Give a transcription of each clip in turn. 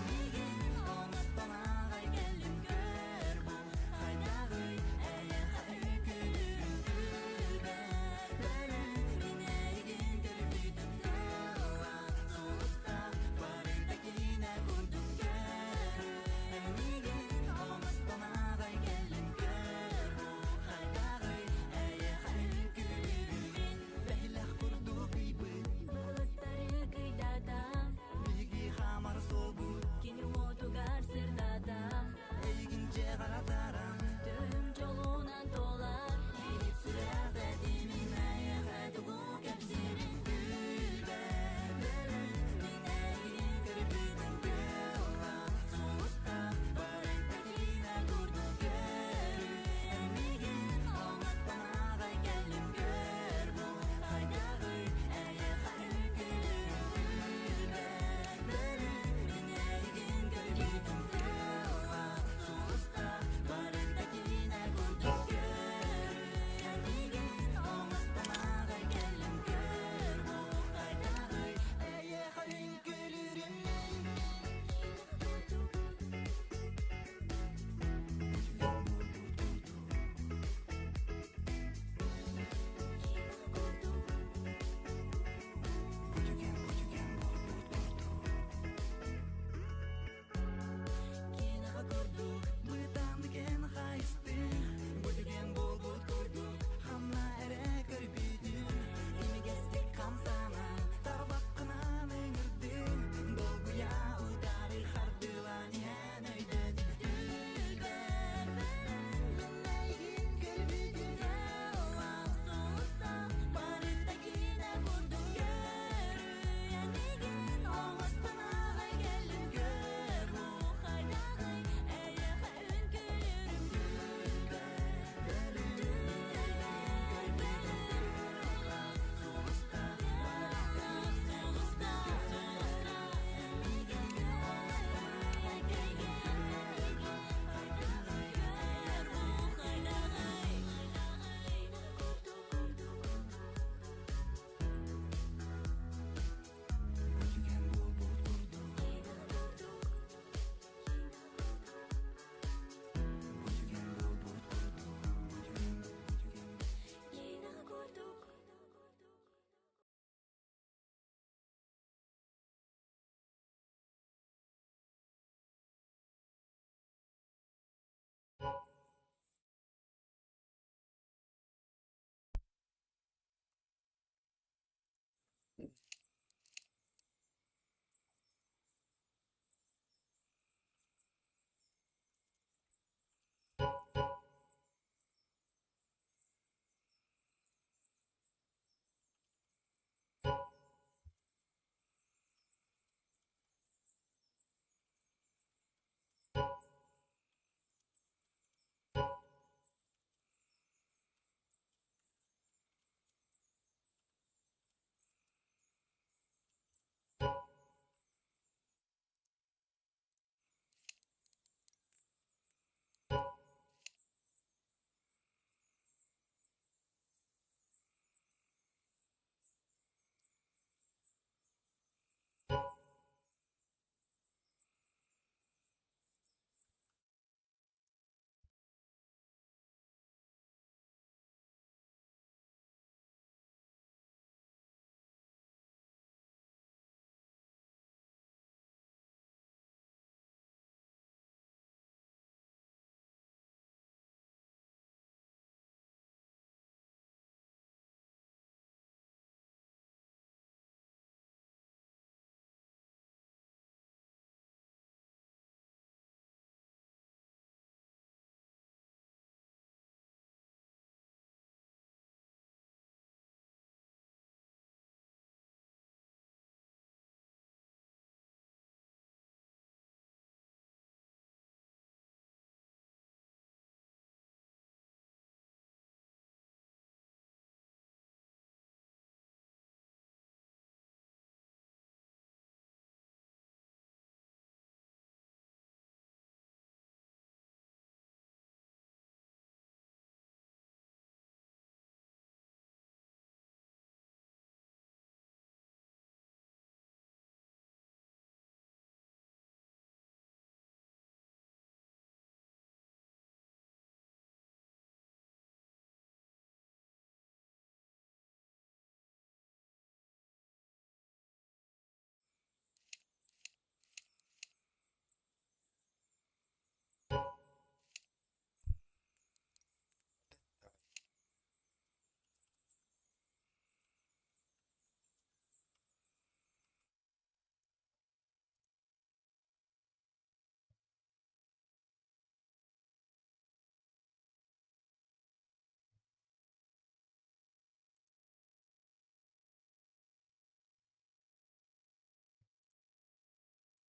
Миигин оҥостон аҕай кэллим көр бу хайдаҕый эйиэхэ үҥкүүлүүрүм күлбэр бөлүүн мин эйигин көрбүтүм тыла сулустаах барыта киинэ курдук көрү миигин оҥостон аҕай кэллим көр бу хайдаҕый эйиэхэ үҥкүүлүүрүм мин бэһилэх курдук ыйбыт былыттары кыйдатан.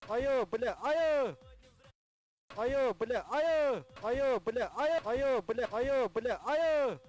Айыы, бля, айыы! Айыы, бля, айыы! Айыы, бля, айыы! Айыы, бля, айыы, бля, айыы!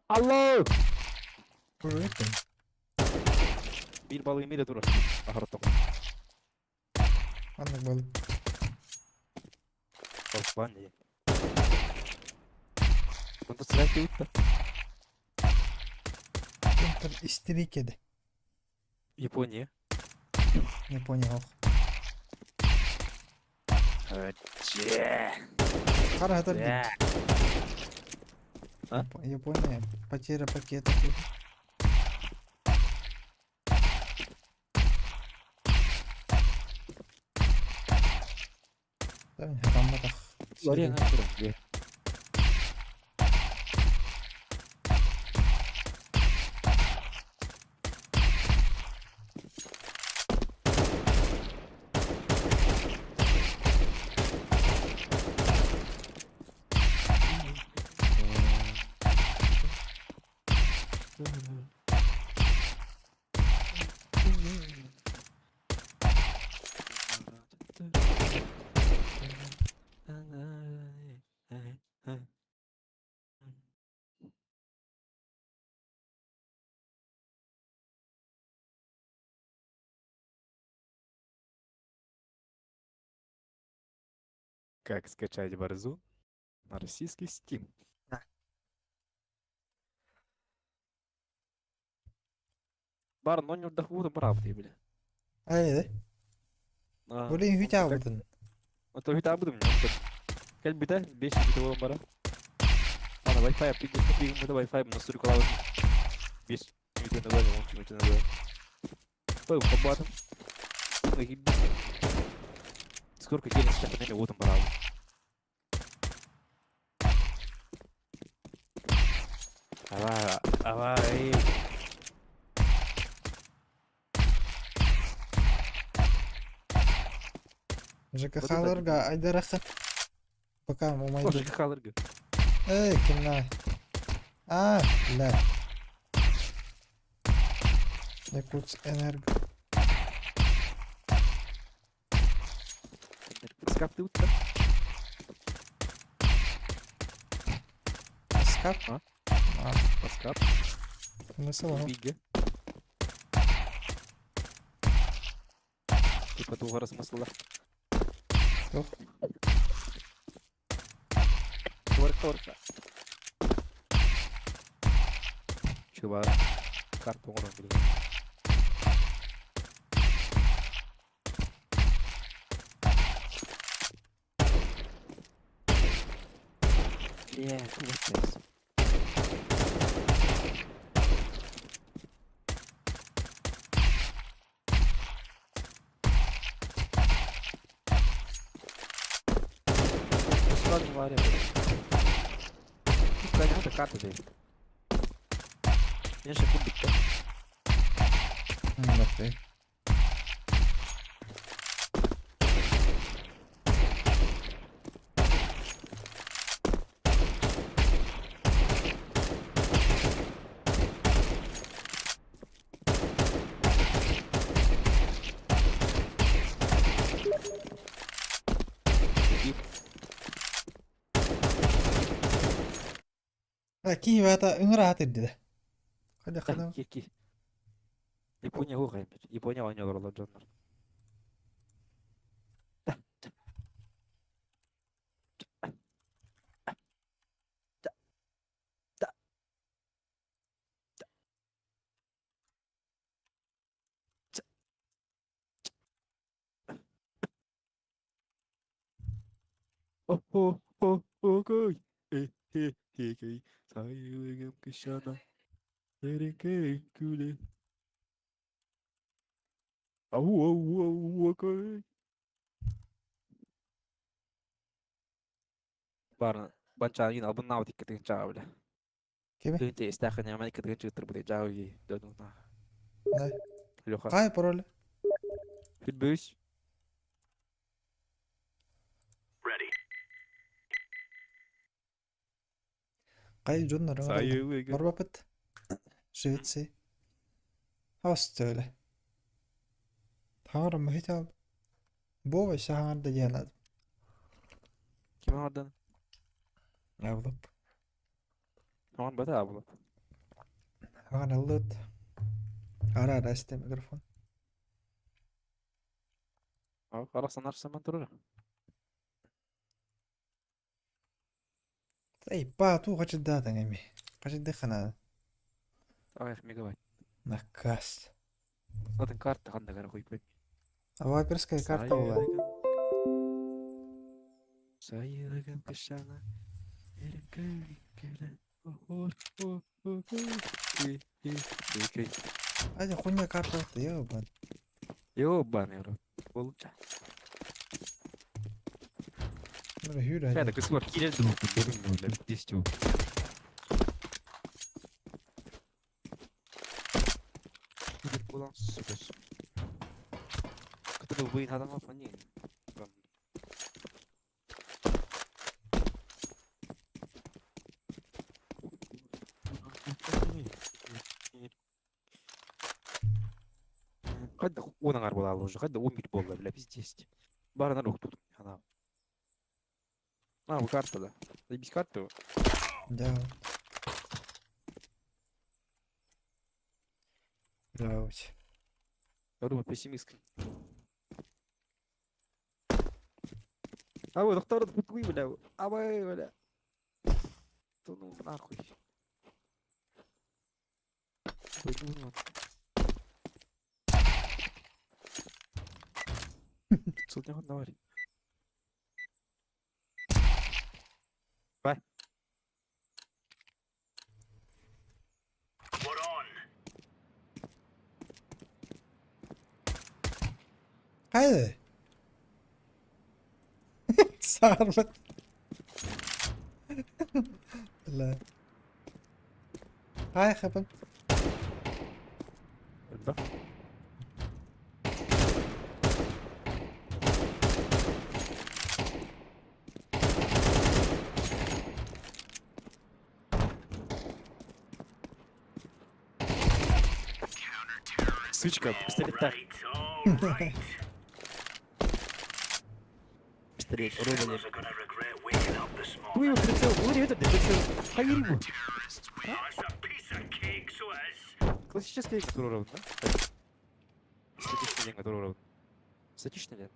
Алло! Көрөттүм. Биир балыгым илэ турар. Аһартым. Ханнык балык? Балыкпаан дии. Онто сырай кебит да. Контр истерикеде. Япония. Япония ох. Өче. Хара хатар дии. А? Япония. Потеря пакета. Хатамматах. Лария туран. Как скачать Warzone на российский Steam? Да. Бар, но не вдохву, правда, бля. Айде. Блин, хүтэ Это хүтэ буду мне. Кэлбитэ, бес хүтэ буолан бара. Ана Wi-Fi аппик пигим Wi-Fi настройкалабын. Бес мүтөне бар, он мүтөне бар. Той хобатым. Сколько денег степенами уотом барабы. Ава, ава, эй. ЖКХ-ларга айдараха. Пока умайдыр. ЖКХ-ларга. Эй, кимна. А, бля. Якутск энерго. Скап ты утро? Скап? А? А. Скап. Смысл? Биге. Типа тугара смысла. Тух. Торка, торка. Чуба. Карту оҥорон билин. Yeah, what's this? Складно варя. Пускай карта дей. Мен же кубик. Мм, Киевата ыҥыраат ирдилэ. Хайда ханам. Кир кир. Япония хугай. Япония оонньуулар дьоннор. О о о о кой. Э хе хе кей. Сайылыгым кышана. Эрекей күле. Ау ау ау кой. Бар банчаан албын иккитин чаа бile. Кеме? Тыынча истахан яман иккитин чыгыттыр бile жаа додуна. Да. Леха. Кай пароль? Хүлбүс. Кай дьоннор ыҥыраллар. Сайылыгым. Барбапыт. Швеция. Хаус төлө. Таҥара мөһүтэ Бова саҥарда диэн Ким оҥордон? Абылап. Оҥор бата абылап. Аҕаналлыт. Ара-ара истэ микрофон. Арахсан-арахсан турар. Эй, па, туу хачырдаатаҥ эми. Хачырдыххына Аҕыйах мегабайт. накаас. Атын карта ханна гара хуйпай. Аваперская карта була. Сайылыгым кышана. Айда хуйня карта ебан. Ёбаный рот. Получа. Hur Это кысмар кирель десять. Который вы надо фоне. Хайда он аңар буолла уже, хайда 11 буолла, бля, пиздец. Баранар уктут, она. А, бу карта да. Заебись карту. Да. Да. Я думаю, пессимист. А вы, доктор, вы, бля, а вы, бля. Да ну нахуй. Пойду, ну. 500 давай. Давай. Хайда. Саарбат. Бля. Хай хапан. Да. Сучка, пистолет так. Пистолет, рубль. Твой прицел, смотри, этот прицел. Поверь ему. Классическая которая да? Статичный день, который Статичный день.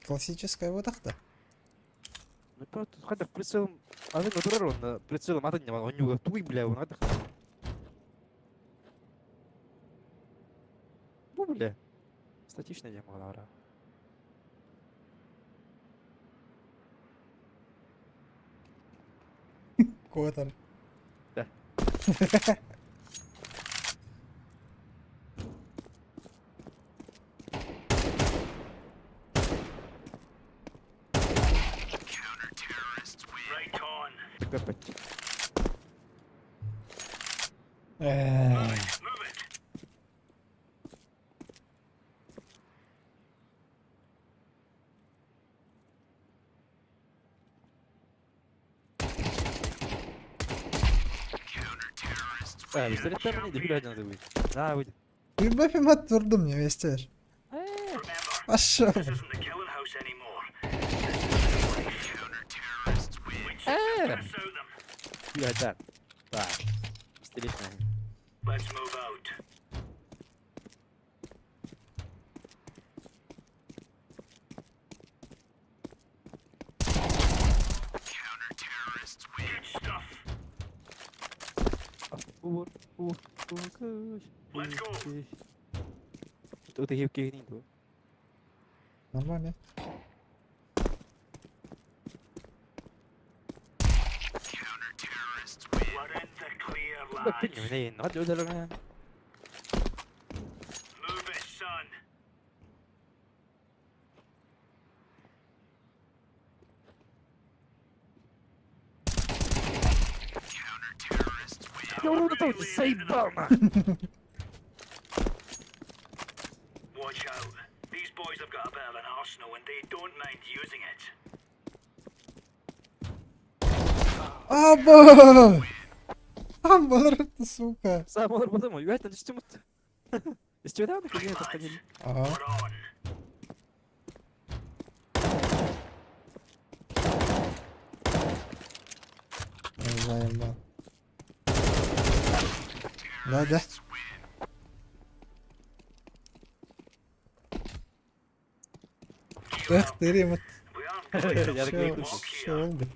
Классическая вот так-то. Ну, просто хотя прицелом... А ты натурал, прицелом, а ты не он не туй, бля, он это... Ну, бля. Статичный день, могла. Котор. Да. Капать. А, пистолет там не дохуя надо будет. Да, выйдет. Бэфимат турдум не вестер. Пошел. Бля, да. Так. Пистолет на. Тут и гибкий гнид. Нормально. Заебал нахуй! Watch out. These boys have got a bit of an arsenal and they don't mind using it. Аба! Амбалар, ты сука. Сам олар подумал, я это түстүм. Истүдә аны килгән тапкан. Ага. We're on. Заебал. Да, да. Эх, ты ремот. Я Все, oldu.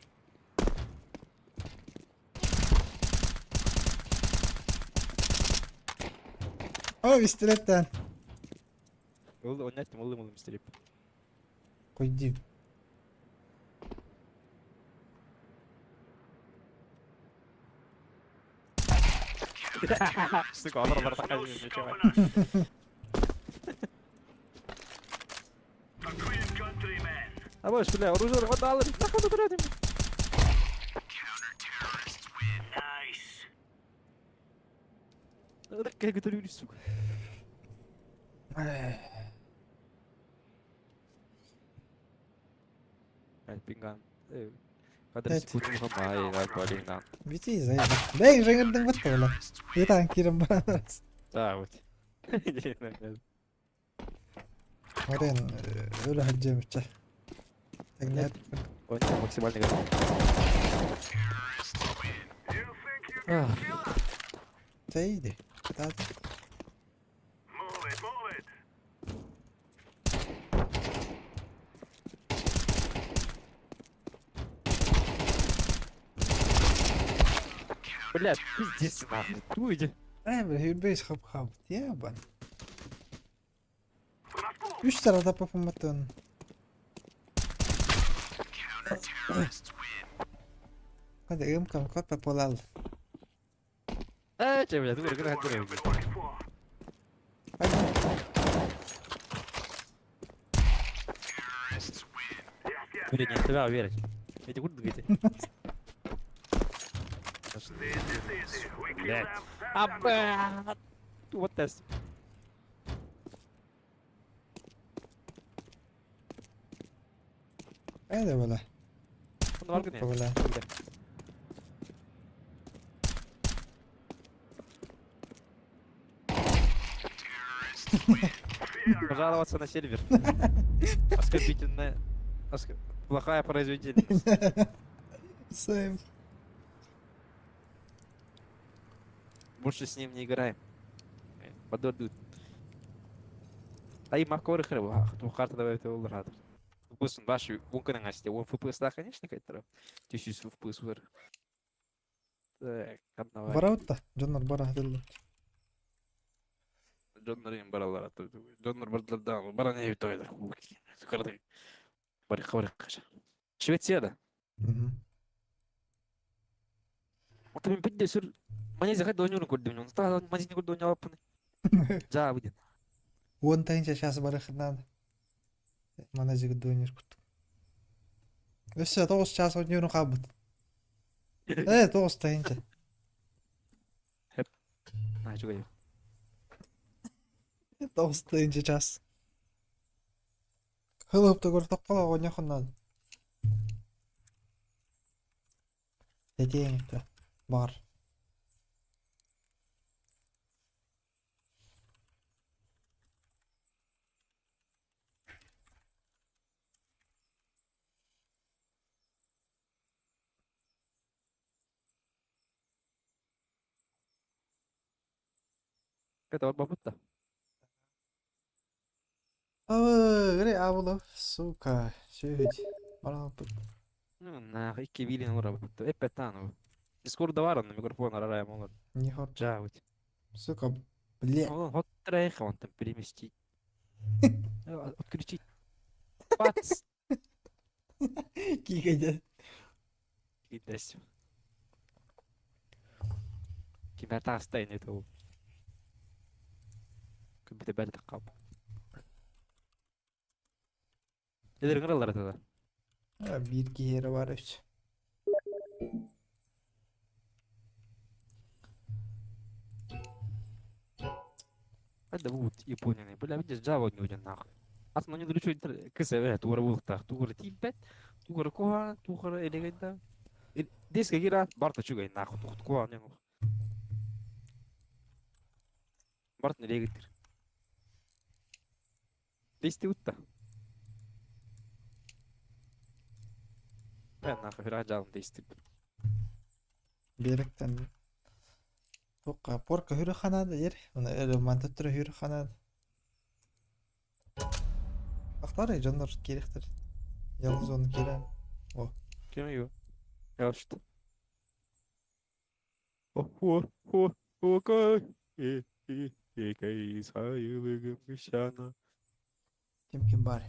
О, пистолеттен. Oldu oynattım oğlum oğlum istirip. Койди. Сука, олор бар такая чувак. А больше, бля, оружие хватало, нахуй тут рядом. Как это люди, сука. Пинган. Бити зайди. Бэй, жеңірдің бітті ола. Итан кирим баранарас. Да, вот. Орен өлі хаджемиче. Тегнет. Максимальный готов. Тейди. Да. Бля, пиздец нахуй. Туйди. Эй, бля, юрбейс хап-хап. Ебан. Үш тарата папаматын. Hadi ıмкам копа полал. Э, че, бля, ты говоришь, как Hadi. Блин, не тебя верить. Эти куда двигайте? Блять. А, бля. Вот тест. Hadi böyle. Он варган. Böyle. Пожаловаться на сервер. Оскорбительная... Плохая производительность. Same. Больше с ним не играем. Подордут. Ай, макоры хреб. Карта давай это улрад. FPS баш унканан асте. Он FPS да, конечно, кайтара. Түсүс FPS бар. Так, одного. Бараутта. Дьоннор бара хатыллар. Дьоннор им баралар аты. Дьоннор бардылар бара не бит ойдар. Барыка барыка. Швецияда. Вот мен пидде сүр. Мане захат донюру көрдүм. Он стал мане не көрдүм алыппын. Жа будет. Уон тайынча часы барахынан. Мана жигит донер кут. Өссө тоғыз час ойнорун кабыт. Э, тоғыз тайынча. А, чугай. Тоғыз тайынча час. Хылып та көрдік қала ойнахыннан. Тетеңікті. Бар. Это бабутта. Абы, абылы, сука, сүйт. Бара Ну, нахуй, икки билин олар бутта. Эппе тану. Дискорд бар онда микрофон арарайм олар. Не хот. Жа вот. Сука, бля. Он хот трейха, он там переместить. Отключить. Бац. Кигайда. Кидась. Кимер тастайын это ол. Көбіте бәрі қап. Эдер кыралар атада. Бир киһиэрэ бар үс. Это вот Япония. Бля, видишь, Java не один нахуй. Атын они дручу кыса э тугара булта, тугара типет, тугара коха, тугара элегенда. Деска гира барта чугай нахуй, тухт коха не мог. Барт не легитир. Дести утта. Бля, нахуй, фира жалым дести. Беректен. Туохха порка хүрэх ханаада диэр. Уна өлө мантан турар хүрэх ханаада. Ахтар дьоннор киирэхтэр. Ялгыз оны киирэн. О. Ким юу? Явшт. О, о, о, и, и, и, кей, сайылыгым кышана. Ким ким бар.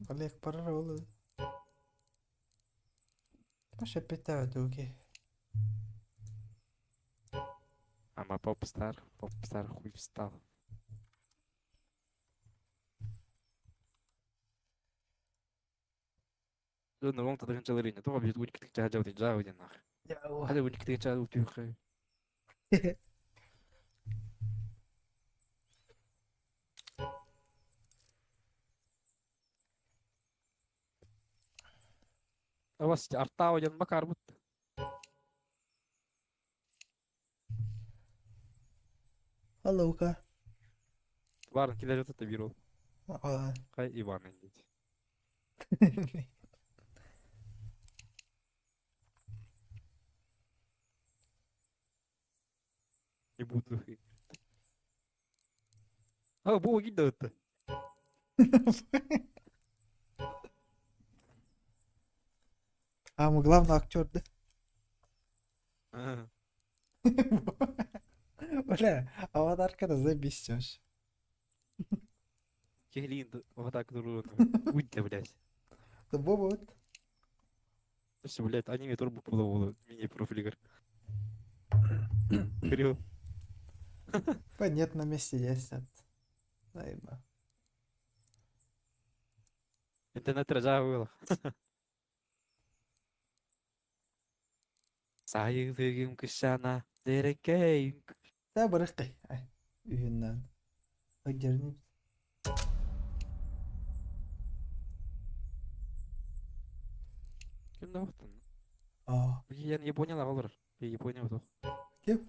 Олег барар ол. Паша питаю дуги. Ама попстар хуй встал. Дьон ол тадыгын чалырыйна. Тоҕо бит уникитик чаһа жаа диэн нах. Хада уникитик чаһа утуйхай. Авас артаава дьон бакарбыт. Алло-ка. Барын килер жатат бир ол. А. Кай Иван дейт. Не буду. А, бу ким да өттө. А, мы главный актер, да? Бля, аватаркада забесишь. Кехлин вот так друг. Будь блядь. Да Боба вот. Все, блядь, аниме турбо было мини-профилигр. Кирилл. Да нет, на месте есть. Заеба. Интернет было. Сайылыгым кышана, дерекей. Да, барыккай. Үйүннән. Өйдерни. Ким да вақтын? А. Я Японияда олар. Япония вот. Ким?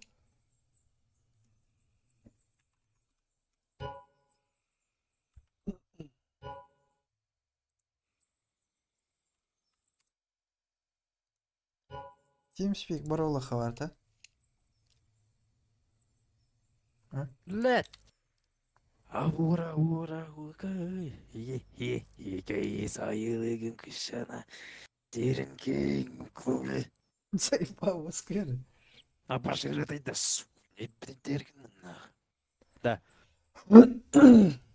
TeamSpeak бар ол бар, да? Лет. Аура, ура, ука, е, е, е, сайылыгым кышана, деренкей, клубы. Заебал, скажи. А пошире да Да.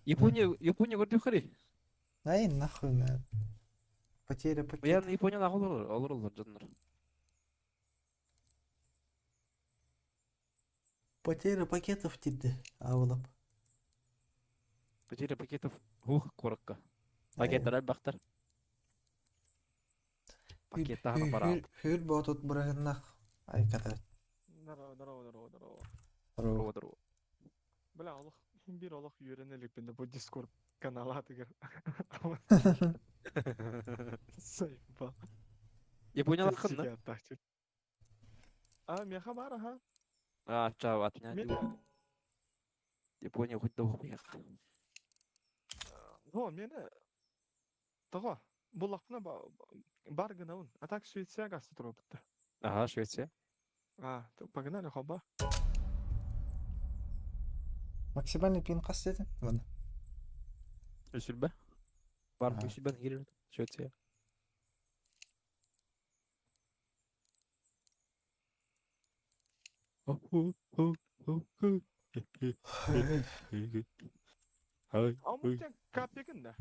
Япония, Япония көрдүк хари. Ай, нахуй на. Потеря Я пакета. Японияда олар, олар, олар, жандар. Потеря пакетов тиді. Авылап. Потеря пакетов. Ух, коротко. Пакеттер бактар. Пакеттагы бара. Хүр ботут бұрағыннақ. Ай, катар. Здорово, здорово, здорово, здорово. Здорово. Здорово. Бля, олох, бир олох үйренелик бу Discord канала тигер. Заебал. Япониялар хынны. А, меха бар, ага. А, чао, от меня. Мен, Япония хоть долго поехал. О, мені того, буллахпына бар гынауын. А так Швеция гасы турабытты. Ага, Швеция. А, погнали, хоба. Максимальный пин қас деді? Вон. Үсүлбе. Бар Ага. үсүлбен кирил. Швеция. А мутен капегин да.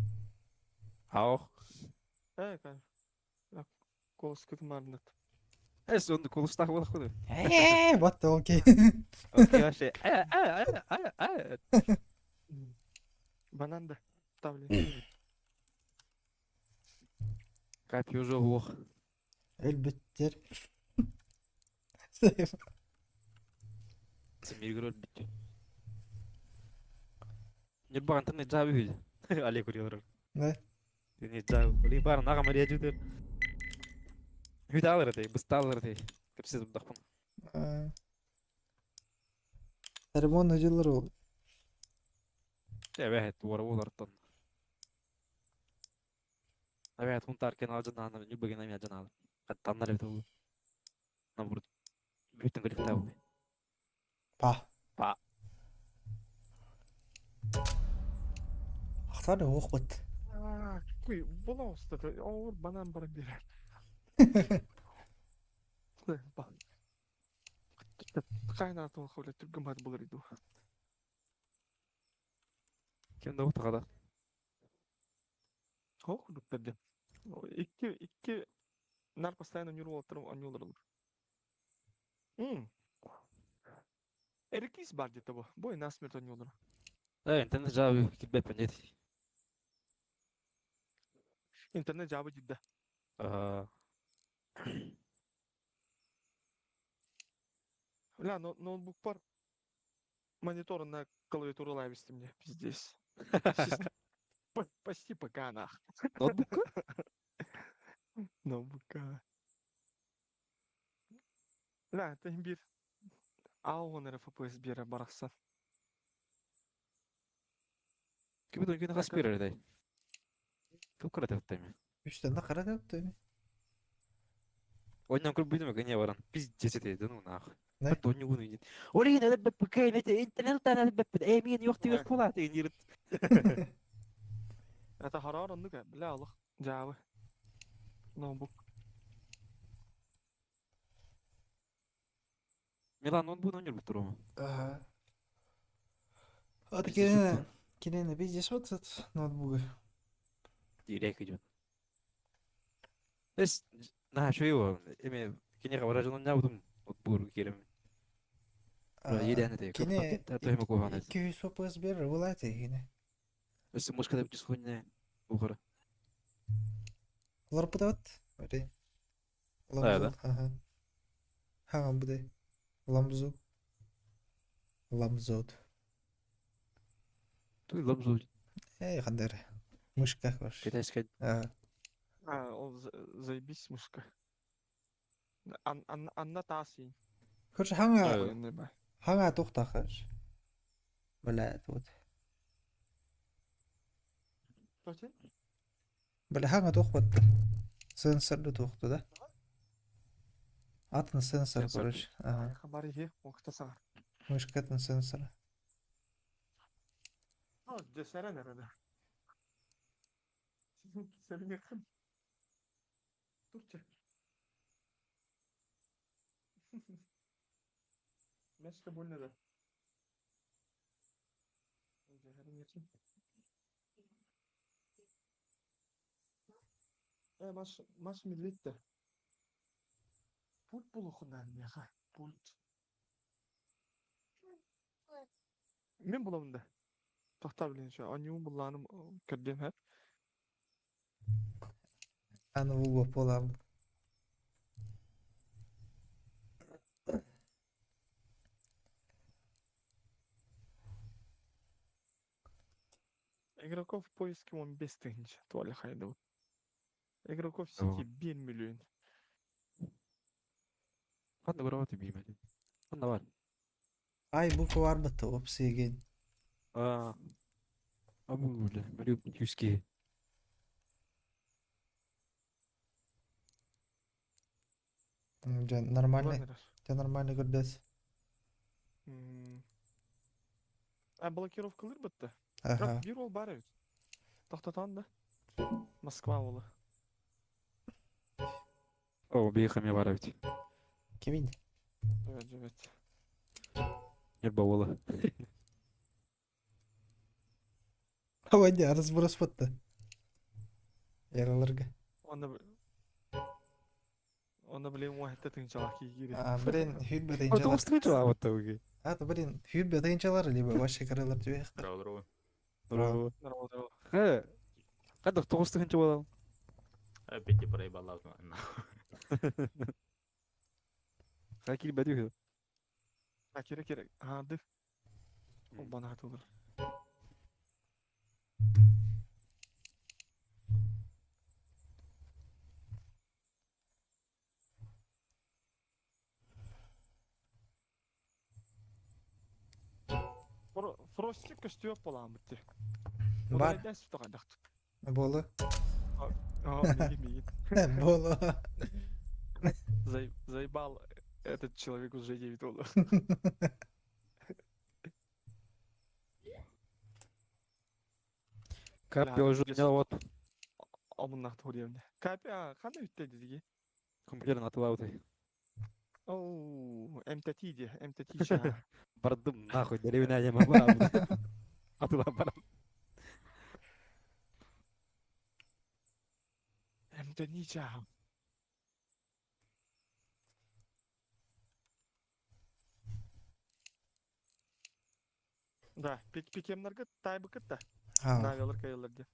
Ау. Э, ка. Голос күтім арнат. Эс, онды колустах болақ қой. What the окей. Окей, вообще. Э, э, э, э, э. Банан да. Ставлю. Капи уже лох. Әлбеттер. Миргород бітті. Не бар интернет жабы үйді. Олег урилар. Да. Не жабы. Олег бар нага Мария жүдер. Үйді алыр дей, бысты алыр дей. Кепсез бұдақпын. Термон өжелер ол. Evet, duvarı олар тон. Evet, хунтар кен алжан аны, нүбеген ами ажан алы. Қаттандар бит ол. Наоборот, бүтүн коллективный. Па. Па. Ахтар уохпут. Куй, була устата, оор банан баран берер. Кайна туох биле түргөн бат булар иду. Ким да утагада. Хох дуктарды. Икки икки нар постоянно нюру олтырым анюлар olur. М. Эркис бар где-то бу. Бой насмерть анюлар. Да, интернет жабы килбеппин дет. Интернет жабы дидде. Аа. Бля, ноутбук бар. Монитор на клавиатуру лависти мне, пиздец. Почти пока нах. Ноутбукка? Ноутбукка. Бля, это бир. Ауон РФПС бера барахсан. Ким да күнү хас берер дай. Ким кара таттайм. Үстен да кара деп Ойнан көрүп бүтүм гыне баран. Пиздец это, ну нах. Не? Бат ойну гуну идет. Олин это БПК, это интернет та БП. Э, мен yok деп кола деген ерит. Это харар оннук, бля, Аллах. Жабы. Ноутбук. Милан ноутбук ойнор бут турума. Ага. Ат кине кине пиздец вот этот ноутбуга. Дирек идет. Эс на что его, эме кине выражен не будем ноутбук керем. Еден это. Кине Та то хем 200 FPS берер булат кине. Өссө мушка деп түсхүнне бугара. Олар бутат. Өте. Да, да. Ага. Ха, буде. Ламзу. Ламзот. Туй ламзу. Эй, хандер. Мышка короче. Китайская. Ага. А, ол заебись мышка. Ан анна таси. Короче, ханга ханга тухта короче. Бля, вот. Бля, ханга тухпат. Сенсорды тухту, да? Атын сенсор, Сенсор. короче. Ага. Хабар ихе, октасар. Мышкатын сенсор. А, десере nerede? Senin yakın. Türkçe. Meşke bu ne de? Э, маш, маш миллетте. Пульт булухунан меха. Пульт. Мен буламын да. Тохта билин şu. Анюм булланым көрдем хеп. Аны булба болам. Игроков в поиске 15 тысяч. Туаля хайда. Игроков в сети 1 миллион. Ханда барабаты биймedi. Ханда бар. Ай, буква бар бітті, опсиген. А. Абу бля, мөрү юски. Нормальный, жа нормальный көрдөс. А блокировкалар бітті. Ага. Бірақ bir ол бар evet. Тоқтатан да. Москва олы. О, бейхаме бар бит. Кимин? Evet evet. Нерба бола. Авадя, разброс бітті. Яраларга. Оны Оны білем уақытта тыңчалақ кигири. А, блин, хүлбе О, тыйынчалар. тоғыз вот тауги. А, блин, хүлбе тыйынчалар, либо вообще каралар түбе. Здорово, здорово. Здорово. Здорово, здорово. Ха. Кадыр тоғыз тыгынчы болам. Опять ты проебал Ха килбеди хө. А керек керек. А, ды. Ол бана атылыр. Фростик көстүөп болаан битти. Бар, Дәс тоқадақ. болы. А, мигин мигин. Болы. Заебал. Этот человек уже 9 долларов. Капи уже вот. Амыннах туруйамна. Капи ханна үттэ диги? Компьютерин атылабыт. Оу, МТТ ди, МТТ чаа. Бардым нахуй, деревня нема барабын. Атылап барам. МТТ чаа. Да, пикемнарга тайбы кытта. Навялар кайылар ди.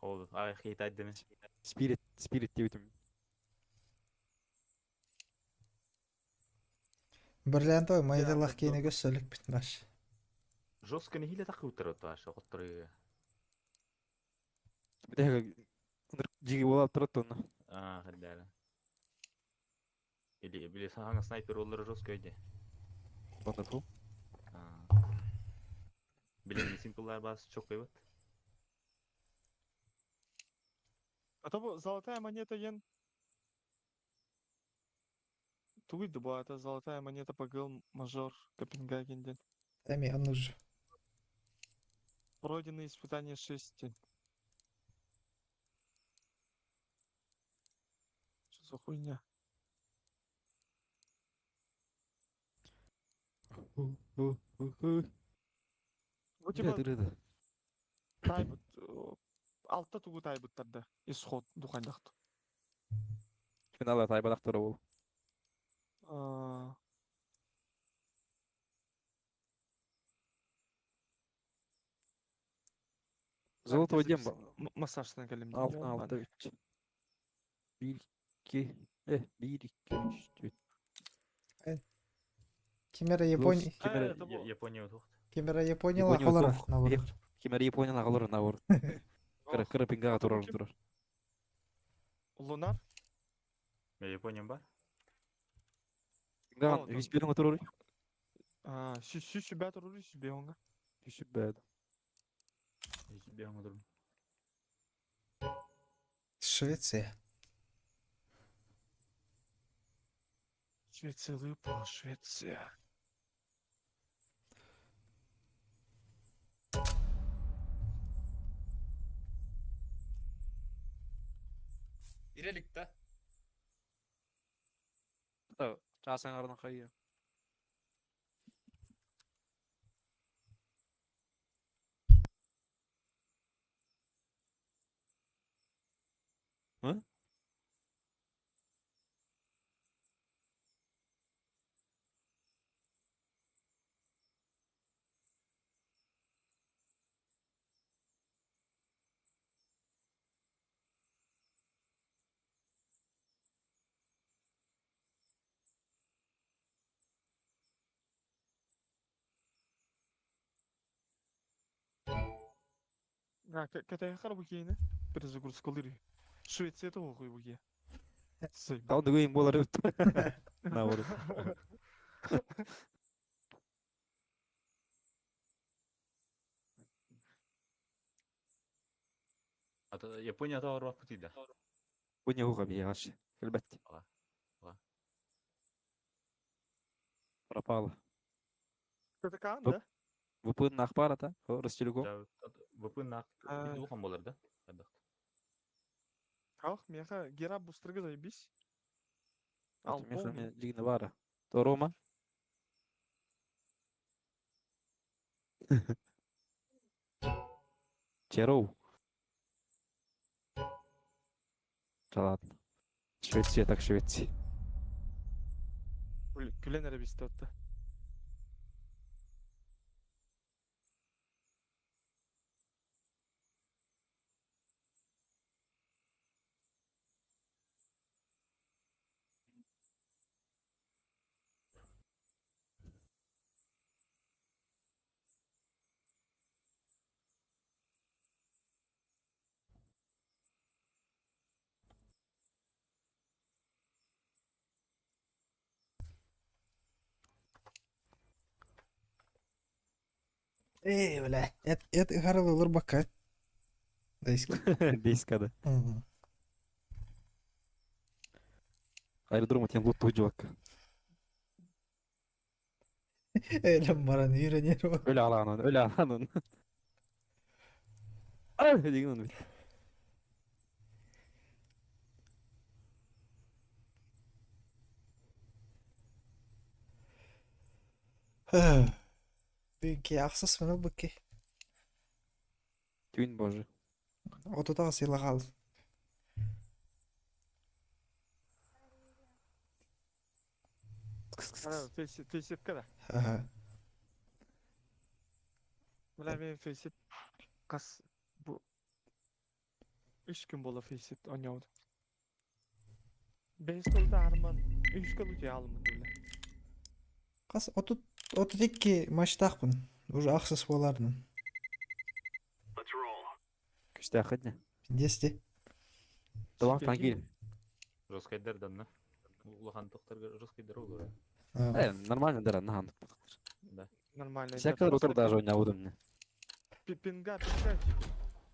Ол ай хейтай деме. Спирит, спирит диэбитим. Бриллиантовый майдалах киинэ көссөлүкпүт баш. Жестко нэһиилэ таххыбыттар оттоашы хотторуга. Бүтэһигэ жиги буолап турат онно. Аа, хаддара. Или били саҥа снайпер оллары жестко өйде. Wonderful. Билин симплар бас чоккойбут. А то бу золотая монета ен Тугуй да это золотая монета ПГЛ мажор Копенгаген ден. Эми оннуж. Пройденные испытания 6 ден. Что за хуйня? Бу типа тайбыт алта тугу тайбыттарда исход духандахт. Финала тайбадахтара ол. Золото дем Массажсынан кэлим. Алты алты үч. Бир икки. Э, бир икки үч төрт. Кимера Япония. Кимера Япония тухт. Кимера Япония лахалар набор. Кимера Япония лахалар набор. Кыра кыра пингага турар турар. Лунар? Япония бар. Пингага 101 турар. А, сü сүбэ турар сүбэ онга. Сүбэ. Сүбэ онга турар. Швеция. Швеция выпала, Швеция. Иреликта. Чаасан арна хайя. Hı? А, кэтэйхар бу киинэ перезагрузкалыыр Швецията оҕуй бу киэ. Тал бүгүн болар өт. Наоборот. Япония тауар баппыт да. Япония уга бияш. Элбетте. Ла. Пропала. ТТК, да? ВП нах бар ата. Ростелеком. ВП нах. Улахан болар да? Ах, меха гера бустрга заебись. Меха мен жигини бара. То Рома. Чероу. Да ладно. Швеция так Швеция. Күлен эрэ бистэ Эй, бля. Это это харалылар бака. Дейск. Дейска да. Аэродром тем лут чувак. Элем баран үйренер. Öyle alanın, öyle alanın. Ay, деген оны. Бүгүнки ахсыс мына букки. Түйін боже. Отутаҕа сыла хаал. Ана, фейсетке да. Аха. Бля, мен фейсет қас бу 3 күн бола фейсет ойнауды. 5 толда арман 3 күн өте алымын бля. Хас отут отут икки матчтаахпын. Уже ахсыс буоларнын. Let's roll. Күшті не. Десте. Долан тангил. Жесткайдар данна. Улахан тоқтарға жесткайдар olur. Э, нормально дара, нахан. Да. Нормально. Всякий ротор даже ойнауды мне. Пинга, пинга типа.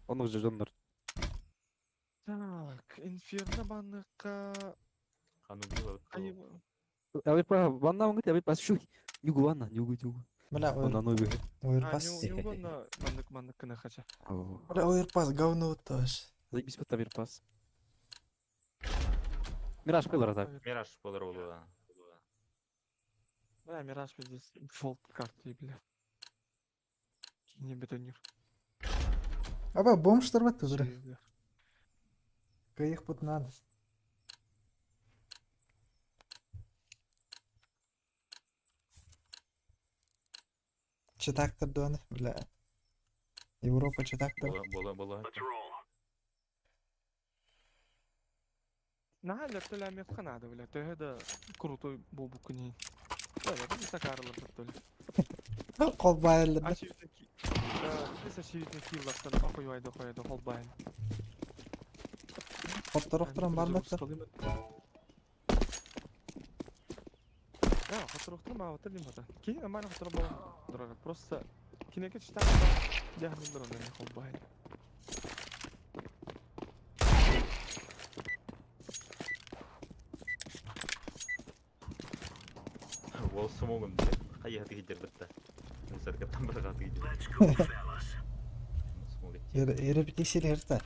Он уже жоннор. Так, инферно банныка. Хану было. Айва. Абы ванна оңгыт, абы пас шу. Югу ванна, югу югу. Бля, Он аны бе. ойыр А, пас. не угодно маннык маннык кына хача. Бля, ойыр пас говно тоже. Заебись бата бир пас. Мираж пылар так. Мираж болар olur. Бля, Мираж здесь фолк карты, бля. Не бетонир. Аба бомжтар бат уже. Кайых пут надо. Читактор дон, бля. Европа читактор. Бола бола бола. Let's roll. На, лептеля метка надо, бля. Ты это крутой бобу кни. Да, я не сакарла баттоли. Кол байылды. Очевидно, ки. Да, очевидно киллактан охуйвайды хояды холбайн. Хотторохторон барбатта. Да, хотторохторон баабата лимата. Ки нормально хотторон баабата. Дорога. Просто кинеке читак жахмын дорога холбайн. Ол смогун. Қай хаты гидер бітті. Мусорка там бір хаты гидер. Let's go, fellas. Смогут. Репетиция herta.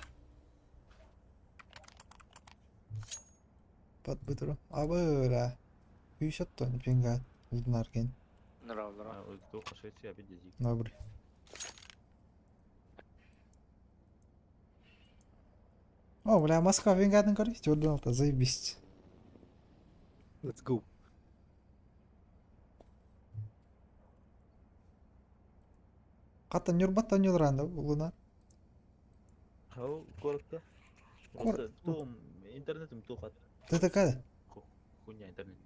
Пат бытыру. Абы Күйшаттон пинга лунарген. Тоқ опять дезик. Добрый. О, бля, Москва вингадын көрү. Жордан заебись. Let's go. Ката нюрбаттан юлранда луна. Хау, коротко. Том, интернетім тоқат. Ты такая? Хуйня интернет.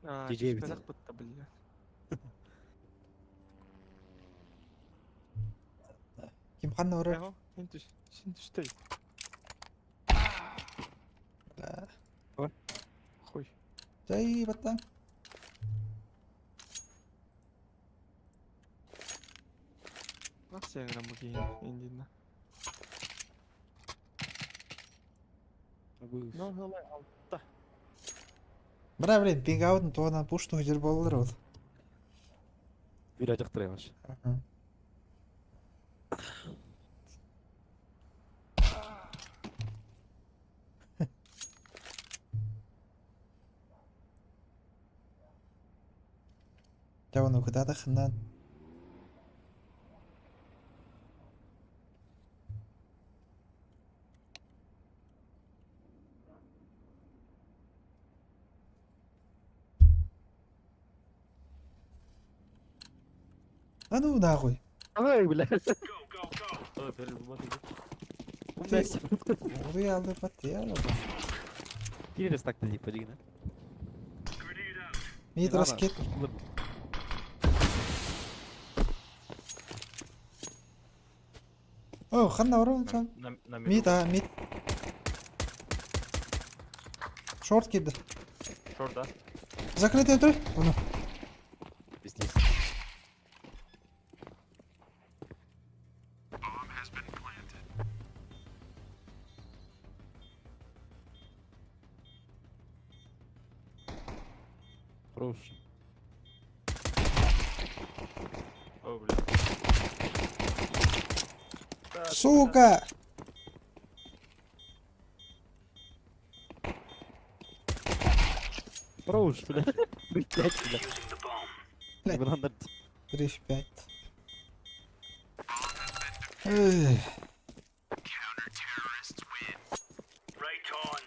А, DJ бит. казах бытта, бля. Ким ханна орар? Эхо, син түш, син түштей. Бля. Хуй. Жай баттан. Nasıl yangına mı giyin indiğinde? Абы. No, no, altta. Бра, блин, пингаутын туғанан пушту жер болдыр ол. Бир ажактыр yavaş. Жауын оқытады хыннан. А ну нахуй. Ай, бля. Go, go, go. Ой, перебувати. Ой, алды патты я. Кирес так ти подигна. Grenade out. Мид раскет. О, ханна орон сан. Мид, а, мид. Шорт кирди. Шорт, да? Закрытый тур. Оны. Пиздец. О, бля. Сука! Проуш, бля. Блять, бля. Using the bomb. Блядь. Ебандар. 3 в 5. Эх, Right on.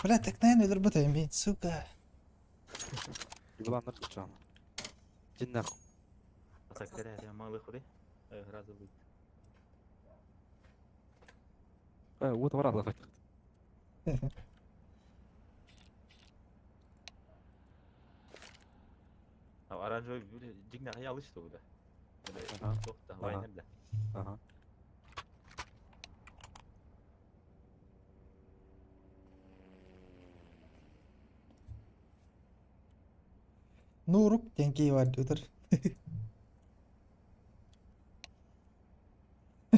Бля, так наверное, өлөрбөт сука. Ебандар чан. Иди нахуй. Так, теряй, я малый ходи. Гра забыть. Вот враг ловит. А оранжевый дигна я лысый да. Ага. Ага. Вайнер да. Ага. Нурук диэн бар өтөр.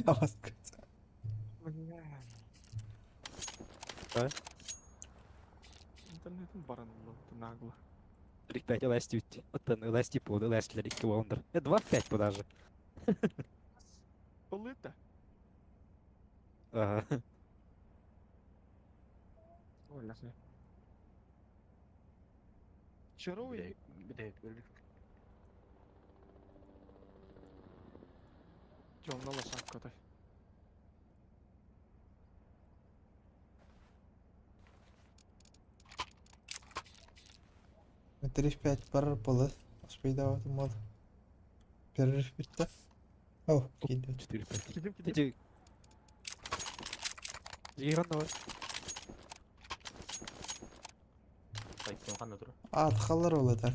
Авас Бля. Да? Интернетим баран oldu нагло. 3-5 LS 3. Вот LS по LS для километр. 2-5 по даже. Улыта. Ага. Ой, ляхне. Чаруй. Темная лошадка-то. 3 в 5 барар болы. Успейдаватым бол. Перерыв битті. О, киді. 4-5. Кидим, кидим. Иди. Игран давай. Так, кем ханна тур? Ат халар олы так.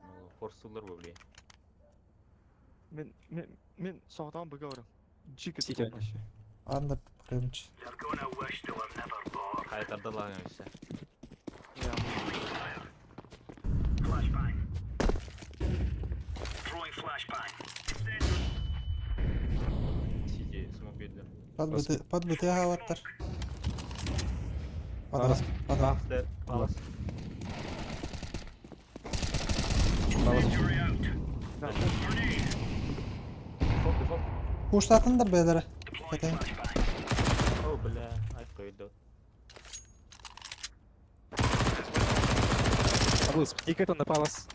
Ну, форсулар бу, бля. Мен, мен, мен соғдан бұғарым. Чик Сидя. вообще. Анда прымч. They're gonna wish they were never born. Қайтарды лаған все. Flashbang. Throwing flashbang. Сиди, смог бердер. Под быты халаттар. Пада, Арас. пада. Стер, палас. Injury out. Grenade. Дефолт, дефолт. Куштатындар бәдірі. Deploying Кетейін. flashbang. О, бля, ай қойды. Абыз, тикает он на палас.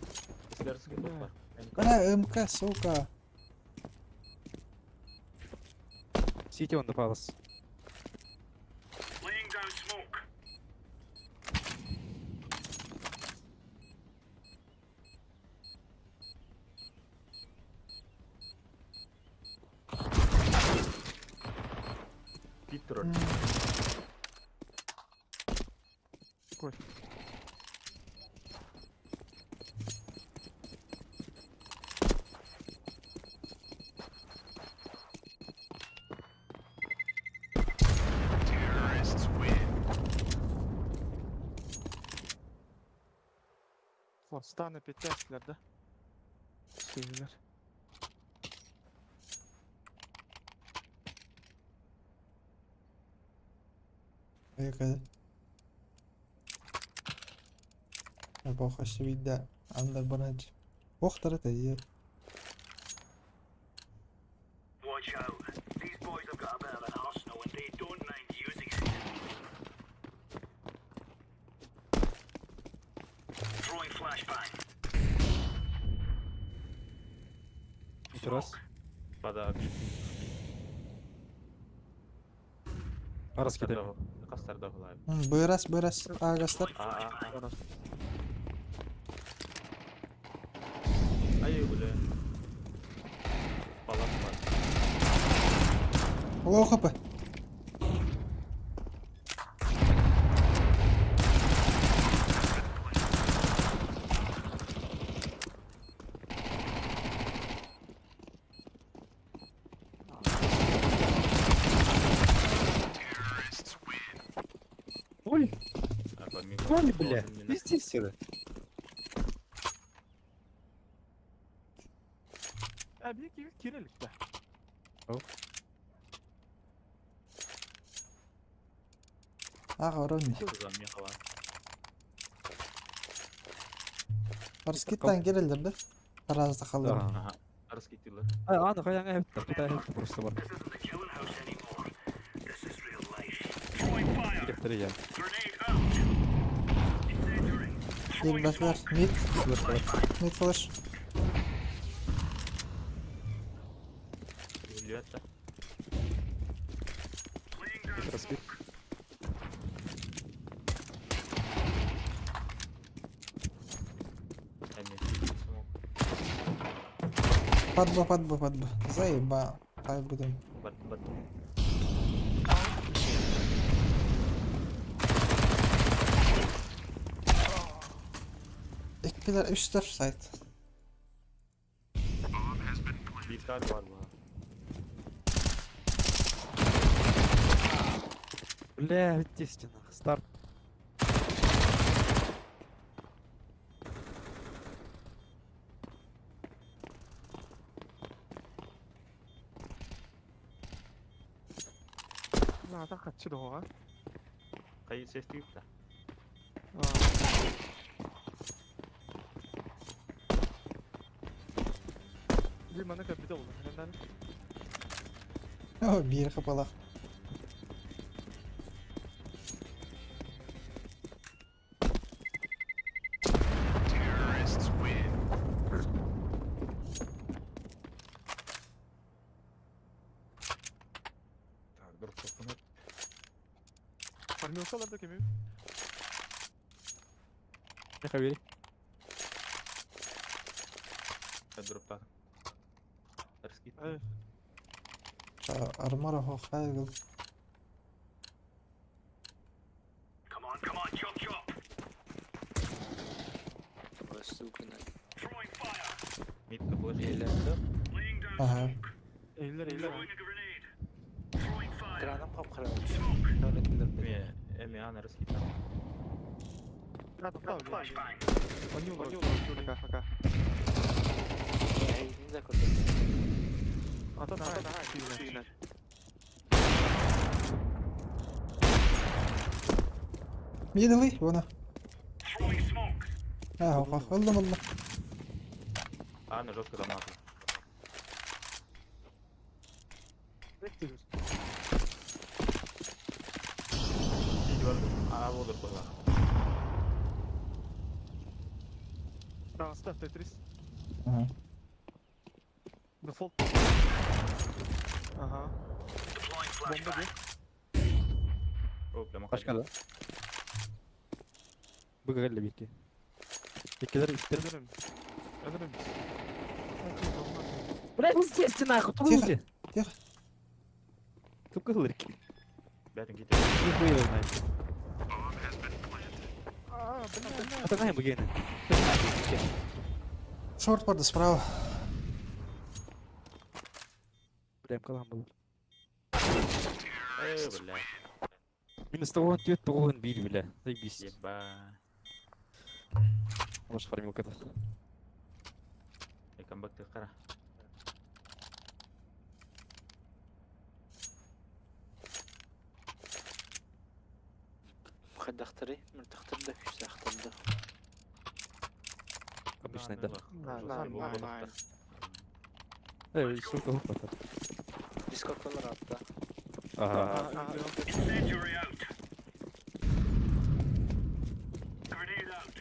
Силерский топ бар. Бля, МК, сука. Сити он на палас. Laying down smoke. Питер. Кой. Форстаны петяшлер, да? Сүйілер. Поехали. Бог вида. Андер барач. Ох, тарата е. Watch out. These boys have got a bit of an arsenal and they don't mind using it. Throwing flashbang. Еще раз. Пада. Раз кидаем. Қастарда құлай. Бырас, бырас, агастар. А, а, а. Ай, бля. Палас бар. Лоу хп. Ой, А, помимо. Коли, бля. Везде сюда. А, bir iki kirelik de. Ага, ровно. Мехала. Раскиттан киреллер да? Таразда қалыр. Ага. Ага. Раскидывали. А, аны каяңа хепті, кутай хепті просто бар. This isn't the killing house anymore. This is real life. Throwing fire. Кептері я. Grenade out. Incendiary. Throwing Елбәтлер. smoke. Мид. Флеш Мид флеш. Ребята. Laying down Раскид. smoke. Они смог. Подба, подба, подба. Заеба. Тай будем. Бат, бат. Экпилер үстер сайт. Bir tane var bu. Бля, естественно, старт. На, так отсюда, а? Kayıt ses değil de. Bir mana kapıda oldu. Neden? О, бир хапалах. Так, dur topunu. Farmıyorsalar da kimi? Не хавери. Дропта. Раскид. Evet. Армара хохайгыл. Come on, come on, chop chop. Ой, сука, на. Throwing fire. Mid kapı. Laying down Ага. smoke. Evler evler. Throwing a grenade. Throwing fire. Краном хап-хара. Smoke. Эми, эми ана раскид. Flashbang. Oynuyorlar. Oynuyorlar. Пока. Atan atan. Tüyler. Мидли, вона. Throwing smoke. А, хох, аллам алла. Ана жестко дамаг. Aa olur bu. Rasta Tetris. Ага. Default. Aha. Deploying Bomba flashbang. bir. Problema. Başka da. Bu geldi bir iki. İkiler üstleri. Ölürüm. Ölürüm. Бля, естественно, нахуй, Тихо, тулуйте. тихо. Кып кызыл Бәрін кетеді. Нихуя не знаю. Aa, ben Это знаем гены. Шорт барды справа. Бля, мкалам был. Эй, бля. Минус того, тет того, били, бля. Заебись. Еба. Может, фармилка это. Эй, камбэкті қара. Мөхәддәхтери, мөртәхтер дә күчсәхтер дә. Обычный, да. На, на, на. Эй, сука, глупо. Дискордталар атта. Ага. Incendiary out. Grenade out.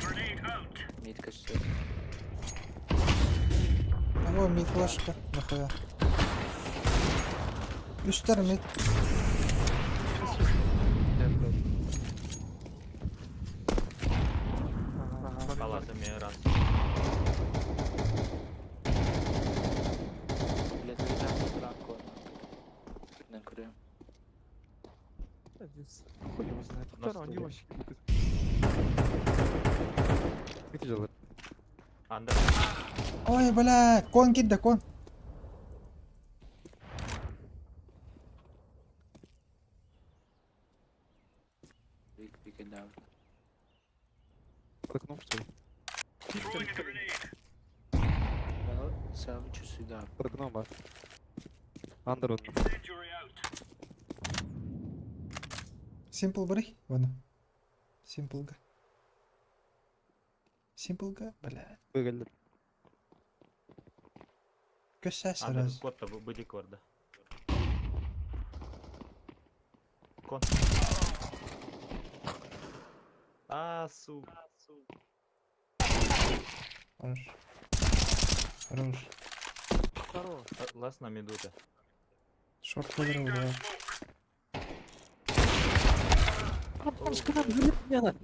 Grenade out. Мид көчсә. О, мид флешка. Нахуя. Үстер мид. Баласы мен рас. Блядь, лежам драку. Нан күрәм. Хуй его знает. Нас Второй, они тоже. вообще. Это же Анда. Ой, бля, кон кидда, кон. Бик бик инде. Под окном, что ли? Throwing a grenade. Мен сам чувствую, Под окном, а. Андер он. Incendiary out. Симпл бери. Вона. Симплга. Simple guy, бля. Быгаллар. Көссә Анда сразу. код та быдик барда. Кон. А, су. Хорош. Хорош. Хорош. Лас на минута. Шорт выиграл, да.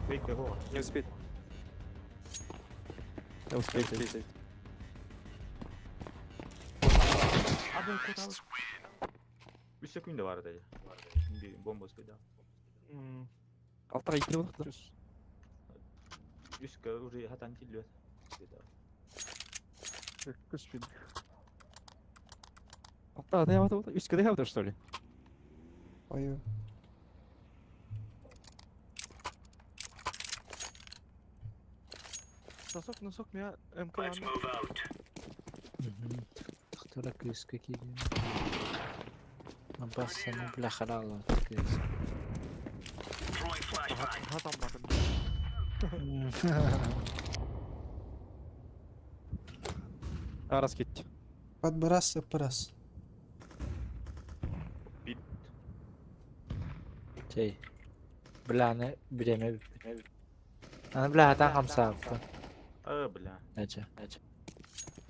Фейк его. Не успеть. Не успеть, успеть. Абы код алып. 3 секунда бар dedi. Bir bomba успейді. М, Алтыға икки болдық. Түс. Үскә уже хатан килде. Күс бит. Алтыға да ябаты болды. Үскә да ябаты, что ли? Ой. Носок, носок, меня МК Let's move out. Тахтара кыыска киирдим. Бассаны бля харала кыыс. Throwing flashbang. Хатан бардым. Арас кетті. Подбрас, раз. Бит. Чей. Бля аны биреме бүппүт. Аны бля хатан хамсааппын. А, бля. Эче. Эче.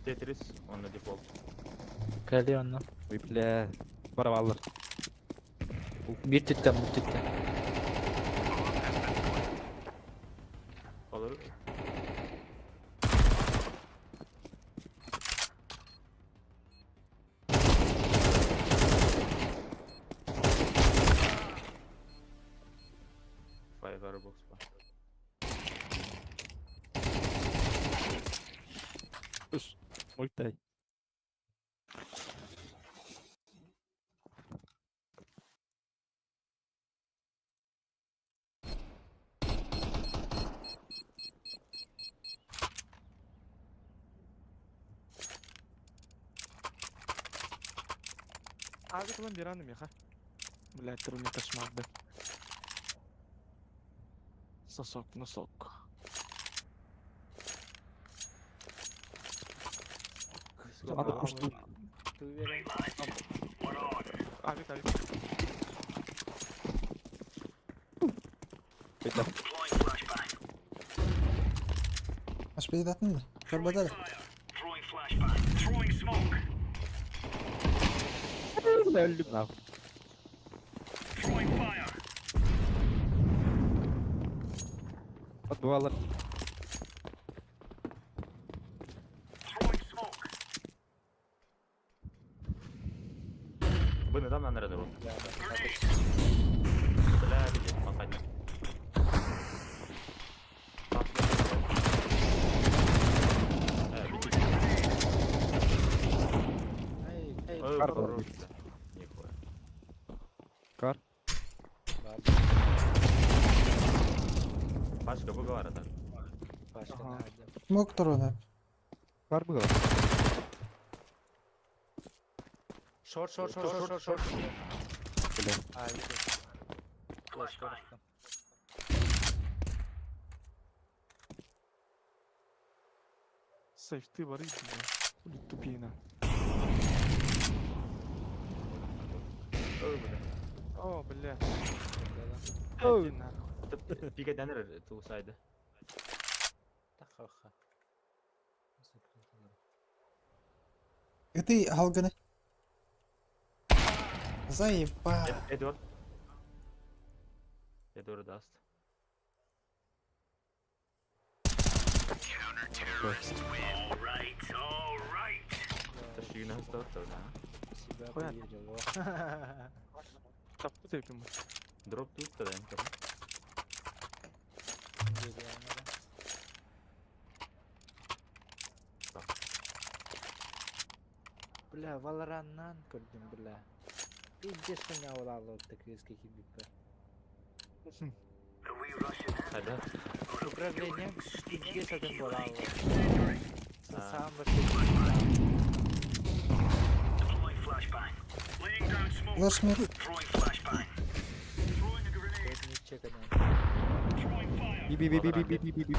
Тетрис, он на дефолт. Кэлли онно. Ой, бля. Барып алыр. Бир түттен бу түттен. Алыр. Firebox па. Үш. Ультай. Abi кылын бир аны меха. Блядь, трудно кошмар, да. Сосок, носок. Анда кушту. Right, lads. We're on. Авик, авик. Бля. Deploying flashbang. Успеть датын да? Throwing Көрбөдө. fire. Throwing flashbang. Throwing smoke. Бля, өлдім нахуй. Throwing fire. Подбывалар. Throwing smoke. Быны там на рядом. Grenade. Бля, видит, махать. Кар бар. Нихуя. Кар. Пашка, выговора так. Ага. Мог турона. Кар было. Шорт, шорт, шорт, шорт, шорт. Бля. А, Flashbang. Сейф, ты бары, бля. Хули тупина. Ой, бля. О, бля. Ой. Иди нахуй. Пика денер тусайды. Тахаха. Ты алганы. Заеба. Эдвард. Эдвард даст. All right, all right. Ташигина остался, да. Себя Хуя. поверил. Тапты тепим. Дроп тут тогда. Бля, Валораннан көрдүм, бля. Пиздец меня улалы такие кибипе. Are we rushing in? Хайда. Or are we Управление doing sneaky пиздец один beaky Валала. like? Сам вообще. Deploying flashbang. Laying down smoke. Flash mid. Throwing flashbang. Throwing a grenade. Ничего, Throwing fire. Би би би би би би би би би.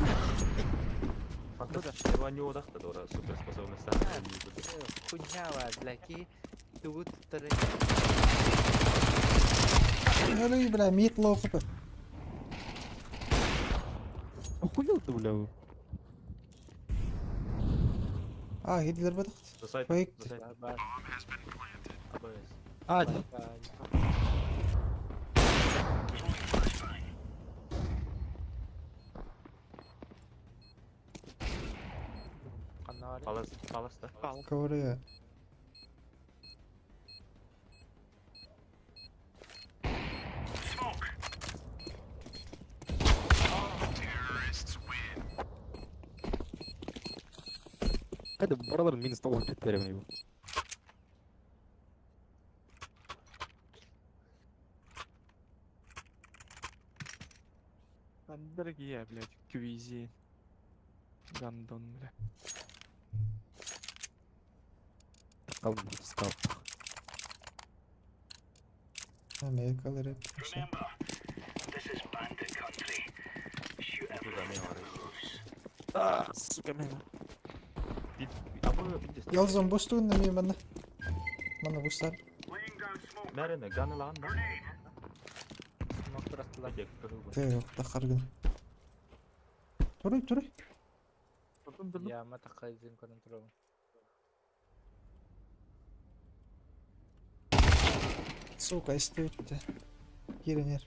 Фантастического не удахта, дора суперспособность. Хуйня var, бля, ки тугут второй. Өлүй, бля, мид лоу хп. Охуел ты, бля. А, гидлер бадахт. За сайт. Фейк. За сайт. Бар, АБС. А, бар. Throwing flashbang. Канал. Палас, палас, да? Пал. Ковры. Smoke. Hadi buraların minus 15 veremiyor. Дорогие, блядь, квизи. Гандон, бля. Kalın скал. Америкалар hep. Remember, this is bandit country. Shoot Куда everything не that варишь? moves. А, сука, мен. Абы бидде. Ялзон бустуун ми манна. Манна бустар. Laying down smoke. Мәрені, ганы лаған да. Grenade. Смок бырахтылар. Дек, көрүгүн. Те, тахаргын. Туруй, туруй. Турдум, турдум. Яма такайдын көрөн турабын. Сука, истейт. Киренер.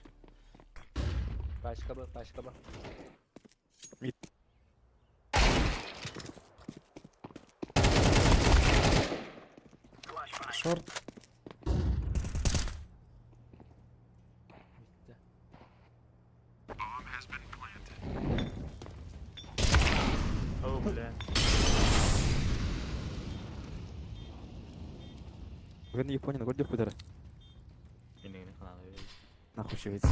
Башка ба, башка ба. Мид. Flashbang. Шорт. Битте. О, бля. Бүгін Японияны көрдік көтері. Енеңне қананы. Нахуй шевец.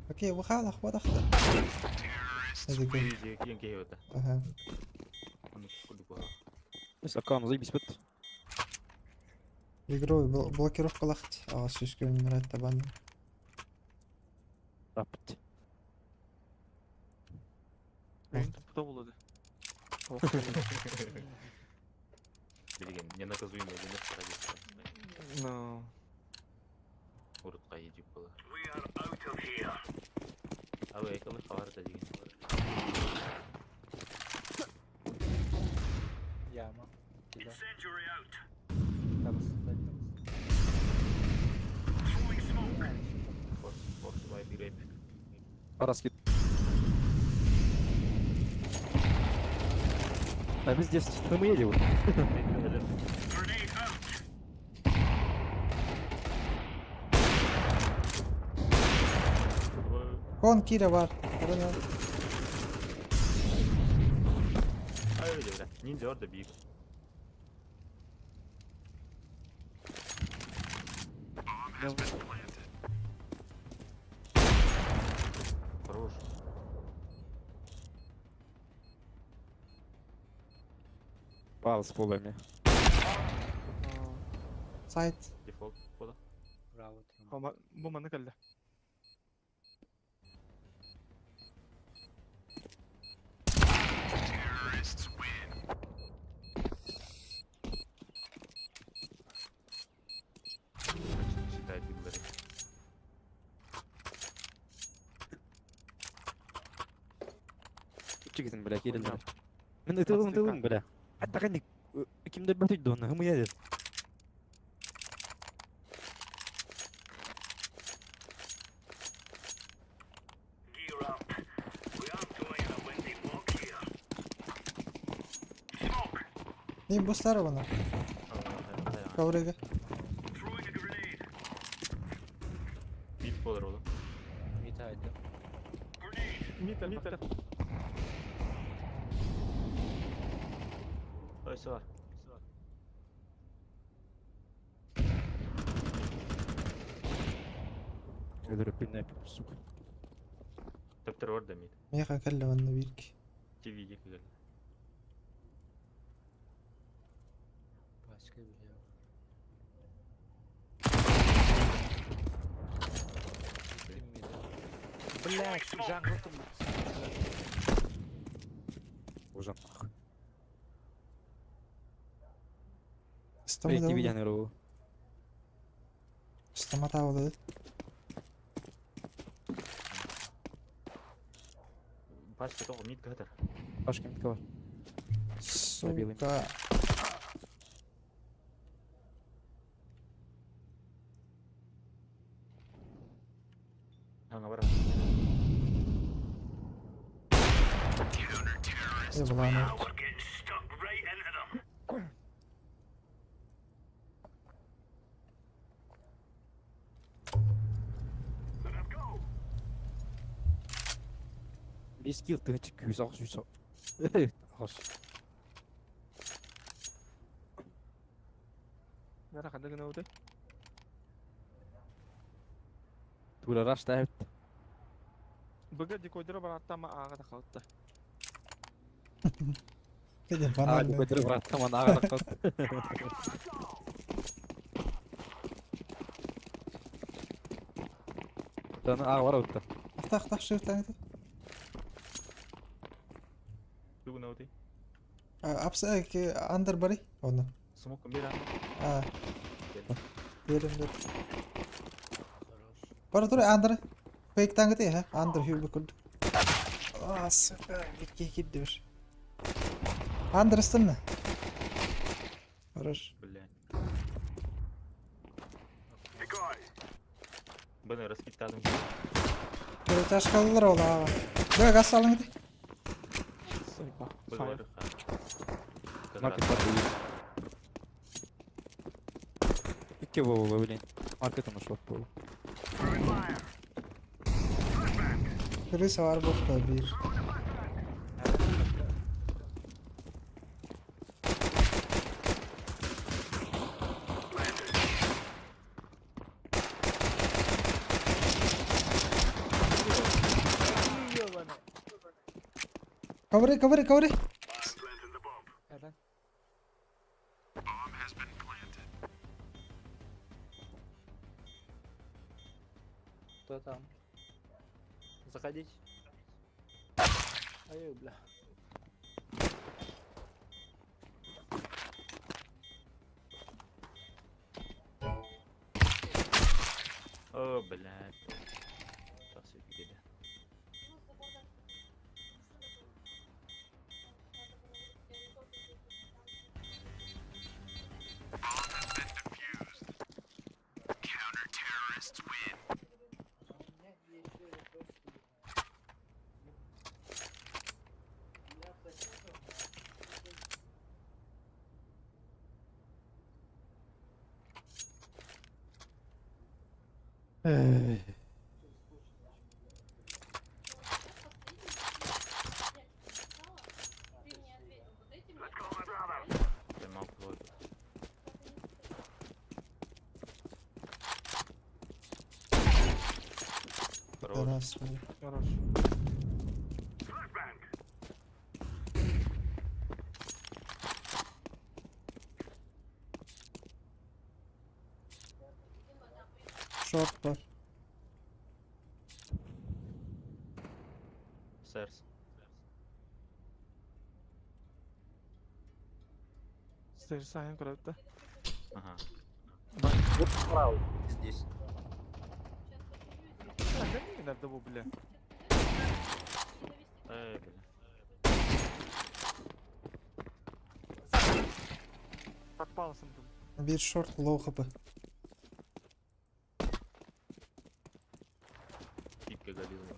Окей, вахалах, вадахта. Это Квизи, киен кейота. Ага. Оны күлүк бар. Өс аккаунт заебись бит. Игрой блокировка лахт. А, сүскө нрать табан. Рапт. Oyun topu болады. Билген, ненаказуемый демек қара No. Урутка ежип бола. We are out of here. Абы экылы хабар да деген. Яма. Кида. Incendiary out. Табысты. Throwing smoke. Форс, форс, вайп, рейп. Араски. А мы здесь мы едем. Grenade out. Кон Кира бар. Корона. Ай, бля. Ниндзя орда биг. Хорош. Пал с полами. Сайт. Дефолт бола. Браво. Труман. Бу маны келді. Считай биглери. Чигизин, бля, кирил. Хуйня. Мен ытылым 20к. ытылым, бля. Hatta кәник кимдер бөтөй дона, хым едер. Gear up. We aren't going on a windy walk here. Smoke. Не бустар вона. Коврыга. Throwing a grenade. Бит болар олым. Мид айтым. Grenade. Мид, мид. Ойсы бар. Өлөрөп бинеп, сука. Төптөр орда мид. Меха келле ванна бирки. ТВ екі келді. Башка биле. Блять, jungle турбут. Уже нахуй. Стома Блять, да не болды. видя наверное. Стома та болды. Пачка тоҕо мид кыһытар. Пашка мид бар. Забил им. Сука. Аңа бар. Ебаланы. We're getting stuck right into them. Let 'em go. Без килл тыгынчы күүс ағыс үс. Ағыс. Нара ханна гына уты. Тура раш тәбит. Быга декодера бараттама ага да калды. Кеде А, банально. көтөрүп бараттаман ага калды. Таны ага бар утта. Ахта ахта shift аңды. Тугу наути. Апса ки андер бары. Оны. Смок бир А. Берем бер. Бара тур андер. Фейк таңгы ха. Андер хүбү күрдүк. А, сука, битке кидди бир. Андер ыстынны. Хорош. Бля. Decoy. Баны раскиттадым. Ташкалылар ол ага. Бе газ алыңды. Сайба. Быга Файр. бар. Маркет бар дейт. Икки болу блин. Маркет оны шот болу. Throwing fire. Крыса бар бохта бир. Ковры, ковры, ковры. I'm planting the bomb. Эрен. Кто там? Заходить. Ай, бля. О, блядь. Тасып киде. Эй. Let's go, my brother. Таймаут ловит. Хорош. Раз, бля. Хорош. Flashbang. Шорт бар. Сэрс. Сэр сайын көрөттө. Ага. Здесь. Nerede bu бля? Эй, бля. Подпаласым тут. Бир шорт лоу хп. Пипка голила.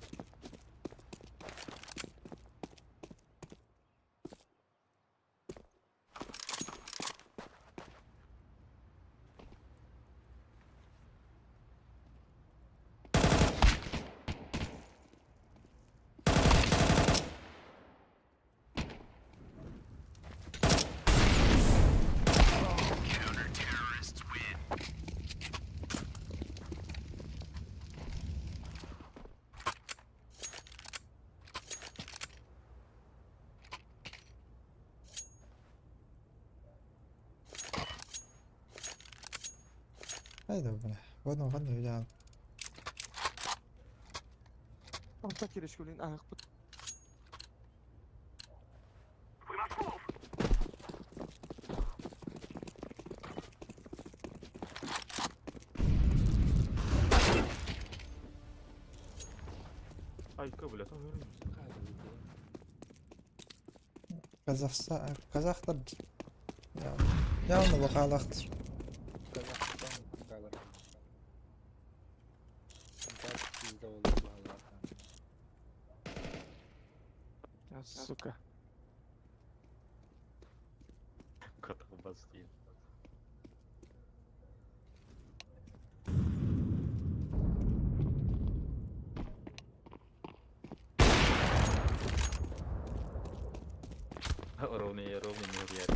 Haydi бля. Вон вон видео. Алта кирешкөлін ағықпыт. We must move. Айка, бля, там вернулся. Казахстан, казахтар явно бакалахтыр. Казахстан kalır. Bizde olur vallahi. Я, сука. Катабас дейін. Ровный, ровный не я.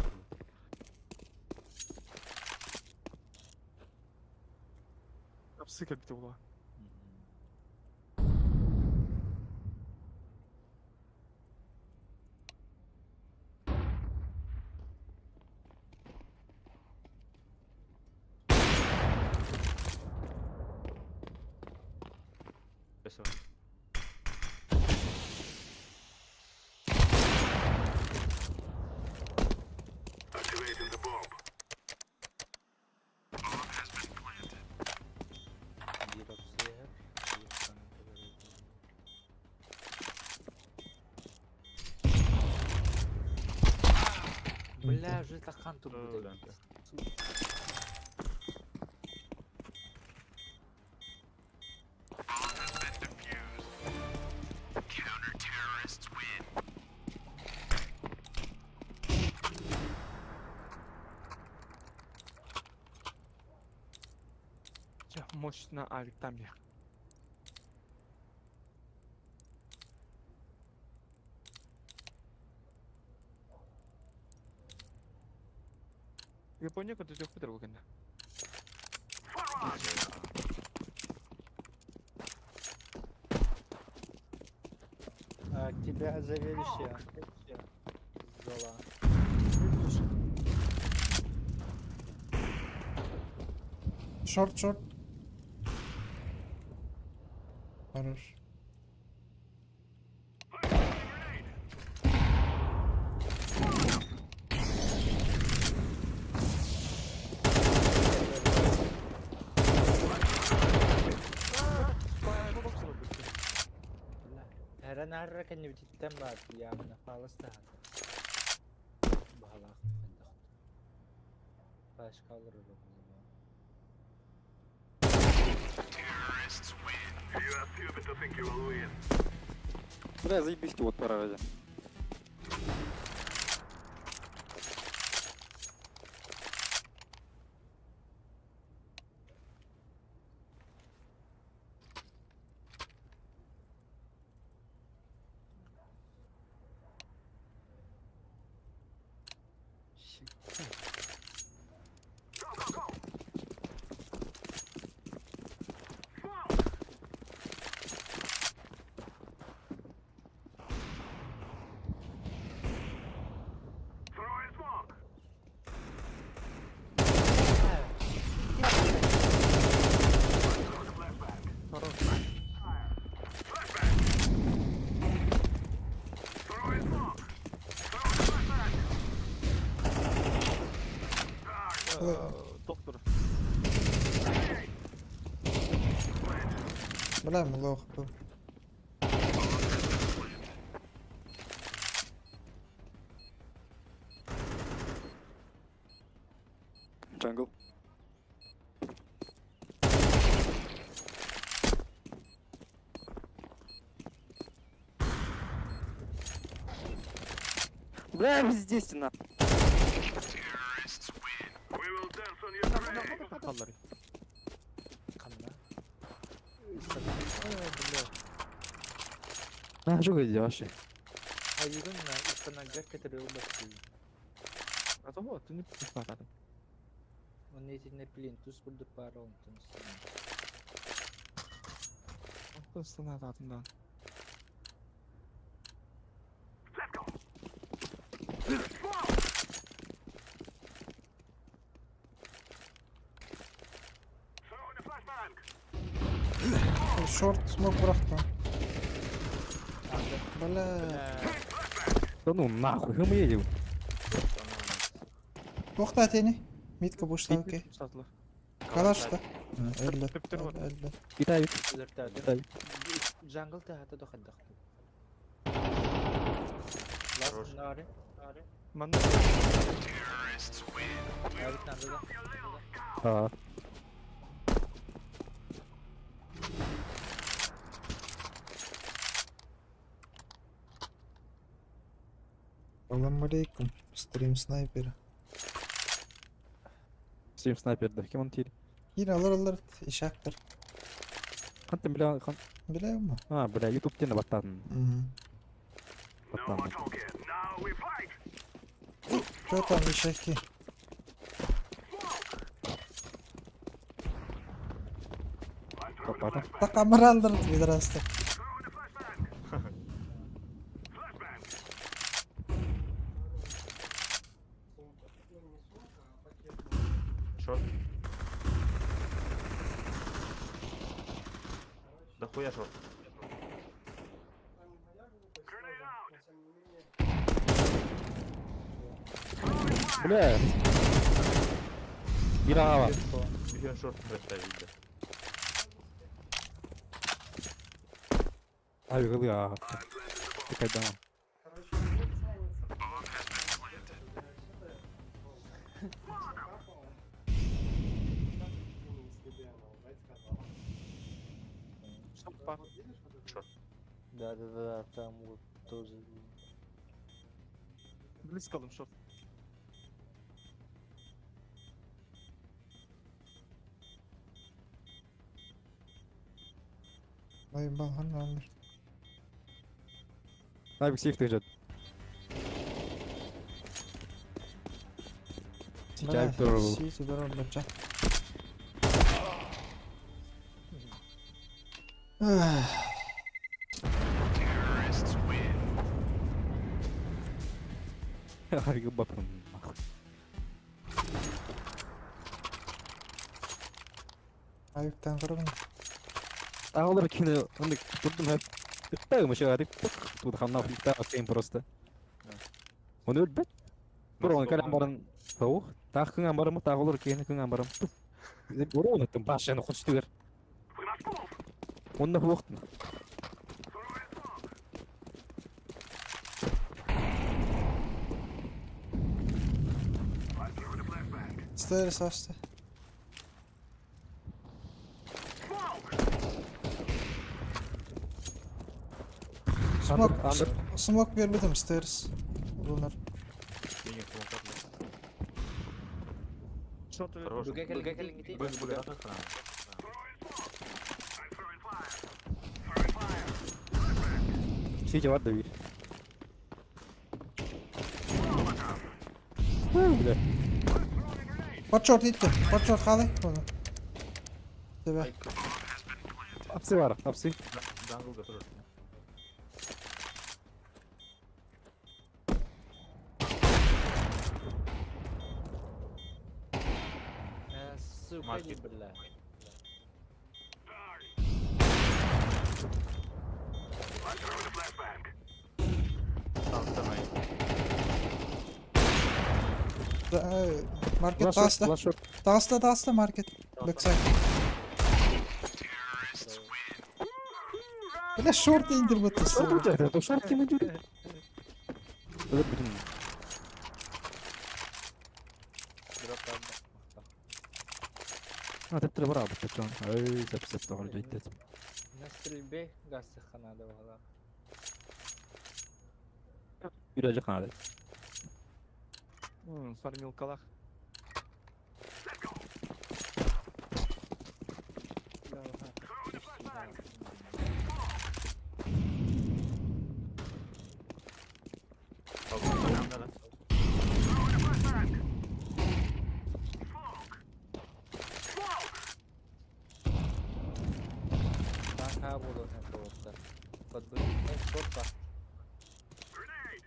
Апсы кәлбіті бола. Спасибо. Activating the bomb. Bir opsiya bir kanata Бля, уже тахан тут Э, будет. да. Ча, мощно алик там я. Япония көтөтөх битер бугенна. А, тебя заведующая. Зола. Шорт, шорт. Хорош. Бля. Хәрән арра кәнне бититтен бар я мына фалас да. Бахалах хандах. Башка алыр You are stupid to think you will win. Бля, заебись вот пора ради. Go, go, go! Smoke! Throwing smoke! Throw the flashbang. Flashbang! Throwing smoke! Throw the flashbang! Доктор. Бля, лох был. Джангл. Бля, везде стена. We will dance on your grave! Kallar. Канна. Бля. А, что вы делаешь? А югын на истанага кетире уласы. А то вот, не патадым. Он этине плинтус курдук бар онтун. Антон станататындан. Let's go! Smoke! Throwing a flashbang! Шорт смог бырахтым. Бля. Да ну нахуй, мы едем. Туохта тени? Митка бушла, окей. Сатылар. Калаш да. Өллө. Төптөр бар. Өллө. Китай, Өлөртөөтүм. Китай. Jungle тахата дохаддах. Хорош. Last нари. Манна Авик надо да. А, Салам алейкум. Стрим снайпера. всем снайпер, да, кем он теперь? Yine alır alır işaktır. Хан бля, хан. Biliyor musun? А, бля, YouTube тен баттан. Hı. No Баттан. more talking. Now we fight. Что там ишаки? I'm throwing a Копата. flashbang. Так амыр алдырды пидорасты. Throwing a flashbang. Flashbang. Шорт. Да хуя шорт. Grenade out. Бля. Бирава. Бьем шорт представить, да. Ай, гылы, а. Такая дама. шорт бар. Да, да, да, там вот тоже. Близко алым шорт. Vay bahan alır. Авик сейф лежит. Сити авик тоже был. Сити дорог бача. Авик баттан, нахуй. Ayıptan kırılma. Ağlar кино, он турдум хеп. Тагым еще арик. Тут ханна фликта окей просто. Он өлбөт. Бур он калам барын таух. Тах кыңан барым, таг олор кени кыңан барым. Бур он өттүм баш яны хочтугер. We must move. Онна хуктун. Throwing smoke. I'm throwing a flashbang. Stairs açtı. Smoke. Smoke, Андер. smoke vermedim stairs. Bunlar. Денег смока, бля. Шорт өлөр. Хорош. Бүге кел, кел, кел. Б, б, б, Throwing smoke. I'm throwing fire. Throwing fire. Сити бар да бир. Бля. Throwing a grenade. Под short gitti. Под short kaldı. Bunu. Tebe. Апсы бар, апсы. Джангл готов. Сука, Маркет. бля. I'm throwing a flashbang. Там, там, Market Лашот, dağıstı. лашот. Dağıstı dağıstı market. Backside. Bile short indir bu Шорт у тебя, шорт кем идет? Блин. Дроп А, ты бара, бачон. Ай, сап сап тоғыр жайтты. На стрельбе газ ханада была. Үрәжі қанады. Фармил калах. Throwing a flashbang. там. Throwing a flashbang. Smoke. Smoke. Танка буду на просто. Подбыл. Шорт ба. Grenade.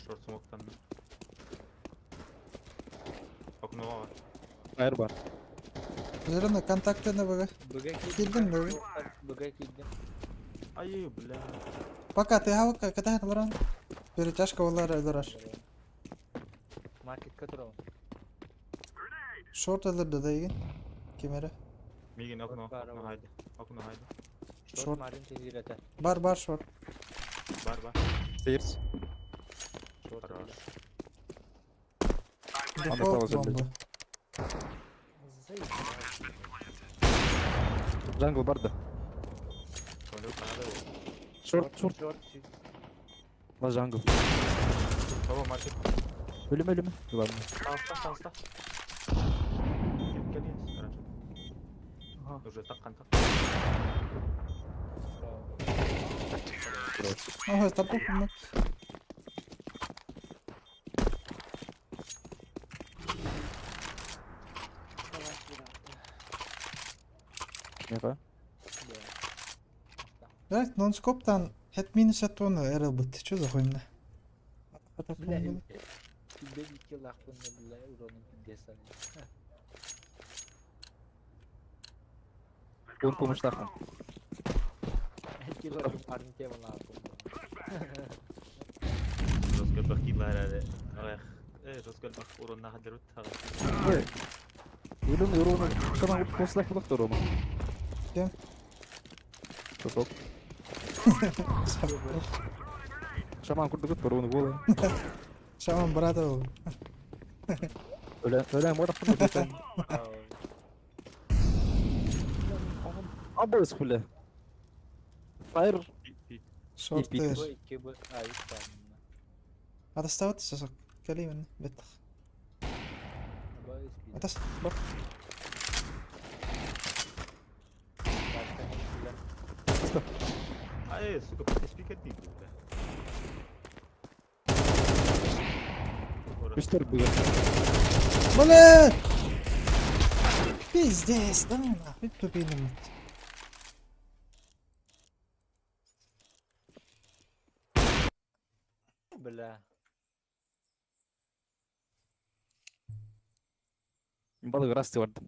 Шорт смок там. Окно. Фаер бар. Зерно контакты на БГ. БГ Киирдим киирдим. БГ. БГ киирдим. Ай, бля. Пока ты хавка, когда лоран. Перетяжка олар өлөрөр. Маркет которого. Шорт өлөрдө да деген. Кемере. Мигин окно, Бар, окно бар. haydi. Окно haydi. Шорт Шорт. Марин тезирete. Бар бар шорт. Бар бар. Стейрс. Шорт. Хорош. Анда Дефолт пауза, бомба. Джангл бар да. Колю канада ол. Шорт, шорт. Шорт. Ла джангл. Баба маркет. Өлеме, өлеме. Ладно. Таста, таста. Кел, кел, есть. Хорошо. Ага. Уже таккан так. Ага, тапок мы. Нега. Да, нон-скоптан хет минус атоны эрл бит. Чё за хуйня? Бля, тебе iki lafını bile uranın desen. Он помощь нахуй. İki lafın Marin Kevin lafını. Роскөл бах килар әлі. Ах, Роскөл бах уронна хадырут. Өлеме, урона. Шаман қосылақ бұлақ та Рома. Кем? Сосок. Шаман курды күт бар оны голы. Шаман брата ол. Өле, өле, модақ күн. Абыз хуля. Фаер. Шорт Пит. эр. Bu iki bu ay üç tane. Атастабыт сосок. Калимен беттах. Bu üç bir. Атас бар. Başka ne bile. Ай, сука, спикер дейді. Үстер бүгін. Бля! Пиздец, да ну нахуй тупиным. Бля. Балық расты барды.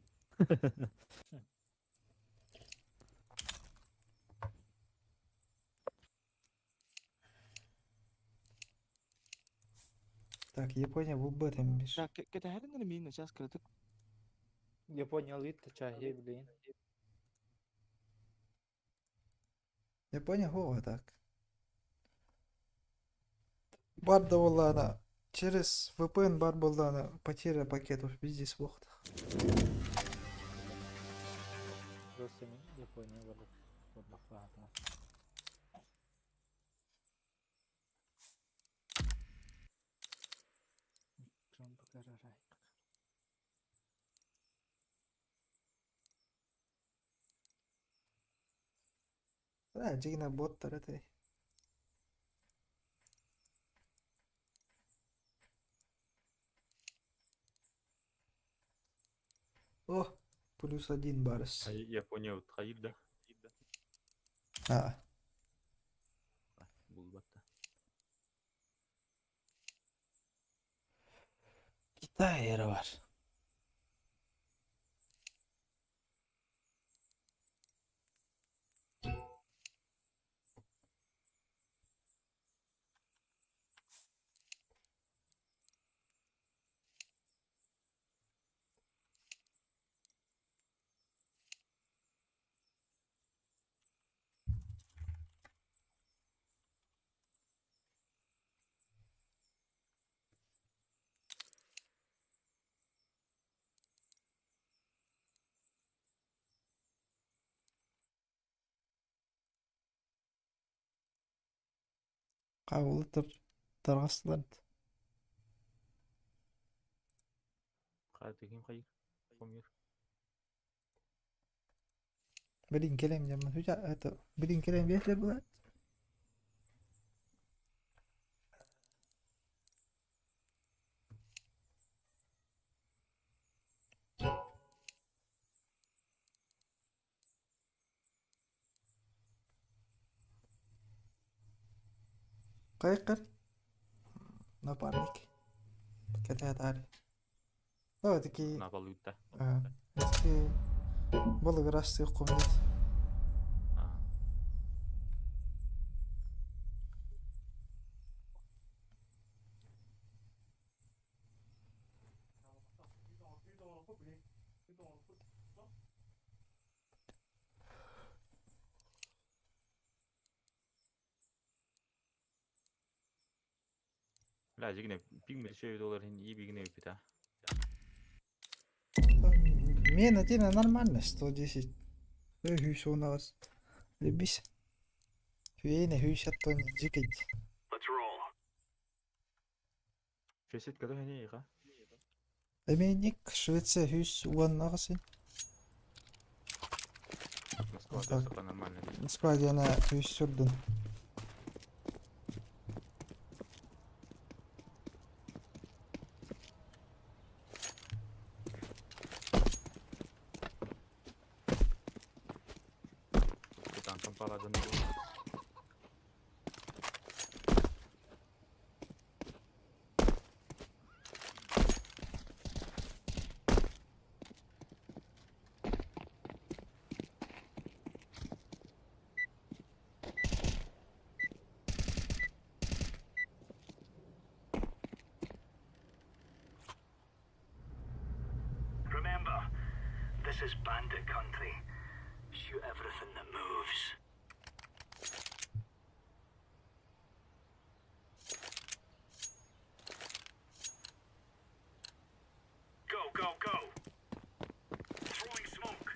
Так, Япония в УБ там биш. Да, кэтэ мин сейчас кырытык. Япония алыт чахи блин. Япония гова так. Бар доволана. Через VPN бар болдана. Потеря пакетов везде плохо. Rusya Япония var. Bak Да, дигна бот это. О, +1 барыс. Япония утқайыр да. А, Бұл батта. Китай эра бар. Кабылытыр таргастылар. Қайыр ким қайыр? Қомер. Блин, келем жаман. Хүча это, блин, келем беслер булат. Кайкыр. Напарник. Кетет ари. Давай такие... Напалыытта. А, такие... Балыгырас комнат. Бля, дьигинэ пигмет шею доллар хин и бигне үпүтэ. Мен один нормально, 110. Хүйс у нас. Любись. Хүйейне хүйс аттон жикет. Let's roll. Шесет кадо хини иха. Эменик Швеция хүйс уаннағысы. Москва Так. да нормально. Москва диана хүйс сүрдін. Кутан компаладан. Remember, this is bandit country. Shoot everything that moves. Go, go, go! Throwing smoke.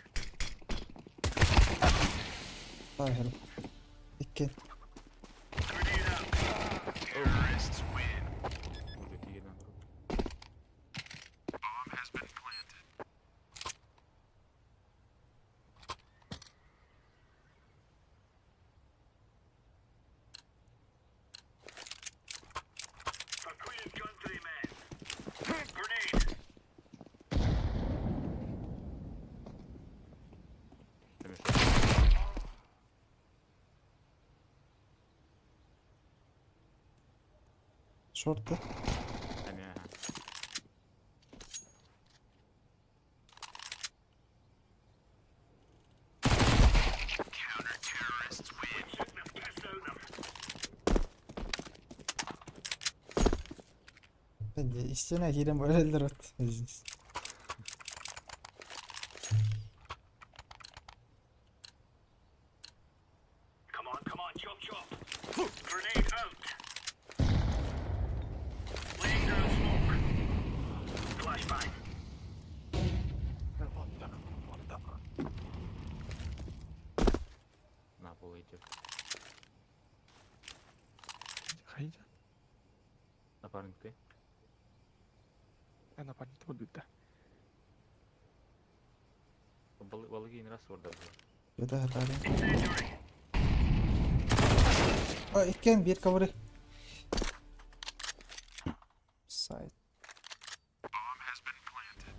Тайхер. Иккен. Grenade out. Terrorists win. Уже кигеден. Bomb has been planted. For Queen and country, men. Grenade. Шорты. Эме. Counter-terrorists win. Shooting the piss out of them. Истина кирен барелдер от. Come on, come on, chop chop. Grenade out. Laying down smoke. Flashbang. На пол идет. Хайда. Напарник ты. Я напарник буду да. Балыгин раз орда. Беда хатары. Incendiary. А, иккен бир кабыры. Сайт. Bomb has been planted.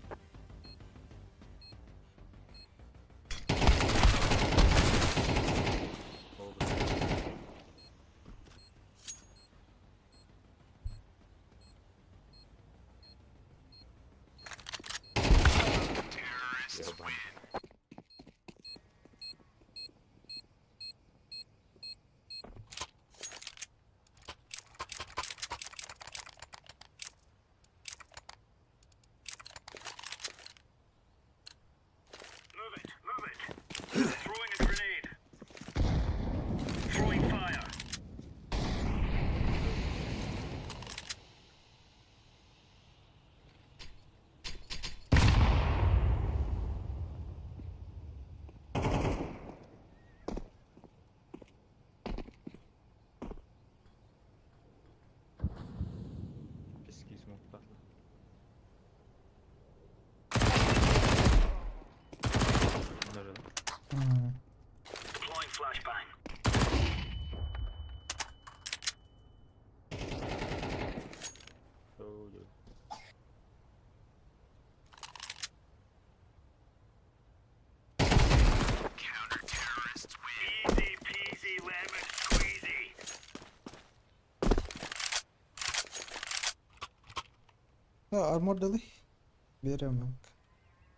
Terrorists win. Move it, move it. Throwing a grenade. Throwing fire. Пески смог пахло. М. Deploying flashbang. Counter-terrorists win. Easy peasy lemon squeezy. Да, армор дали. Берем.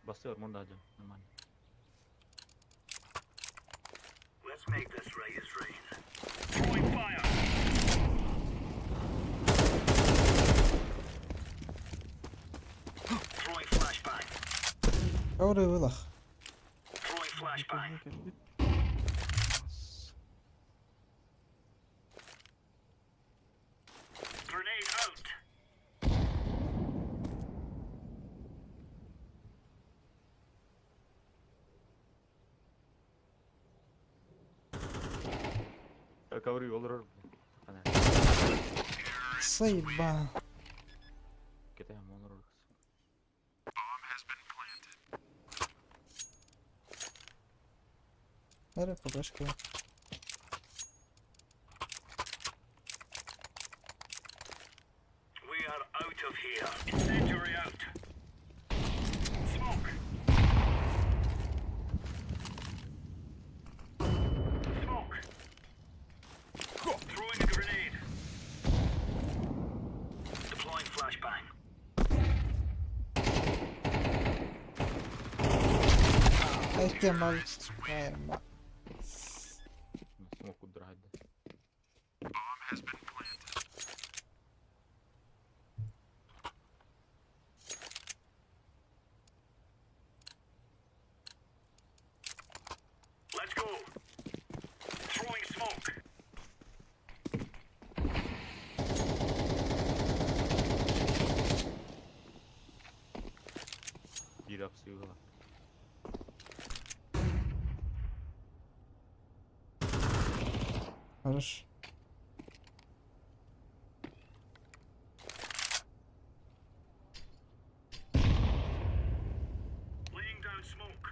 Бастыар мурда дьон, нормально. Let's make this right as rain. Throwing fire. Throwing flashbang. Оры вылах. Throwing flashbang. Grenade out. Ковры олорор. Ана. Сайба. Кетем олорор. Bomb has been planted. Бери побешки. We are out of here. Incendiary out. Smoke. Smoke. Throwing a grenade. Deploying flashbang. Эти mal. Смок удрать. Bomb has been planted. Let's go. Throwing smoke. Bir апсыгыла. Хорош. Laying down smoke.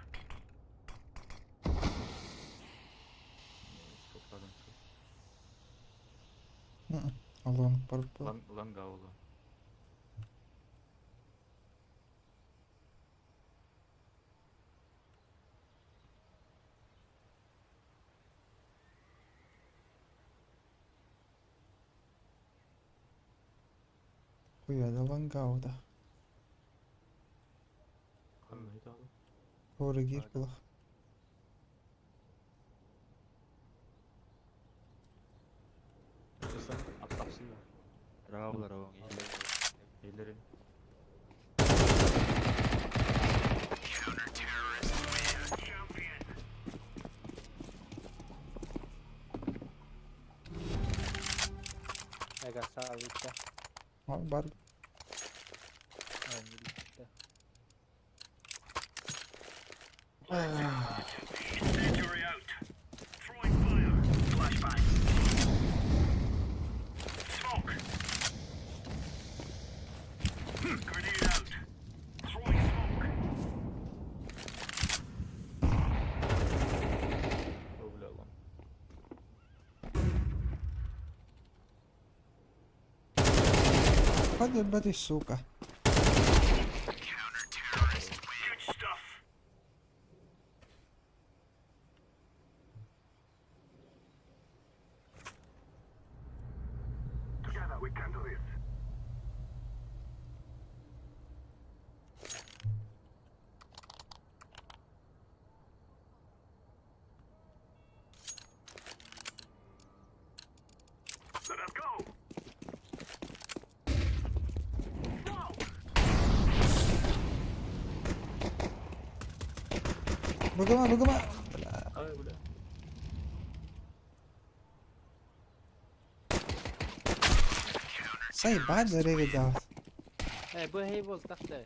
Алон парпа. Лан лангаула. Хуя да лангауда. Ханна италы. Хоры гир булах. Апсыгыла. Браво, браво. Эллерин. Champion. Эга саалыкка. Бар. Оонньуу. Incendiary out. Throwing fire. Flashbang. Smoke. Grenade out. Throwing smoke. Бля, лан. Ходи, бери, сука. Good stuff. Together we can do this. Let us go. Бугума, бугума. Ай, бля. Сайба дөрөг жаа. Э бу хей бол тахта.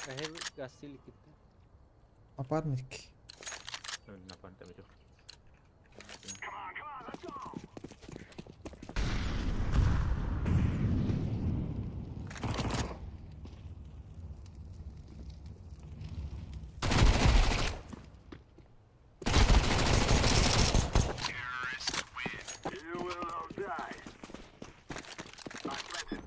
Хей гасил китте. Напарник. Напарник там идет. Come on, come on, let's go. Terrorists win. You will all die. I'm planted.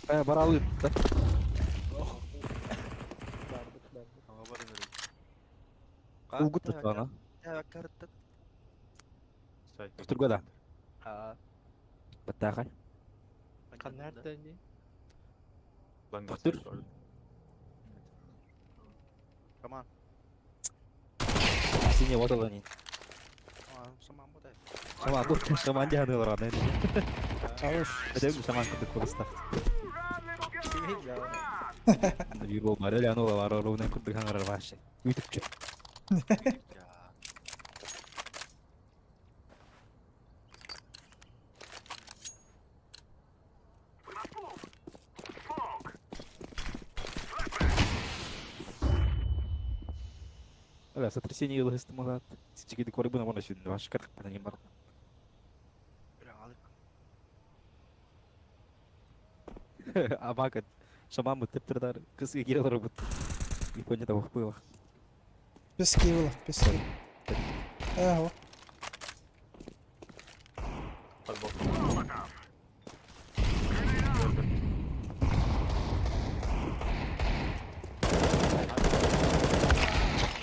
Э, баралыын да. Барбыт барбыт. Ага бар ынырык. Улгут туттаҕына. Карыттат. Турга да. Баттаахай. Ханна дии? Тохтур. Come on. Сине вот оланин. Шаман, бу шаман дьаһаны олорон. Хорош. Өтөг шаман курдук курустах. Биир болмар эле аны бар оруна курдук хаңарар башы. Үтүкчү. We must move. Smoke. Бля, сотрясение ылыһыстымалаат. Сичигиди корыбына мона сүннү баш кыркпана нем бар. Амакат шаман бут тептер кыз кире олорбут. Япония да было. Пески было, пески. Э,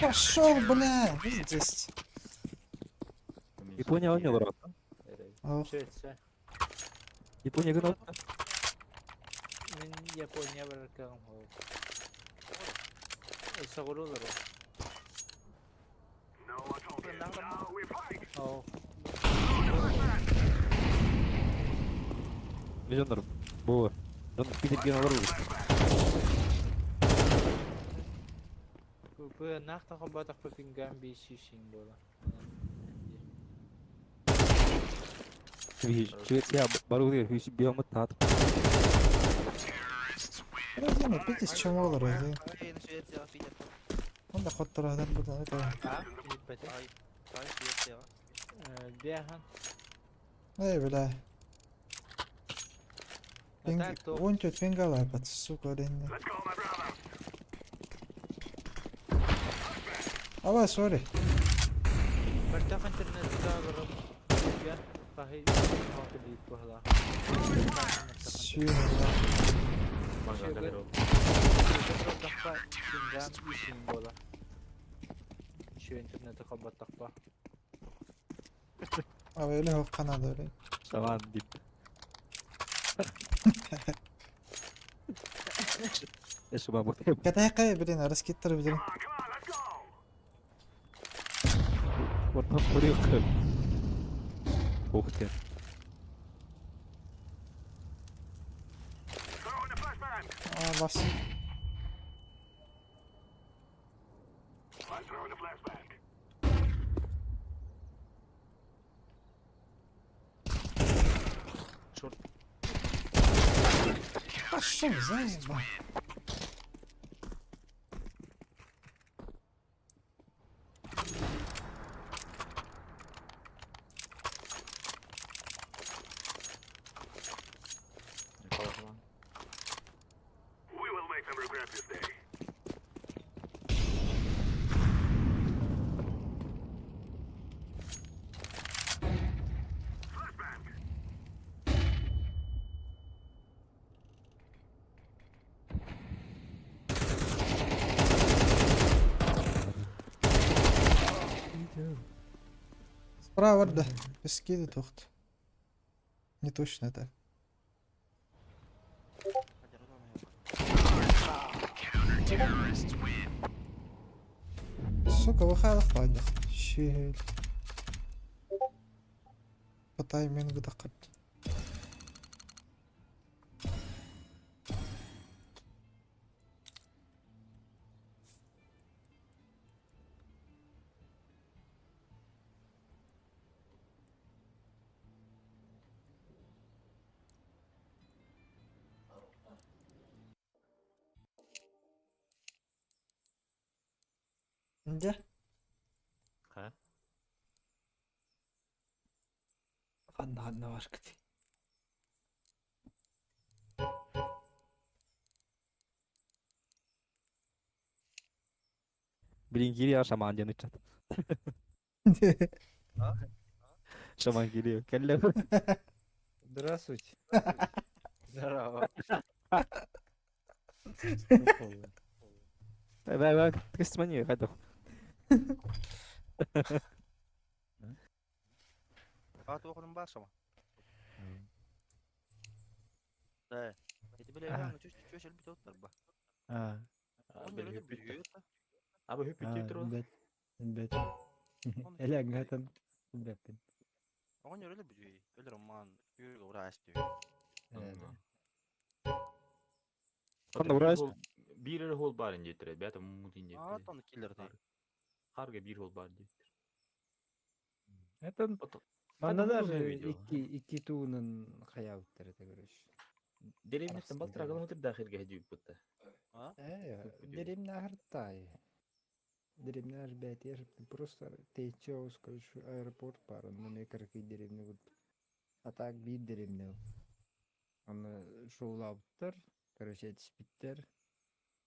Пошел, бля! Здесь. Япония оонньуулар Ох. Швеция. Япония гына Мин Япония барар кыаҕым суох. Соҕуруулар ол. No more talking. Now we fight. Оо. Миллионер бу. Дон Питерген олорор. Бу наахтан холбоотохпо пингам биир буола. Швеция баругы хүс биомут таат. Родина, пить чем олор, Он да хотторадан будан это. Билбэтэ. Биахан. Эй, бля. А так то Вон тут пингала, под сука, блин. Let's go, my brother. Ава, сори. Бартах интернетка олорон пахай хоото биир быһалаах. Сюда. Пингам исин буола. Şu интернети холботтохпо. Ава, или хок Канада, блин. Шаман дип. Шаман бу. Катайка, блин, раскиттер, блин. Come on, come on, let's go. Орна көрөк. Ух ты. Throw in the flashbang. А, бас. I'm throwing a flashbang. Пошел, заебал. We will make them regret this day. Flashbang. Справа, да. Пески тухт. Не точно это. Сука, выхалах ладно. Щель. По таймингу дақырт. Дьэ. Ха? Ханна ханна баркыт. Блин, кири шаман диэн ыччат. Шаман кири. Кэллэ. Здравствуйте. Здорово. Бай, кыстымани, хайдах. А туохунун баар сама. Э, ити биле чүс чүс өлбүт оттар ба. Аа. Били хүппүт. Аба хүппүт тур. Бэт. Бэт. Эле ангатан бэппин. Оҕонньор өлө бүдүй. Өлөр оммаан үөргэ ураас дүү. Ханна ураас? Биир эрэ хол баар диэтэр, бэт мутин Аа, диэтэр. тон киллер дии. Харга биир хол баар диэтэр. Это манна даже икки икки туунун хаябыттар это короче. Деревнеттен балтыр километр дахирге хедип бутта. Э, деревня ахартай. Деревня аж бәтер, просто тече короче, аэропорт бар, онно ме кыркый деревня вот. А так бир деревня. Аны шоулабыттар, короче, этиспиттер,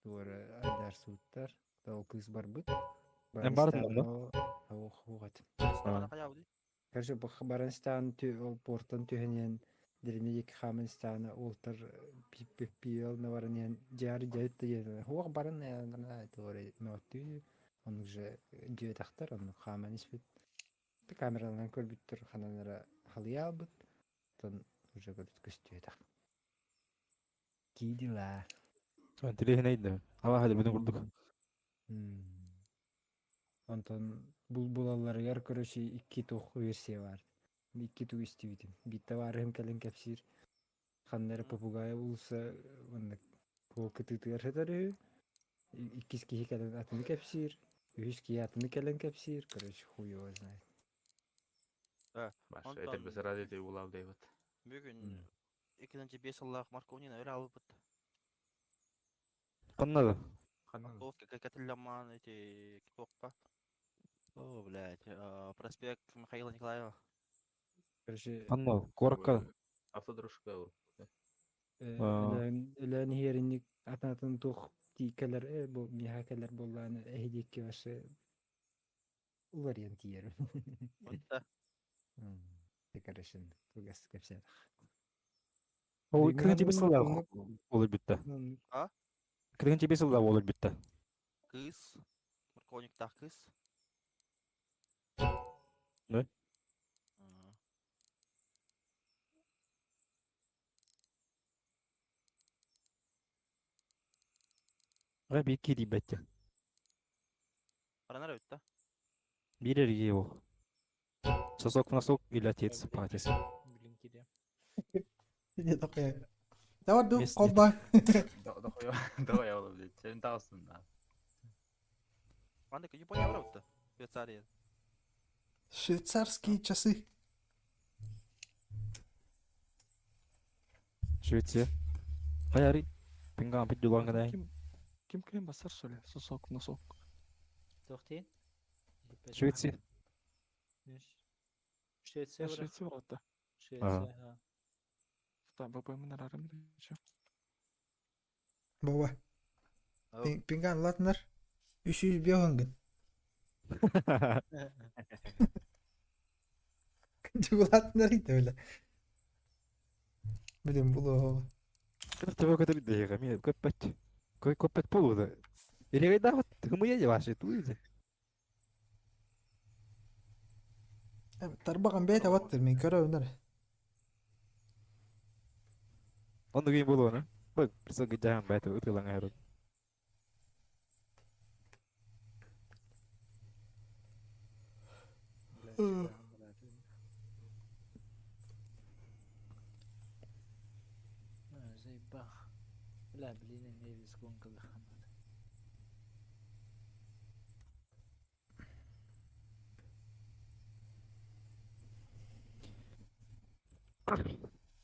туара айдар сууттар, ол кыз барбыт. Эн бардың онно? Ох, оғат. Хаябы дии. Короче, Баранстан ол порттан түһэнен деревня екі хамынстаны олтар пиппиел наварынен жар жайт деген. Хуақ барын туары мөттүү, оның же жүйетақтар, оның хаман испит. Камералан көрбүттөр хананара халыябыт, тон уже көрүт көстүөтак. Кидила. Интеллигент Ава хadi бүтүн курдук. Онтон бул булаларыгар короче икки тух версия бар. Икки тух истибитим. Битте барыһым кэлэн кэпсиир. Ханнары попугая улса онна кол кытыытыгар сытар үһү. Иккис киһи кэлэн атыны кэпсиир. Үһүс киһи атыны кэлэн кэпсиир. Короче, хуй его знает. Баш, этер бесара дети улав дейбит. Бүгүн 2005 сыллаах Марконин өлө албыт. Каннада. Туох кэтилламаан ити туохха. О, блядь, проспект Михаила Николаева. Короче, Канна, коракка. Автодорожка ур. Өлөн хиэринник атын тух тиикелер бу миха келер боллааны эһидикки башы уларыян тиер. Онта Текарышын тугас кепсетах. Ол 2005 сылда болор бүтті. А? 2005 сылда болор бүтті. Кыз. Маркониктаах кыз. Не? Ага бир ки дибетте. Баранар өттө. Бир эрге ол. Сосок в носок или отец, патис. Блин, кире. Не такая. Давай ду Мест колба. Давай олом дейт. Сен тагысың да. Манда Япония бар өттө. Швейцария. Швейцарские часы. Швеция. Каяри. Пинган пит дулан гана. Ким ким ким басар что ли? Сосок, носок. Тохти? Швеция. Швеция, брат. Швеция баратта. Швеция, ха. Та ВПМ нарарым дечи. Баба. Пинган латнар. Үш жүз беғынгын. Жугулатнар ите бile. Билем булу. Тебе көтөр дейге мен көппөт. Көппөт болду. Элеге да вот хымыя жабашы туйды. Тарбаган бейт абаттыр мен көрөмдөр. Онду кийин болду аны. Бак, присыл жахан байты ытылан айрын. Заебах. Бля, блин, не визгон калханат.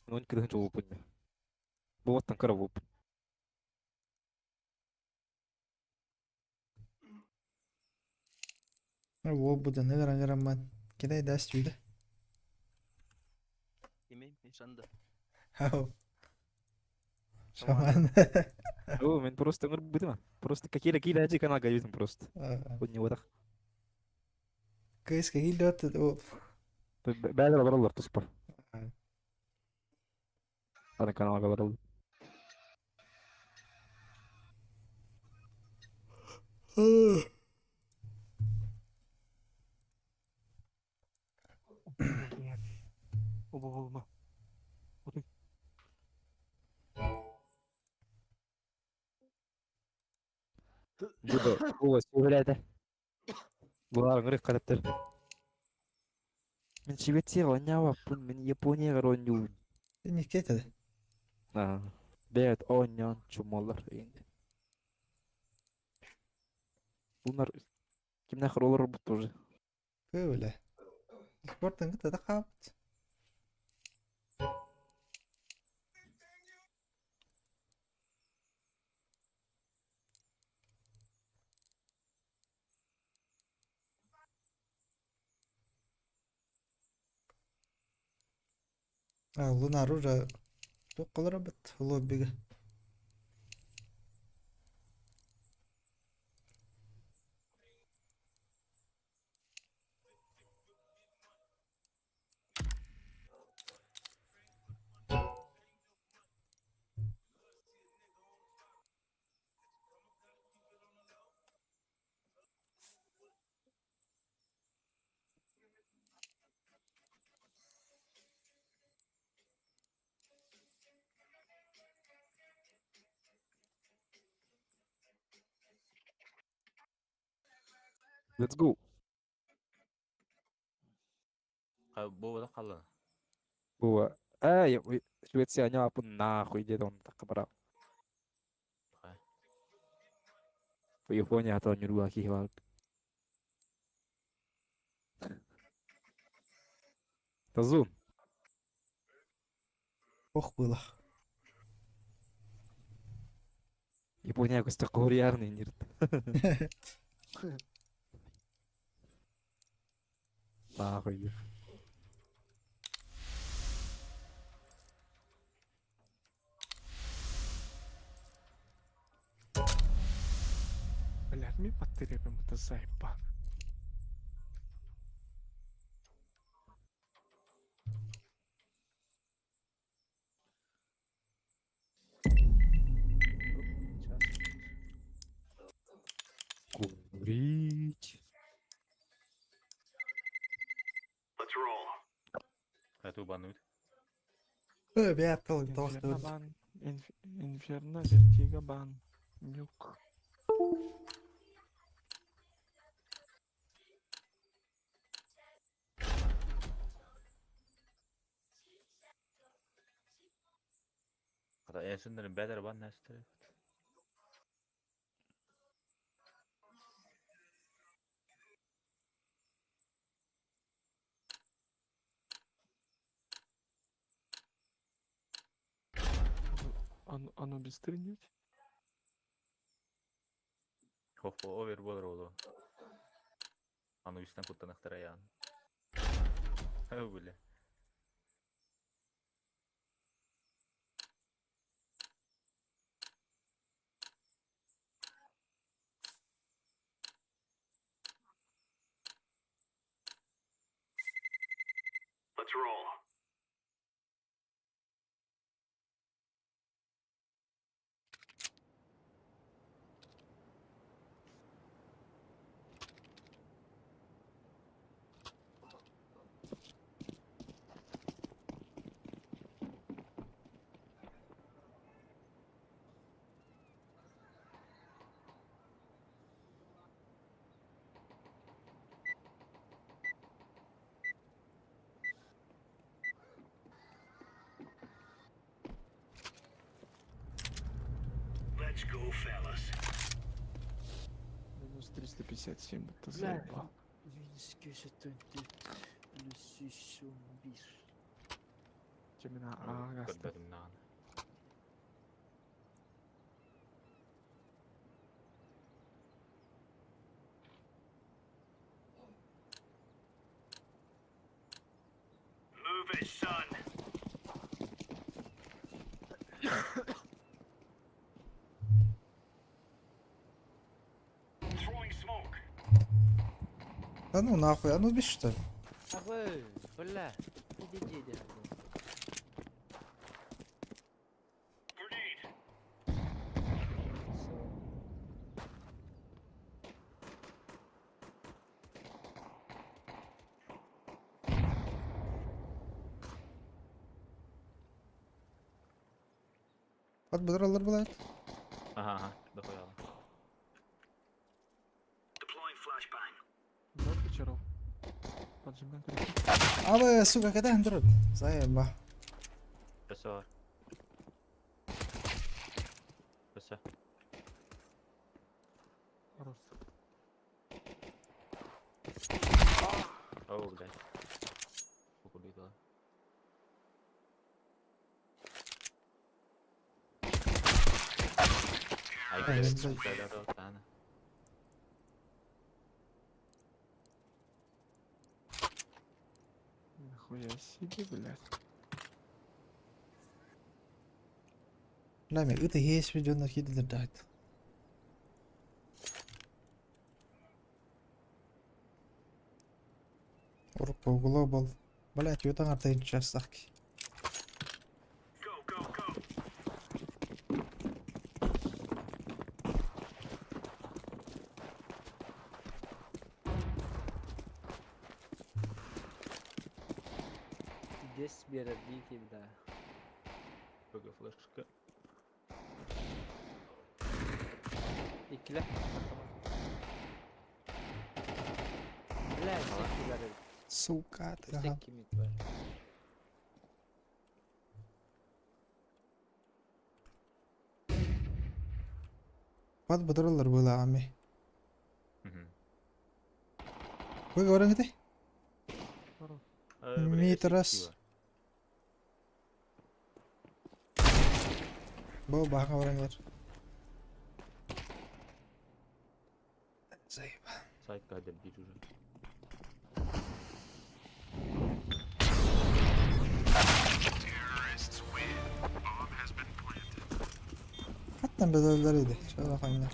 Он кыдын жолу пунме. Болоттан кара болуп. Ол бу да нагар ангар Кидай даст үйдө. Кими? Мишанды. Хау. Шаман. О, мен просто ыңыр бутыма. Просто какие какие ажы канал гайбитим просто. Вот не вот Кыз кегил өттө. О. Бәлер алар туспар. Аны каналга барал. Оба болма. Буду. О, сөйледі. Бұлар ыңырық қараптар. Мен Швецияға ойнабаппын, мен Японияға ойнайбын. Никке этэ. Бэт ойнан чумалар енді. Bunlar ким нахер олар бут тоже. Көбүлэ. Спортын кытта да хаалбыт. А, Лунар уже туох бит лоббига. Let's go. Бу қалды. Бу. Ай, Швеция ойнабаппын нахуй деді оны таққа бара. Япония ата нюруга кихи бар. Тазун. Ох было. Япония көстө куриярный нирт. Нахуй. Блядь, ми потребуем это заебал. Курить. Let's roll. Қайту бануйт. Э, бэйэ тыл Инферно тоохтур. бан. Инферно, Вертиго бан. Нюк. Қата әсіндірін бәдір бан нәстірі. Оно быстрее? Хоп, овер болар олу. Аны үстен куттанақтар аяғын. Әу біле. Let's roll. Let's go, fellas. Минус 357, это Бля. заебал. Минус 274 плюс 111. Темена агаста. Көрбөдүм нағын. Move it, son. Throwing smoke. Да ну нахуй, а ну бишь что ли? Ахуй, бля. Иди, иди, иди. Grenade. Под быдыраллар булаат. Ага, ага, дохуя. Deploying flashbang. Да, вечеров. Поджимай крышу. Абы, сука, кэтэһэн турар. Заеба. Өссө бар. Өссө. Хорош. О, блядь. Кукурдуйдулар. Ай, Ай, блядь, блядь. да-да-да, Нихуя себе, блядь. Бля, мен ыт иһиэс видеоны киирдилэр Урукку глобал. Блять, үтэн артайын частах. Go, go, go. Дес биэрэр дии киирдэ. ПГ флешка. Иккилэр. Бля, секкилэр эбит. Сука, ты ага. Секки мид бар. Под быдыраллар была ами. Мгм. Вы говорите? Хорош. Бля, Митрас. секки бар. Бу баха бараңлар. Заеба. Сайтка дебдир уже. Terrorists win. Bomb has been planted. Hatta bedelleriydi. Şöyle bakayım yine.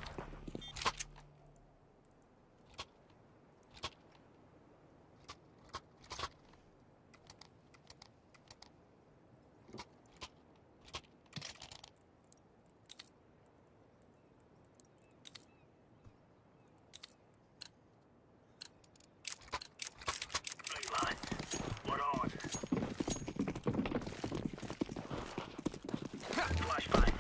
Right, lads. We're on. Flashbang.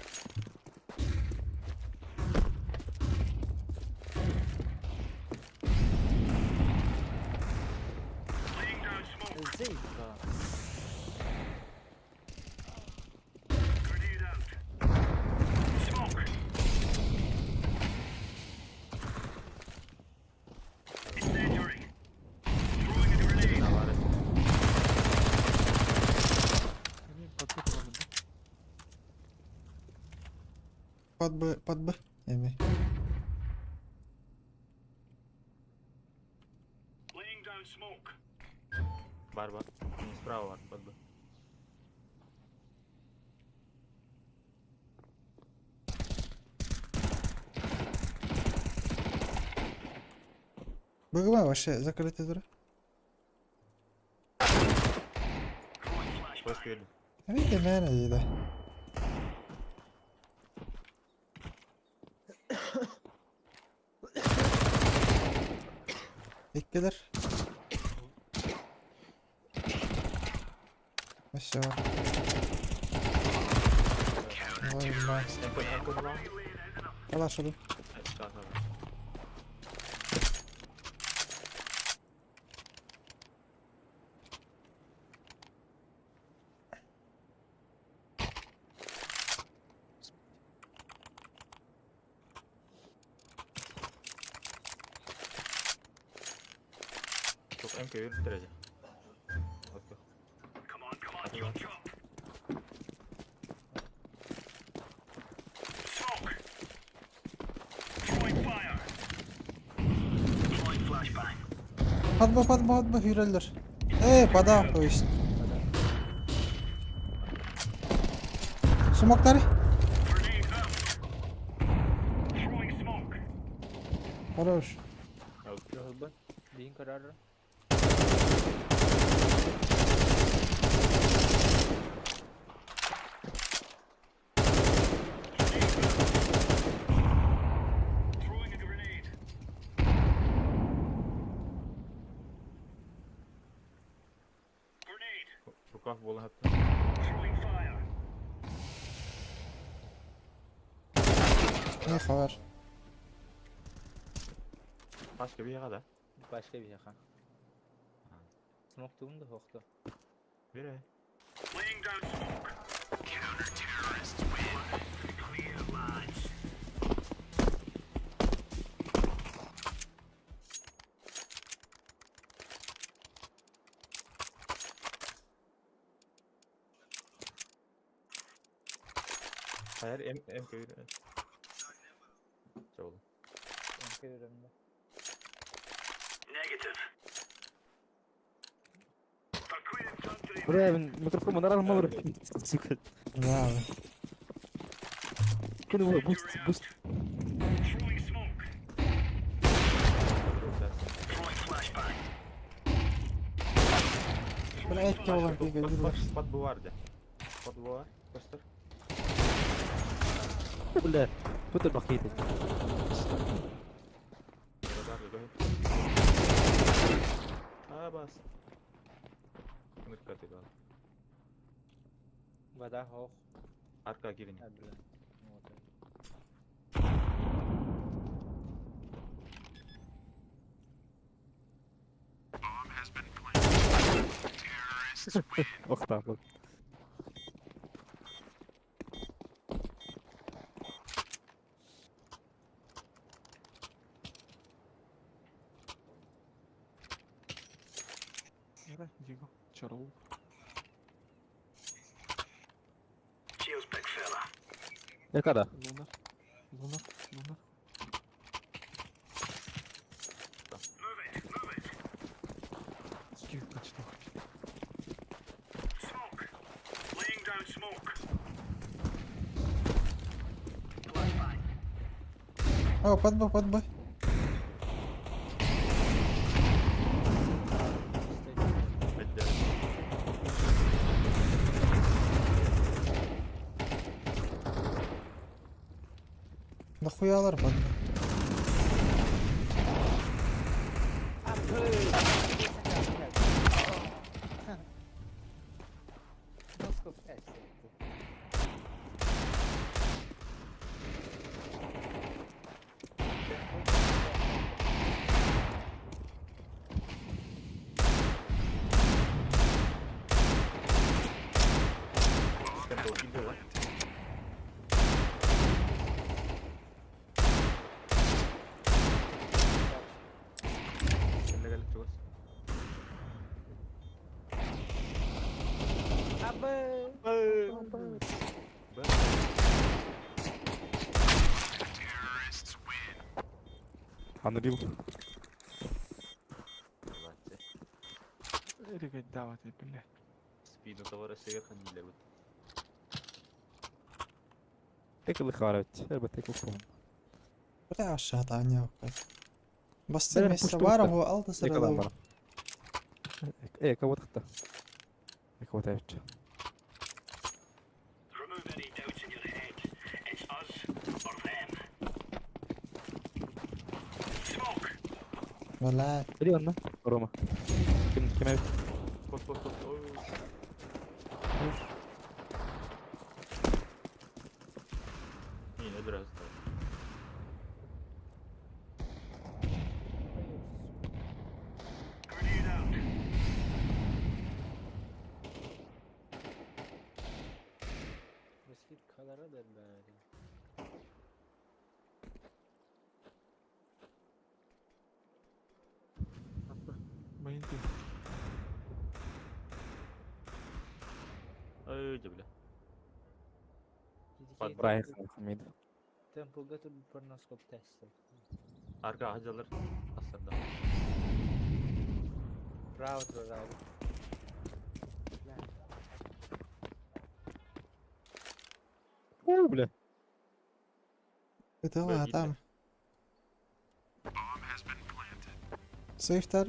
Laying down smoke. Зейка. Grenade out. Smoke. Incendiary. Throwing a grenade. Наварес. Они подпитывали, да? Под Б, под Б. Эми. Laying down smoke. Бар, бар. Не, справа бар, под Б. Быгыма вообще закрытый тура. Throwing flashbang. Флешка бердим. Эми кемәне дейді. Иккилер. Все. Ой, ба. МП, МП два. Калашыру. Ай, да, да, да. Çok МК yürü derece. Okey. Come on, come on, chop, chop. Smoke. Throwing fire. Deploying flashbang. Под Б, под Б, под Б, хүрэллэр. Э, пода, то есть. Смоктары. Grenade out. Throwing smoke. Хорош. Окей. Дейін көрөр. Throwing a grenade. Grenade. Рукав була гапта. Throwing fire. Ne haber? Başka bir yere da. Başka bir yaka. Smoke da hoxtu. Bire. Laying down smoke. Counter-terrorists win. Clear, lads. Hayır M M köyü. Çabuk. MK öğrendim. Negative. They're clearing country. Бля, микрофон манар мавр. Сука. Да. Кинул буст, буст. Throwing smoke. Throwing flashbang. Бля, эти olan bir geldi. Spot bu vardı. Spot bu var. Göster. Бля. Тут бахиты. Radar go ahead. Aa bas. Nırkat edin. Vada hox. Arka girin. Ha bile. Bomb has been planted. Terrorists win. Ох так вот. Yere Diego. Çarol. Cheers, big fella. Ne kadar? Lunar. Lunar. Lunar. Move it, move it. Скил kaçtı. Smoke. Laying down smoke. Flashbang. О, подбой, подбой. Bekle. Нахуялар подбой. Noskop test. Tempo gidiyor lan. Sen de gel çabuk. Terrorists win. Unreal. Allah Erige davet et bile. Speed tavara seger kandiller bu. Tek лихаровать. Эрба тек уфон. Бля, aşağıda yok. Bastı Бля, место пушка var укта. bu aldı Eka sırada. bana. Eka вот хта. Eka вот evet. Remove any doubts in your head. It's us or them. Smoke. Бля, Biliyor musun? Roma. Kim kime? Koş koş koş. Oy. Yine biraz daha. Grenade out. Mesut kalara da böyle. Bayıldı. Öyle bile. Брайан Хамид. Temple'da tur noskop test. Arka hacalar aslında. Bravo bravo. У, бля. это Бля, там. Bomb has been planted. Сейфтер.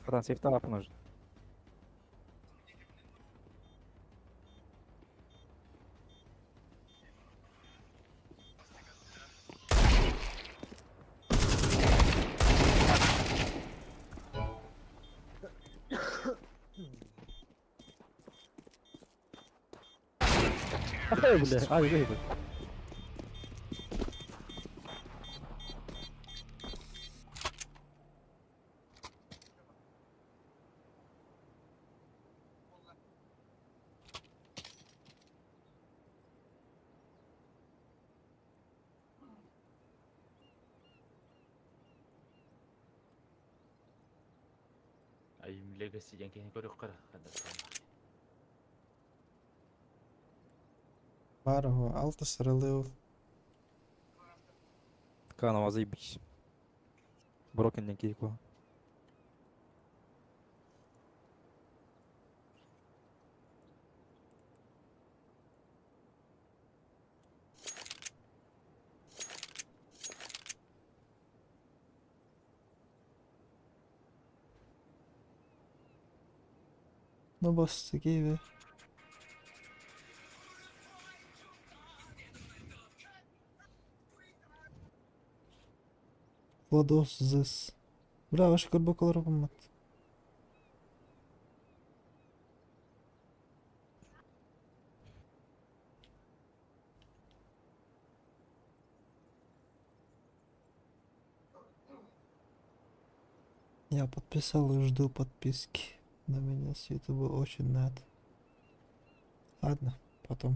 Братан, сейф тарапа нужен. Ай, бля, ай, бля. Айым Legacy диэн киһини көрүөххэ эрэ хайдах Баар оһо, алта сыралыы ол. Канава заебись. Брокен диэн киһи куһа. Ну босс, киви. Владос зыс. Бля, ваши көрбөкөлөр буммат. Я подписал и жду подписки. На меня с ютуба очень надо. Ладно, потом.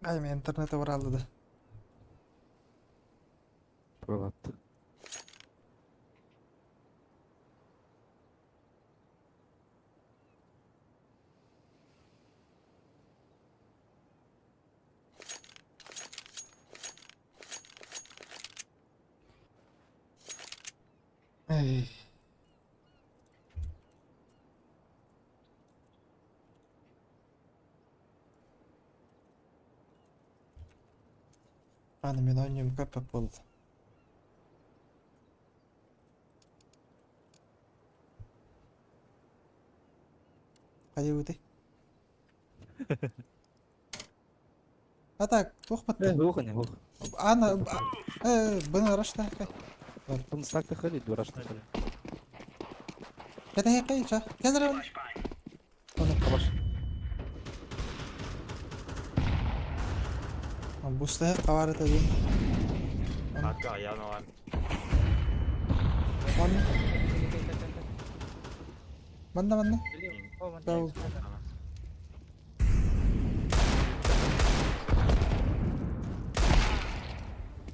Ай, мен интернете баралды да. Пролапты. Эй. Аны мен ойнойм көп болды. Хайа өте. А так, туох баттан. Э, не, ух. Ана, э, бына рашта кай. Бын стакта ходи, дурашта ходи. Это кай, ча. Кенер. Оны Кабаш. Буста кавар это дин. Арка аяғына бар. Манна. Манна, манна. Дау.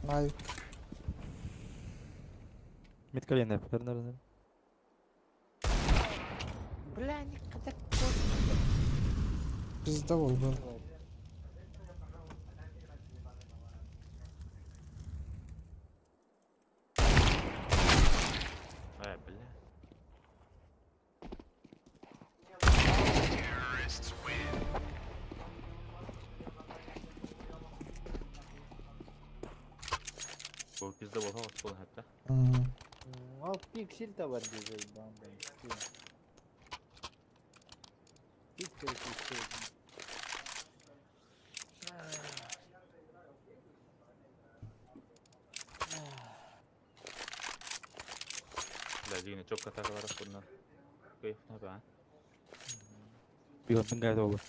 Ай. Мид колено, верно, верно. Бля, никогда Пизда был. Ай, бля. Terrorists win. Бұл пизда болса осы болған хәтта. Ал пиксель товар заебал, блядь. Пиксель, пиксель. Бля, дегенде чопка тағы бар бұндар. Кайф на ба. Бигон гайд oldu.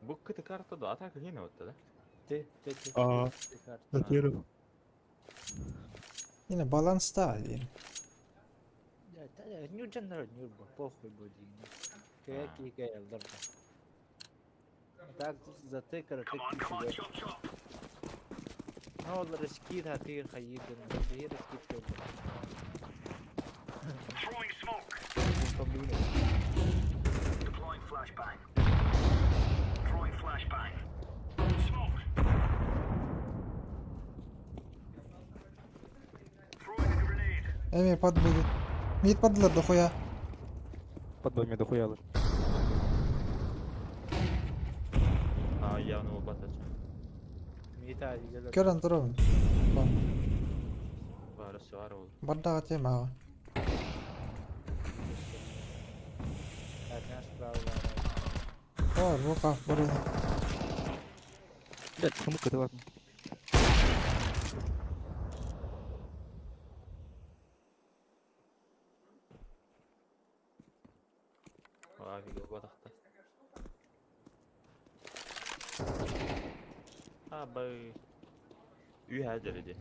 Бұл кіті карта да атака гене өтті да? Ты, ты, ты. А, ты карта. Во-первых. Yine баланста дейм. Да, да, не жанр, не похуй будет. Какие гайл, Так, затыкар, Come on, come on, chop chop. Ну, раскид, а ты хаиден, ты раскид Throwing smoke. Deploying flashbang. Throwing flashbang. Smoke. Эми подбыгы. Мид бардылар дохуя. Под б дохуя алар. А, явно буолбата. Мита дигелер. Көрөн турабын. Бар. Бары сыар ол. Бардаға тема аға. Одна справа бар. Бар, рукав бар edi. Блядь, кому это ладно. Авига буолбатахта. А, бай. Үй хәдер иди.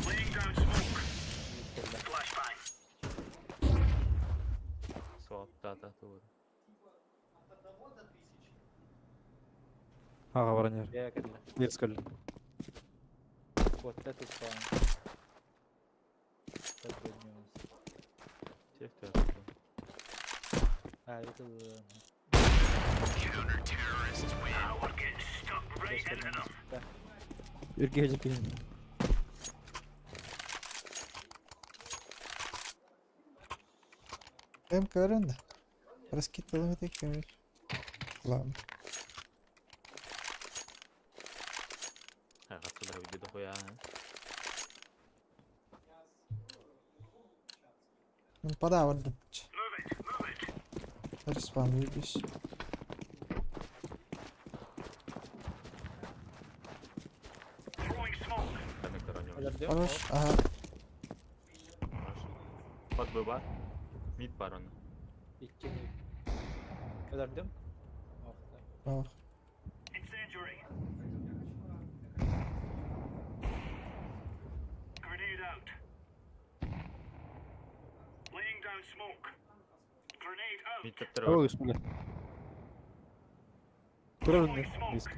Laying down smoke. Flashbang. Суап та тур. Ага, воронер. Я кэллэ. Дерзкаль. Вот это спаун. Подбегнемся. Сектор. А, это было. Counter-terrorists win. Now we're getting stuck right into them. Ирге жепин. Эм көрөн да. Раскидывал это короче. Ладно. Хатсылар видео дохуя. Ну, подавар да. Move it, move it. Респан выебись. Throwing smoke. Коннектор у него. Подождем. Хорош. Ага. Под Б бар. Мид бар он. Икки. Подождем. Ох, да. Ох. Incendiary. Grenade out. Laying down smoke. Grenade out. Мид таптар. Ой, бля. Туран близко.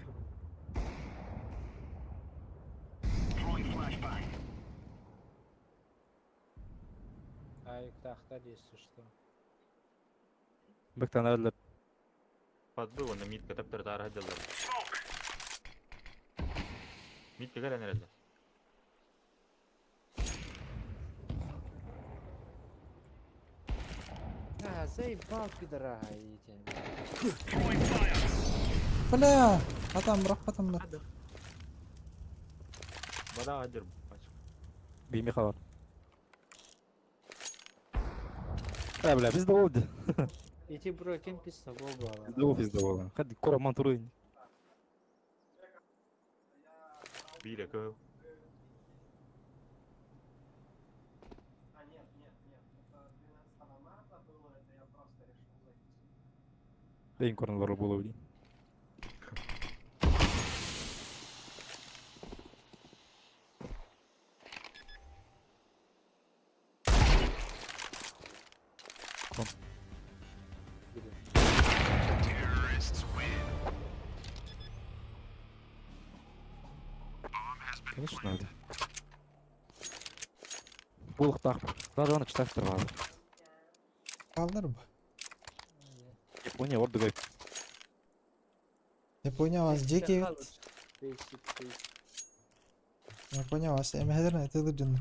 Throwing flashbang. Ай, тахта, если что. Бектан аралар. Под Б он мид таптар тар хәдер. Smoke. Мид кәгәр әнәрәләр. А, заебал, пидора, эти. Throwing fire. Бля! Атам, бірақ потом да. Бада хәдер. Бими хабар. А, бля, пизда болды. Эти бро, кем пизда был Пизда пизда болды. Хәді кораман турын. Биле кө. День корнлар было блин. Terrorists win. Bomb has been Конечно planted. надо. Булық тақ. Даже оны читать тұрғалы. Қалдыр бу. Япония ордыгай. Япония вас жеке бит. Basic, basic. Япония вас эмэдер нэтэлэр дьон.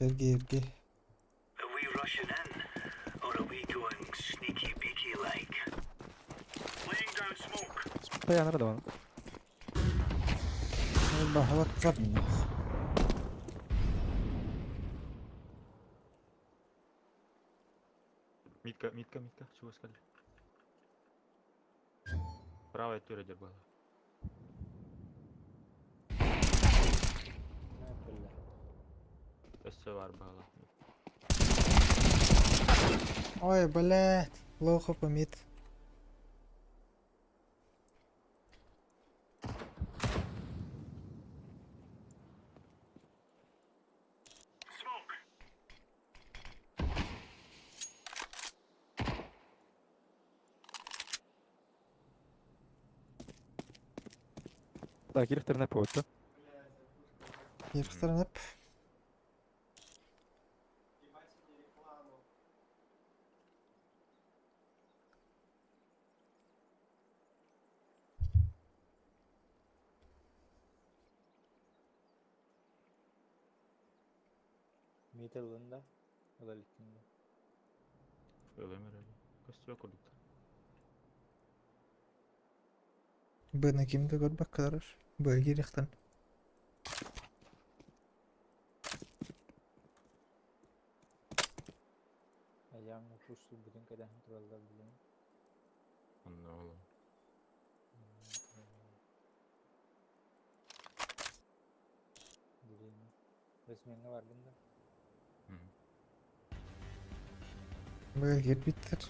Эрге эрге. Are we rushing in, or are we going sneaky beaky like? Laying down smoke. Таяныр да оны. Бахалат кар. Мидка, мидка, мидка. Чего сказали? Правая тюря была. А, бля. Өссө бар была. Ой, блядь. Плохо помит. Smoke. Так, ирехтеріне повод, да? Ерықтырынып. Мид ыллын да? Ыла иликкин да? Ылым эрэ. Көстүбэт курдук. Быны ким да көрбөккө турар. Быа киириэхтэн. Айаҥ упустурбутун кэтэһэн тураллар билигин. Онно ол. Билигин Ресмиҥҥэ баргын да? Быа киирбиттэр.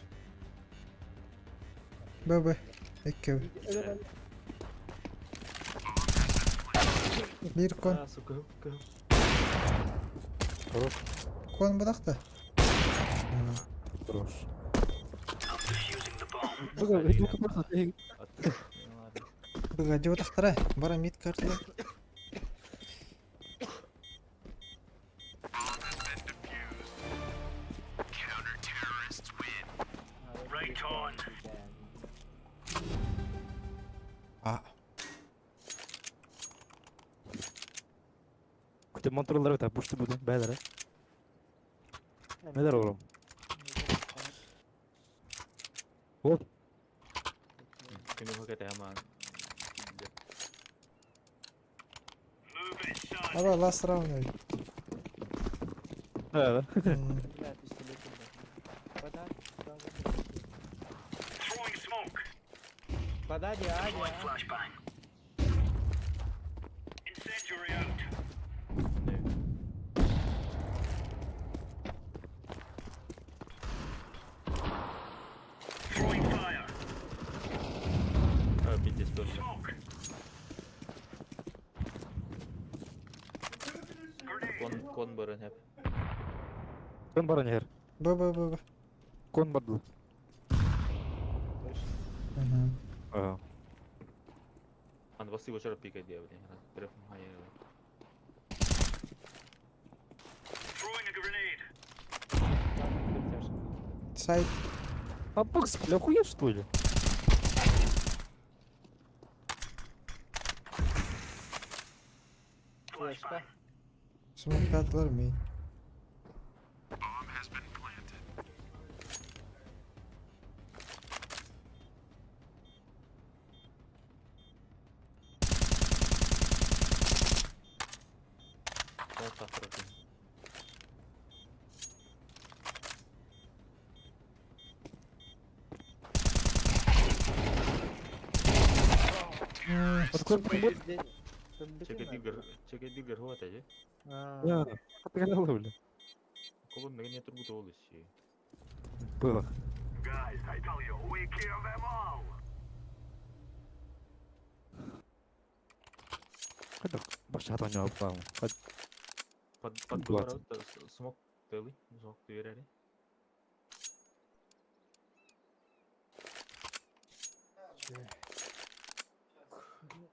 Б-б. Икки. Биир кон. Сука, кыһыл. Хорош. Кон бырахта. Хорош. Быга дьыбытахтара. Бара мид картылар. Right on. А. Күтэн монтурлар бит, пушты буду, бәләр. Нелер oğlum? Hop. Күнү кэтэһэмаан. Move it, son. Аба last round эбит. Да. Бля, пистолет Throwing smoke. Подай, а, Deploying flashbang. Incendiary out. Throwing fire. Пиздец тоже. Smoke. Grenade. Кон кон баран хеп. Кон баран ер. Б Б Б Б. Кон барды. Мгм. А. Ан басты очара пика диye блин. Телефон хайы. Throwing a grenade. Сайт. А бокс, бля, охуел что ли? Флешка. Смоктаатылар мин. Bomb has been planted. Кон сахар. Чеке диггер хуата же. Да. Ты бля. Колон меге не турбут олуш. Было. Guys, I tell you, we kill them all. Хадак баш хатан жауап бам. Хад Под под Двадцать. смок тылы, смок тыверери.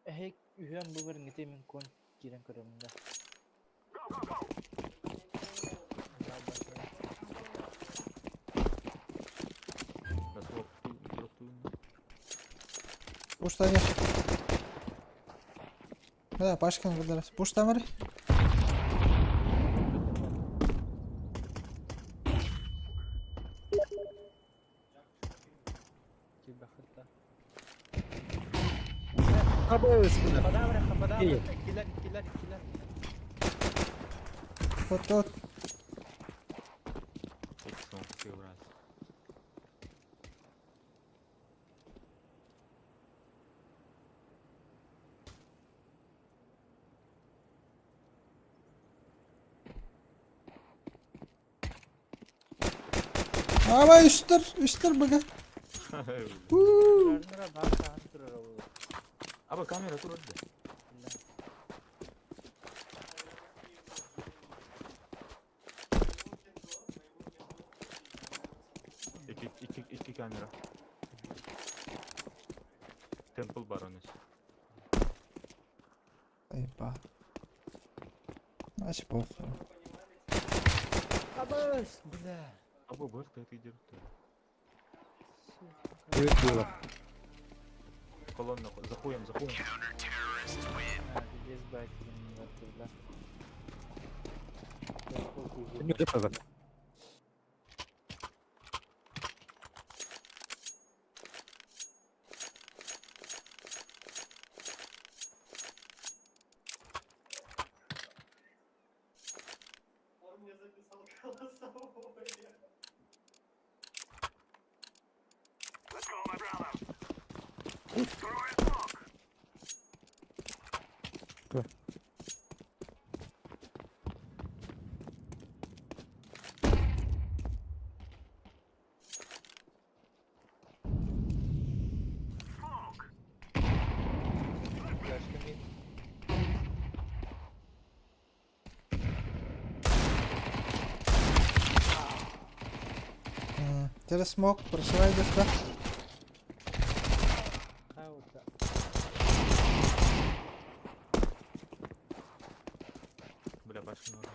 Эһик үһүөн бу бер ngite мин кон кирен көрөмүн да. На смок ту. Пушта нет. Да, Пашкин выдарас. Пушта мары. Кибахыта. Абыс, бля. Падабра, падабра, Эй. килер, килер, килер. Вот вот. Смок тыверас. Аба үстер, үстер быга. Уу. Турар баха турар ол. Аба камера тур да. Iki iki iki kamera. Temple Baroness. Айба. Ась похуй. Абыс, бля. Аба бар ты идет. Привет, было. Колонна за хуем, за хуем. А, без байки, бля. Не деп Через смог, прошивай где-то. Бля, башню надо.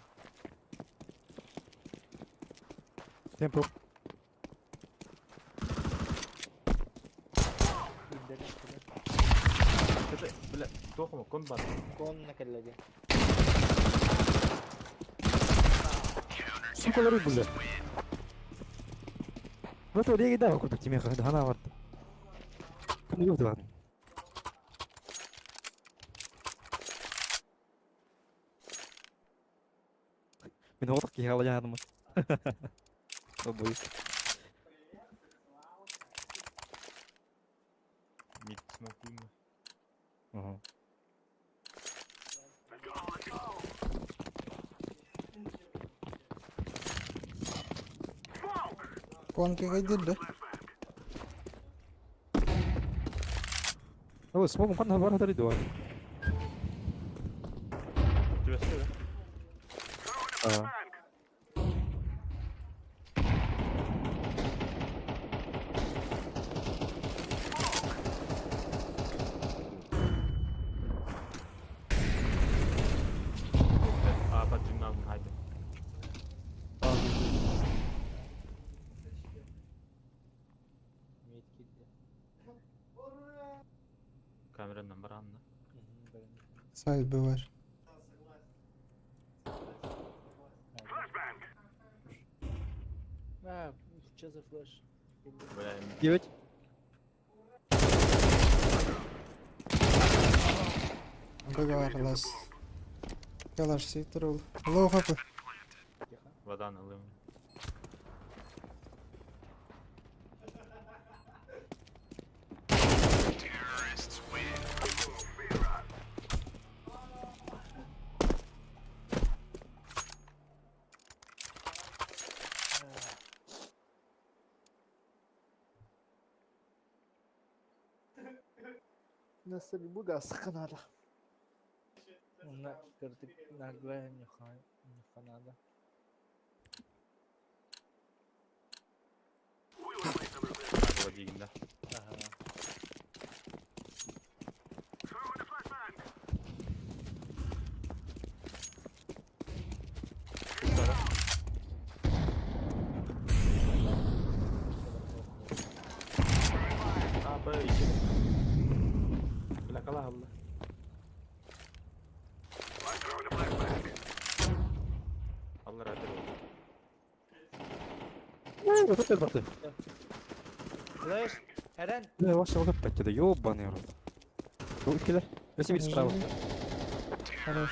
Темпо. Это, бля, тохума, кон бар. Конна кэллэги. Сука, бля. Вот вот я да, курдук тимеха, хана бар. Ким yok lan. Мин оҕотох киһи алайаанымы. Обой. Мид смокуйма. Ага. Конки кайдырды. О, смогум ханна бар хатары дуа. Тебя что, да? А. А, под джимназом, хайде. Мид киирдэ. Камеранан баранна. Сайт бывар. А, что за флеш? Бля, Девять. Бывар лас. Калаш сектор ол. Лоу хапы. вода налым. Nasıl bu gaz kanada? Онна кырдык наргылай нюханада. Надо дигин, да. Ага. А, Б, ищи. Бля, кала алла. Алла рады. Вот это баты. Флеш! Эрен! Бля, ваша вот опять это ёбаный рот. Ну, киллер. Я себе справа. Хорош.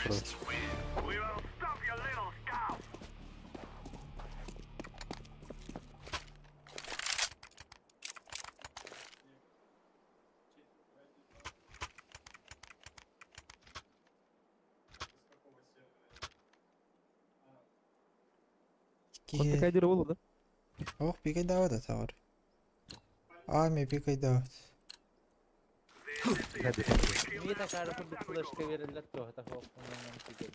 Он такая дырвала, да? Ох, пикай дават это А, ми пикай дават. Мид акары курдук флешка берилер туохата хоох онон киге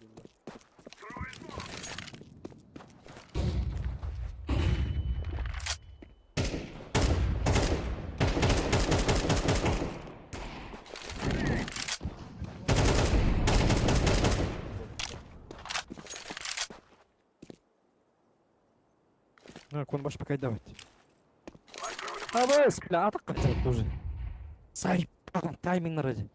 Ну, кон баш пока давать. А бс, бля, атак хотел тоже. Сай, тайминг на ради.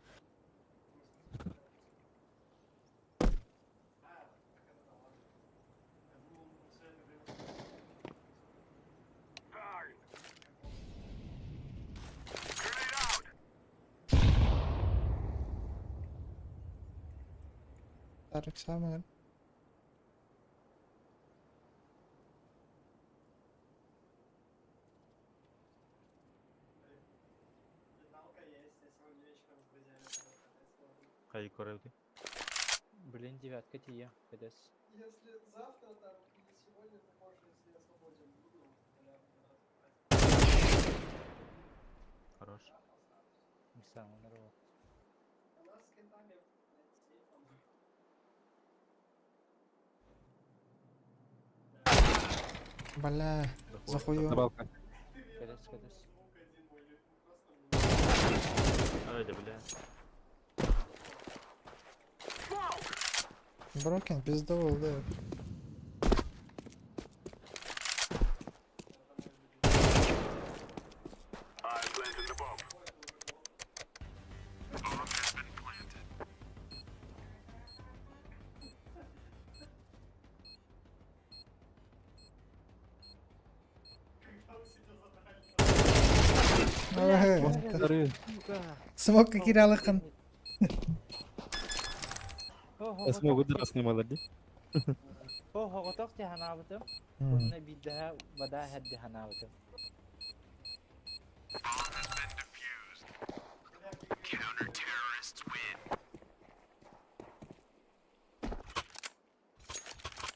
Тарык самый. Хайы көрөбүт. Блин, девятка тие, кэдэс. Хорош. Самый народ. Бля, захую. Добавка. Кэдэс, кэдэс. Ай, да бля. Брокен, пиздовал, да. I'm planting the bomb. Bomb has been planted. Ой, Смок киралыкын. Смогу драс не молоди. Хо-хо-готох ти ханаабытым. Онно биирдэһэ бадаа хэрди ханаабытым. Bomb has been defused. Counter terrorists win.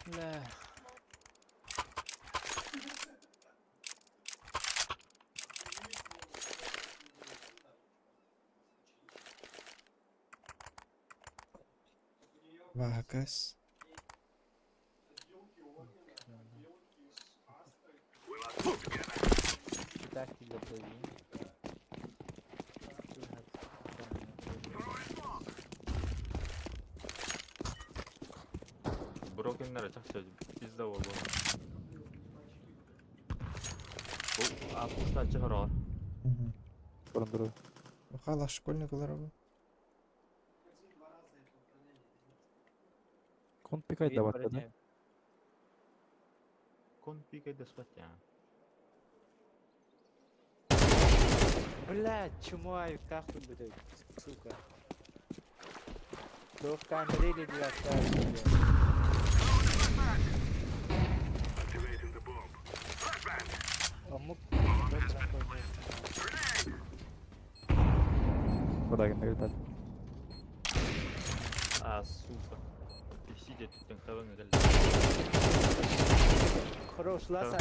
Бля. Вакас. Так тебе блин. Брокеннер чахча пизда болду. Бу апуста чыгарар. Көрөндөрө. Хала школьник олар бу. Кон пикай дават да. Кон пикай да спатя. Бля, чумаю, как вы блядь, сука. Двух камер или девятка, блядь. Activating the bomb. Flashbang. А мог Grenade. Куда кенде А, сука. Сидя тут хаван гал. Хорош, ласа.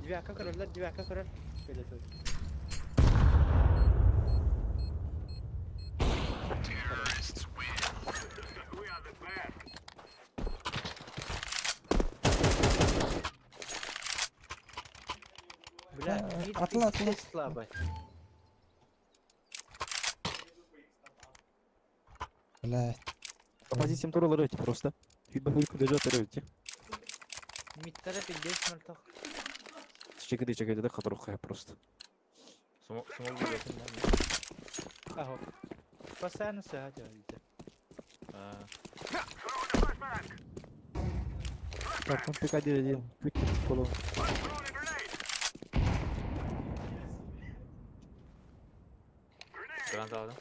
Девятка король, девятка король. Terrorists win. We are the best. Бля, Атла, атла. слабо. Бля. По позициям туралар өте просто. Хүйбә хүлкү дежа өте. Миттара пиздец мертв. Чекеде чекеде катыру просто. Смог смог десен. Ага. Постоянно все делаете. А, Throwing a flashbang. Так, кон пикай один. Пик колон. I'm throwing a grenade. Grenade. гранат алдым.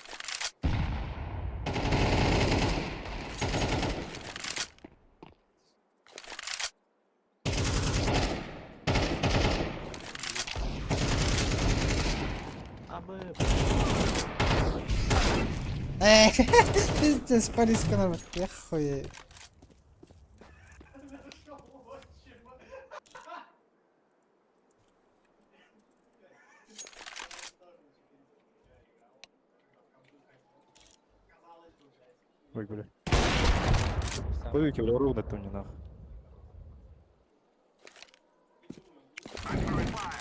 Абы. Э, пиздец, полиска народ. Я хуею. Ой, бля. Койки, бля, ровно там не нах. I'm throwing fire.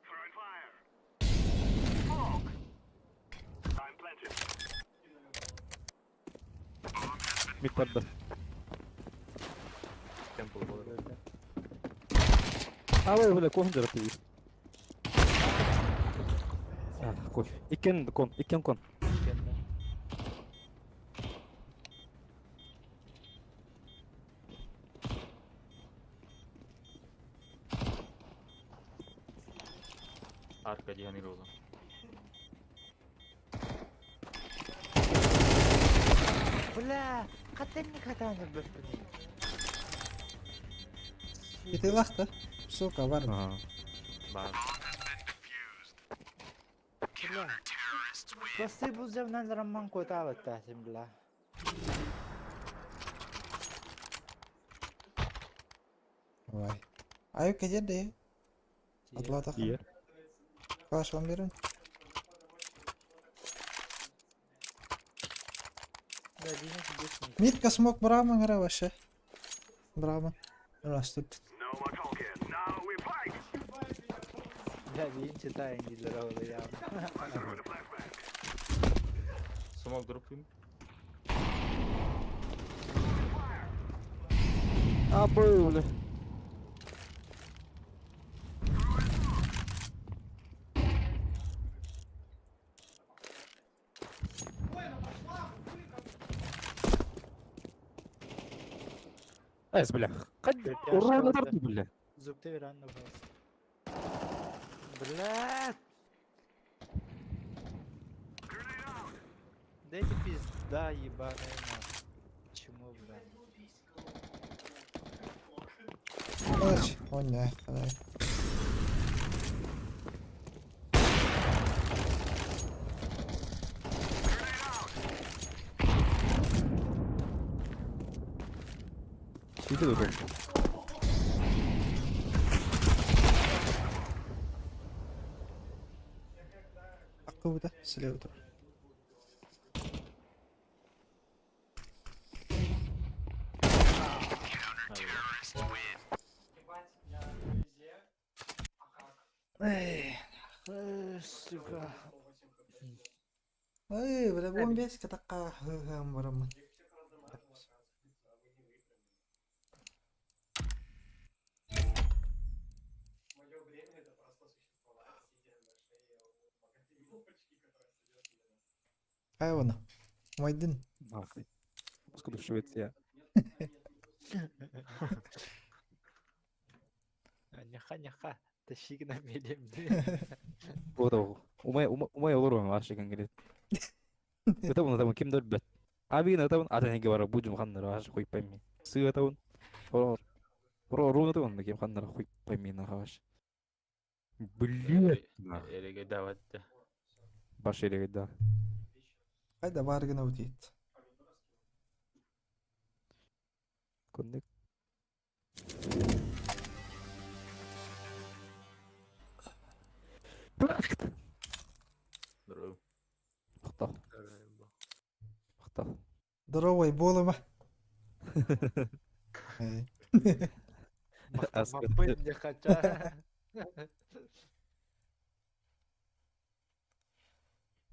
Throwing fire. Smoke. I'm planted. Миттарда. Темпл болар. Абай, бля, кон жараты. А, кофе. Икен кон, икен кон. Арка диһаныр оҕо. Бля, хатан не хатан бэппин. Итилах да. Сука, бар. Ага. Баар. Бля. Просто бұл жамнан рамман котабаттасың, бля. Вай. Аю кедерде. Атла Iya. Калашон берин. Да, Денис бесник. Митка смог браман гара вообще. Браво. Раз тут. No more talking. Now we fight. Бля, бейін читайын дейлер ол я. Throw the flashbang. Смок дропим. А, бля. Эс, бля. Қад урона тарды, бля. Зубты веранна просто. Бля! Дайте пизда ебаная мать. Чему, бля? Короче, о не, давай. Иди тут. Аккуда слева тур. Эй, Эй, сука. эй, бля, бомбес катака хм барамын. Айвана. Майдын. Нахуй. Сколько Швеция. Няха, няха. Тащи к нам едем. Вот Умай умай olur mu aşık говорит. Это он там кем дөлбөт. Абин это он ата неге бара будем ханнар аш хуй пойми. Сы это он. Ро ро это он кем ханнар хуй пойми на хаш. Блин. Эреге даватта. Баш элеге да. Кайда баргына өтейт. Коннект. Здорово. Мактал. Мактал. Здоровый болыма. Эй. Мапы не хотя.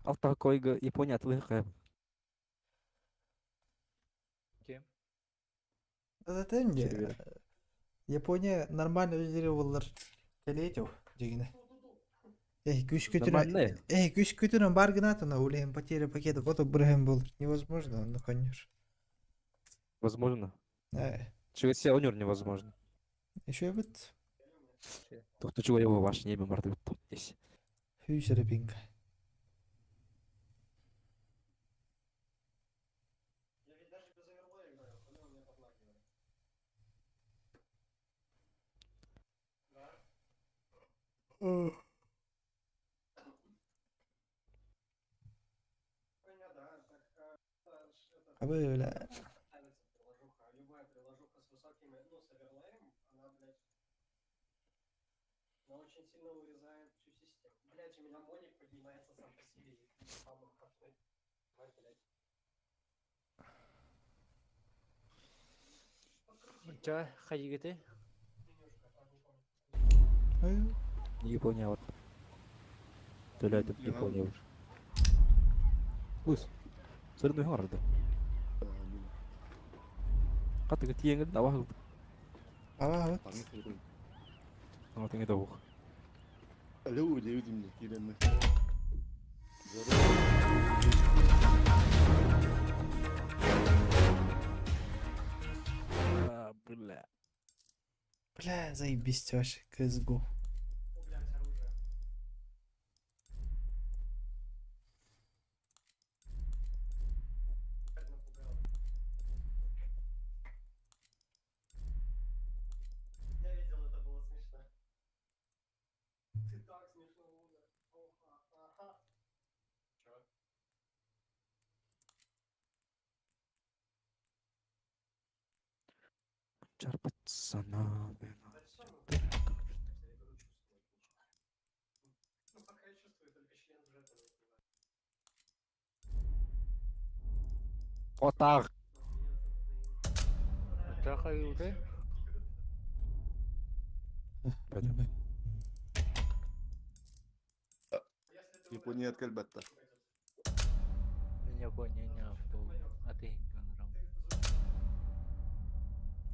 Алта койга Япония атлык. Кем? Это не. Япония нормально өздері олар келетев дегені. Эй, күш көтүрө. Нормально. Эй, күш көтүрө бар гына улем потеря пакета вот брэм был. Невозможно, ну конечно. Возможно. Эй, Швеция онер невозможно. еще бит Только чего я ваш небе марды тут здесь. хүйсері пинг. Абы, бля. Ча, хайгыты? Ой, Япония вот. Төлөтүп Япония. Ус. Сырны хорды. Катыгы тиеңин аба ава, вот. Аңа да ух. Алло, девять мне, киремме. А, бля. Бля, заебись вообще, CSGO. Пацана. Отақ. Отақ айылды. Япония кэлбэтта. Япония не Аты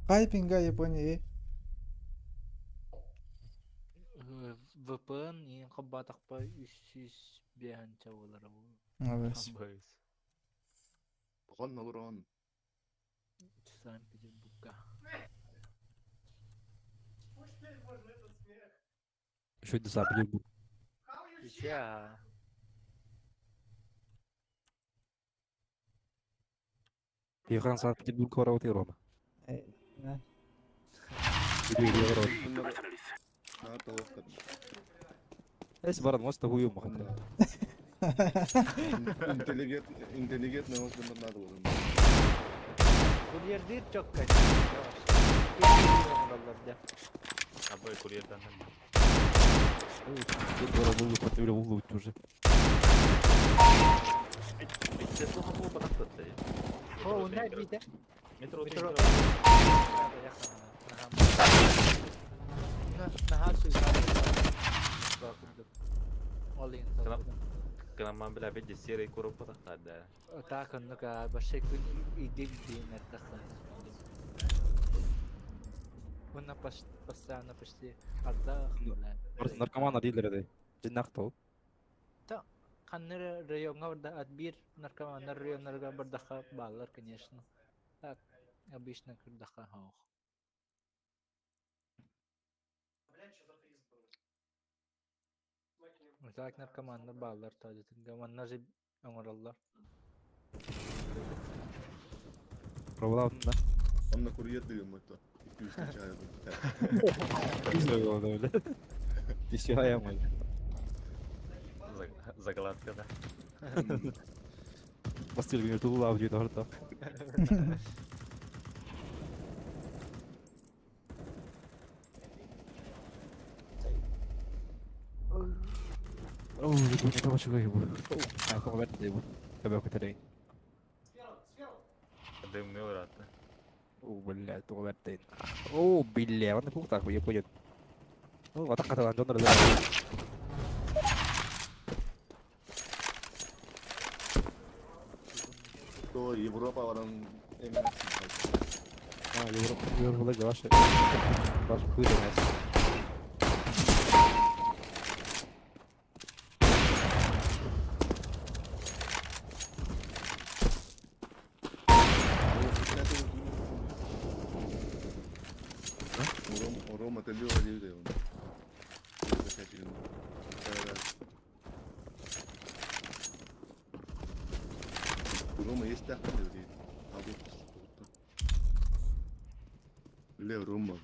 Хайпинга Япония. VPN иин хаббатахпа 305 буолара буолуо. Молодец. Тоҕон олорон. Санкт-Петербургка. Еще до Санкт-Петербург. Еще. Иван Санкт-Петербург барабыт Рома. Да. Эс баран моста хую махата. Интеллигент, интеллигентный орган надо было. Курьердир чокка. Абы курьердан. Уже. Метро. Метро. Кыламан бля беди серый куруп да. Так, ну-ка, башай күн идик дин это Уна постоянно почти ардах, бля. Наркоман дилер Жиннақтол. Та, ханныр районга барда отбир наркоманнар районнарга бардаха баллар, конечно. Так, обычно кырдаха хаух. Так наркоманнар баллар тажытын. Манна же оңороллар. Провалавдым да. Онна курьер дыгым это. Нифига я мой. Закладка, да. Бастыр күнү тулулаап жүйдө орто. Оо, күнү тоҕо чугай бу. Ай, тоҕо бэрт бу. Төбө көтөрөйүн. Дымный ураты. О, бля, тоҕо бэрт. О, бля, вон пуктах бу японец. О, атак каталан дьоннор да. То Европа баран А, Европа, Европа ваше. Ваш пыли Рома, ты лёва дейді. Рома есть так, дейді. Лев Рома.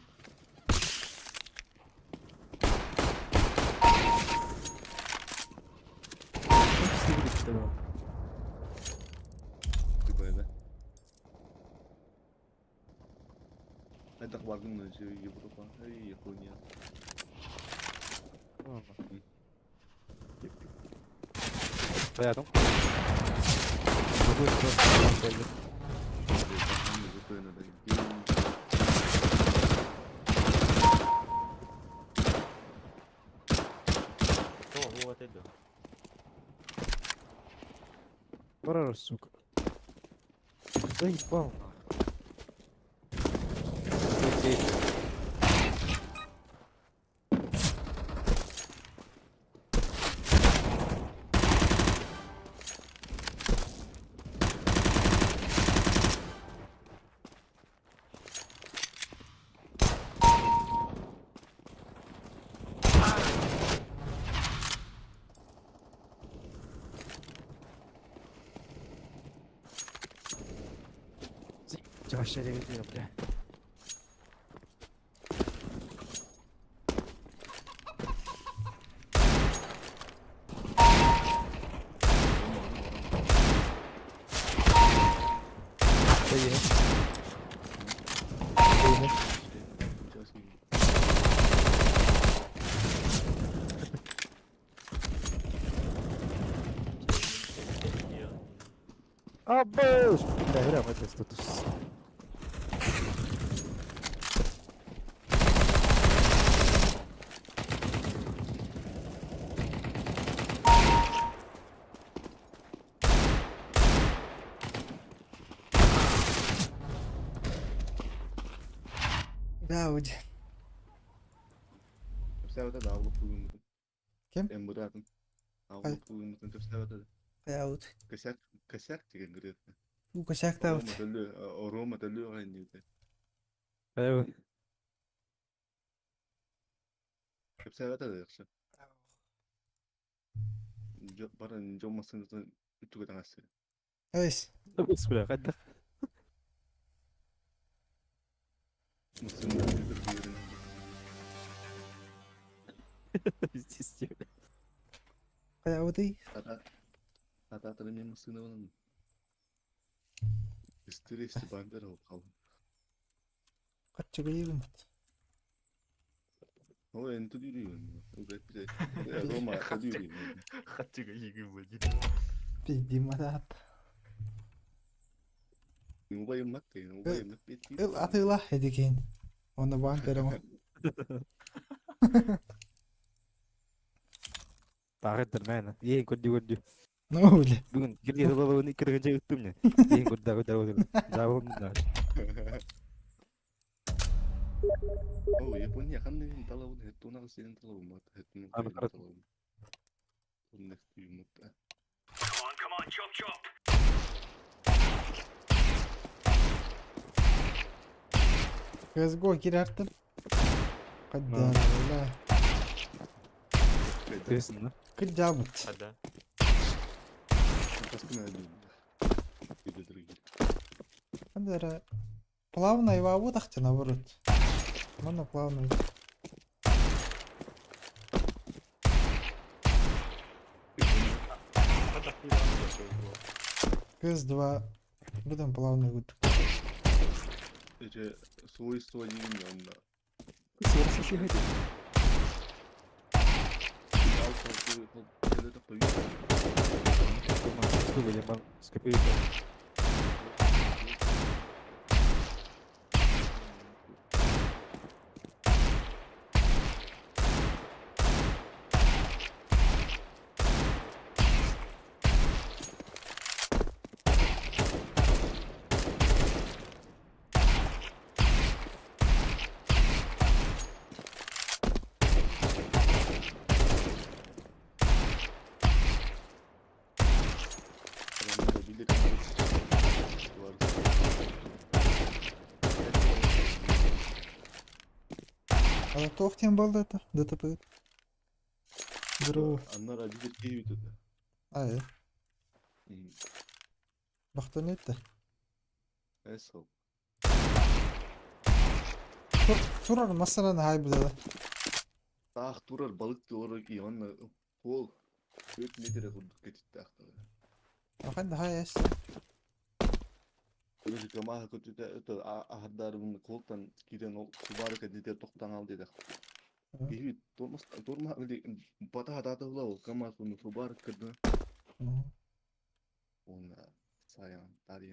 Типа, Это баргын Европа, Япония. Понятно. Пора, сука. Заебал нахуй. Вообще бля. Поехали. Поехали. Абыш! Бля, эрэ это статус. Да, уди. Кэпсээбэтэ да аҕылык бугуҥмутун. Ким? Эн быраатын. Аҕылык бугуҥмутун кэпсээбэтэ да. Хайаабыт? Косяк, косяк деген ырыата. Уу косяктаабыт. Рома төлүө, Рома төлүө диэбитэ. Хайабыт? Кэпсээбэтэ да яхшы. Баран дьон массыынатын үтүгэ таҥас. Эйс. Бля, хайдах? Массыынатын үтүгэ Пиздец. Хайаабытый? Ата мен массыынабынан. Истер бандер ол қалын. Хаччыгыйыгыммыт. О, энту дүйрүйүн. Рома, дүйрүйүн. Хаччыга ийгин Пиздим атаат. Убайыммат деген, убайыммат бет. Ыл атыыла эдикин. Онно баан көрөҥө. Тағыттыр мәні. Ең көрді көрді. Ну, бля. Бүгін кирге салалауын иккіргенше ыттым не. Ең көрді көрді көрді. Жабылым да. О, Япония қандай талабын, хеттуна сенин талабын бар. Хеттуна Аны қара. талабын. Come on, come on, chop chop. CSGO кирәртін. Қаддар, бля. Төсін да. Кырдябыт. Хада. Қандара. Плавно его тахте наоборот. Можно плавно. Хада. КС2. Будем плавно гуд. Эже свойство деген онда. А тохтен был это? ДТП. Здорово. Аннар абидер кейбит это. А, Бахтан это. Эсол. Турар масалан хай буда. Таах турар балык туорар ки онна пол 4 метр курдук кетитти ахтар. Аханда хай эс. Өзү камаха көтүтэ это ахардарыбын колтан кирен ол субары кедите токтан ал деди. Киһи тормос торма бата хатата хула ол камас уну субары кырды. Оны саян тариян.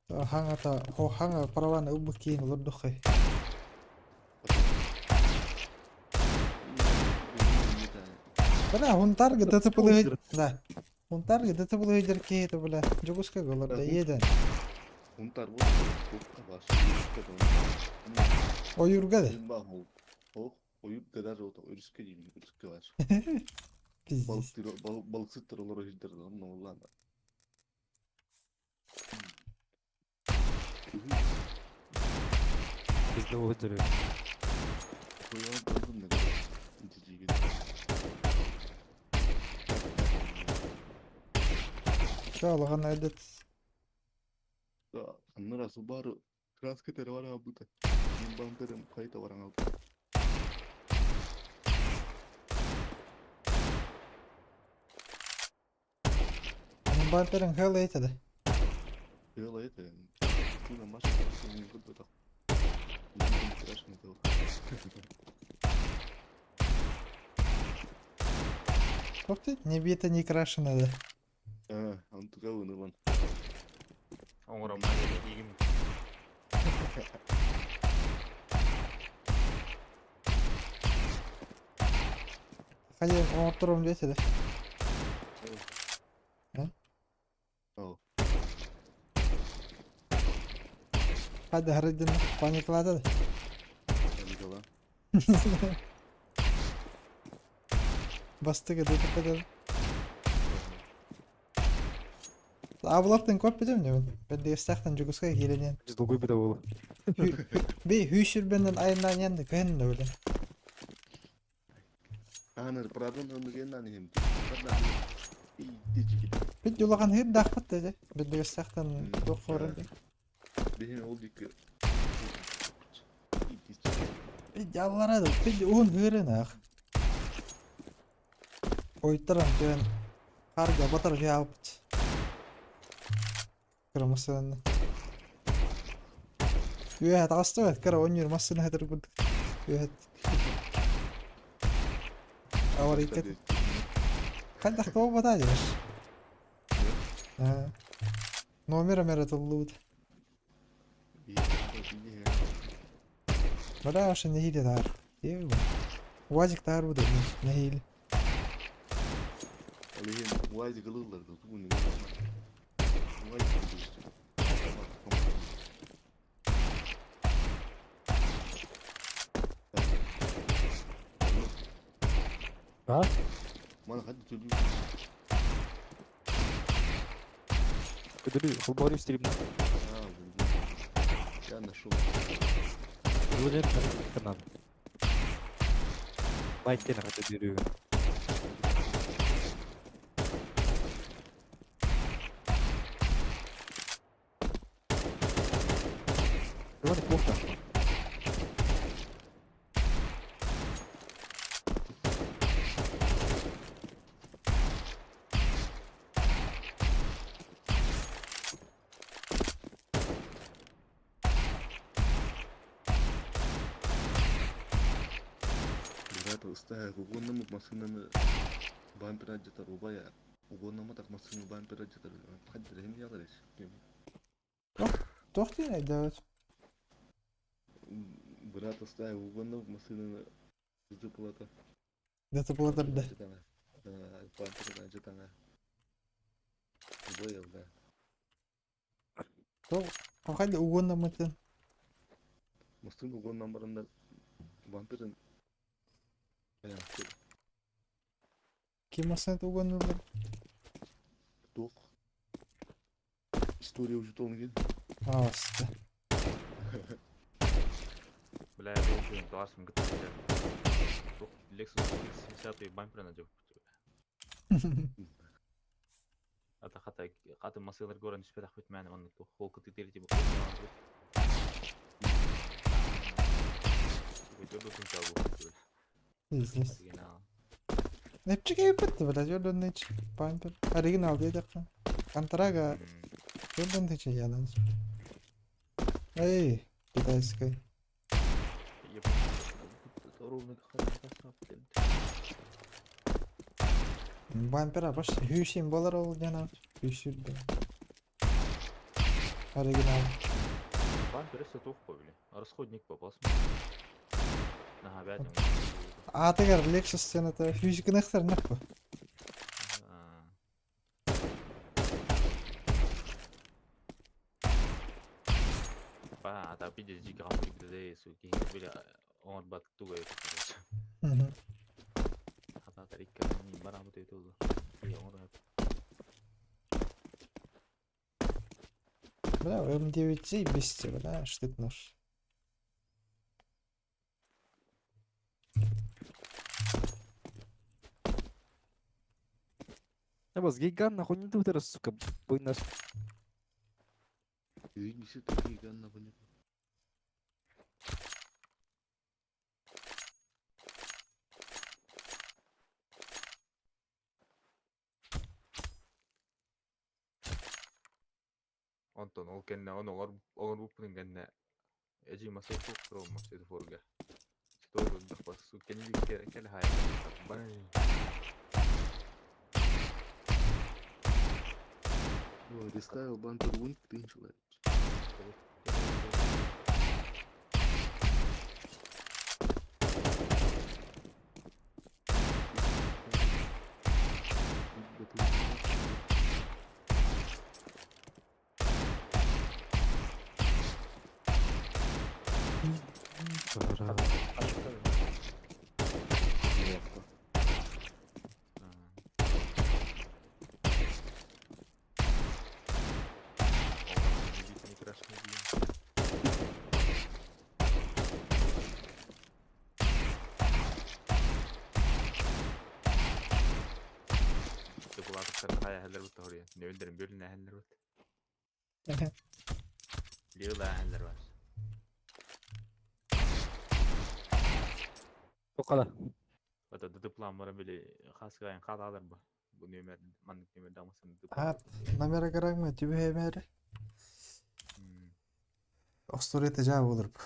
Хаңата хо хаңа параван убукин лурдухай. Бля, хунтарга ДТП Да. Хунтарга ДТП дерки это бля. Жогуска голор да еден. Хунтар бу токка баш. Ойурга да. Ох, ойуп кадар ото өрүскө дейм, өрүскө бар. Пиздец. Балык олар хилдер да, олар. Бізді өздері. Чалган айдат. Аннара Субару краска вара абыта. Мен бантерым кайта баран алды. Бамперин хэл этеди. Хэл это. Ты на машине не буду так. Страшно было. Тоқты, не бито не крашено да. Онтука ылан. Оҥороммун диигин. Хайа оҥотторуом диэтэ да. Хайда харайдын паникалаата да. Паникала. Бастык это Абылартан көрбүтүм дьэ. Бэрдигэстээхтэн Дьокуускай киирэн. Долгуй быта буолу. Би хүүсүрбэнэн айаннаан да көһөн да билэ. Ааныр правда оннугеннан иһим. Бит улахан хыырдаахпыт да дьэ. Бэрдигэстээхтэн туох хорор дии. Биһин ол дикки. Бит аллара да бит уһун хыырын ах. Ойтаран түһэн харга батар хаалбыт. Кыра массыынаны. Үөһэ таҕыстыбат, кыра оонньуур массыына хатыр курдук. Үөһэ. Аварийка. Хайдах буолбата диэш. Номер эмэрэ тыллыбыт. Бара аше нэһиилэ таар. Уазик таар бу да нэһиилэ. Ол иһин УАЗик ылыллар да тугун УАЗик А? Мана хадды төлүү. Көдөрү холбору стримна. А, я нашел. Владимир канал. Лайк ден хата берүү. Давай плохо. Брат, ыстаа угоннамыт массыынаны бампер адьатар убайа угоннаматах массыына бампер адьатар хаддыр хим ялар ес. Туох диэн өйдөөбөт. Брат, ыстаа угоннамыт массыынаны зыпылата. ДТПлатар да. Бампер адьатаҥа. Убайа, да. Хайда угоннаммытын. Массыына угоннан барандар бамперин Ким массыына угоннулар? Туох. История уже тонген. Аста. Бля, я был классом кытта. Lexus 70 бампер надев. Ата хата хата масылар горан түспэтэх бит мээнэ маннык туох ол кытыы тири Пиздец. Нэпчик эбит бля, жөрдөн нич бампер. Оригинал диэтэххэ. Контрага жөрдөн тичи ялан. Эй, китайская. Бампера баш хүүсин болар ол жана хүүсүрдө. Оригинал. Бампер өссө туох били. Расходник попался. Наха бәтин. Аатыгар Lexus сената хүүсүкүнэхтер нэппэ. Па, ата пиде жик гамбы биде су ки били оңор бат тугай. Хата тарикка ни барамы төтөлдү. И оңор Бля, М9 бесте, бля, штык нож. Я бас гиган нахуй не тут, сука, бой наш. Бисит гиган нахуй. Онтон ол кэннэ он оҥор оҥорбуппун кэннэ эдьиий масса суох туруоммут светофорга. Светофор көрдөхпө су кэнники кэлэ хаайа бай. Рестайл бантер вунт тыынчалар. Тоқала. Аат, номера караңма түбүһэмээр. Остуоруйата дьаа буолар бу.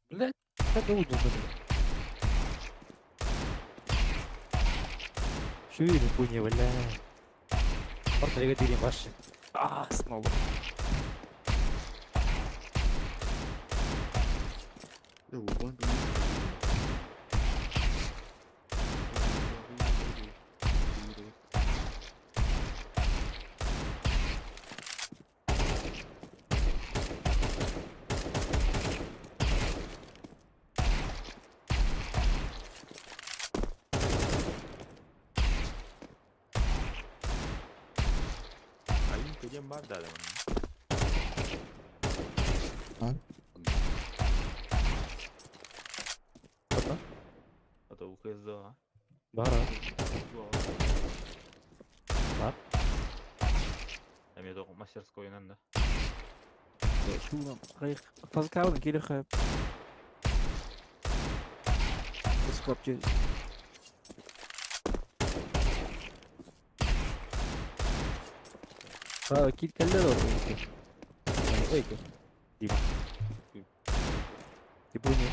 Блядь, это удобно. Шүр, хуйня, бля. Портрет дерем ваши. А, снова. Бара. Бар. Фазкаун килиха. Скопче. А, кил кэллэ доо. Ой, Дима. Типуни.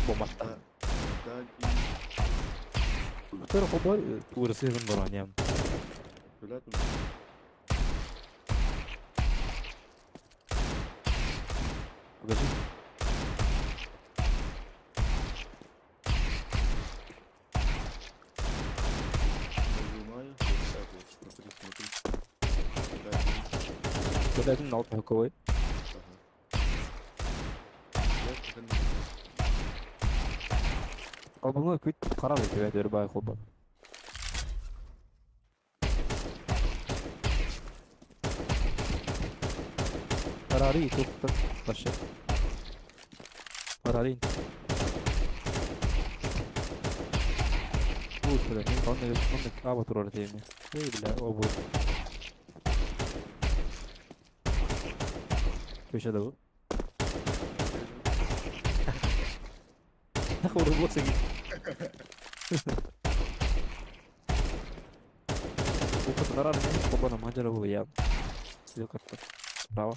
Боматта. Төр хобар туурсыгын бараням. Покажи. Блядь, на какой? Албыңы күт қарап өтіп әтер бай хобар. Қарары тоқтар башы. Қарары. Ой, бля, мен қандай қандай аба турар деймін. Эй, бля, обой. Köşede bu. Robot git. Bu kadar ne? Baba macera bu ya. Стрелка справа.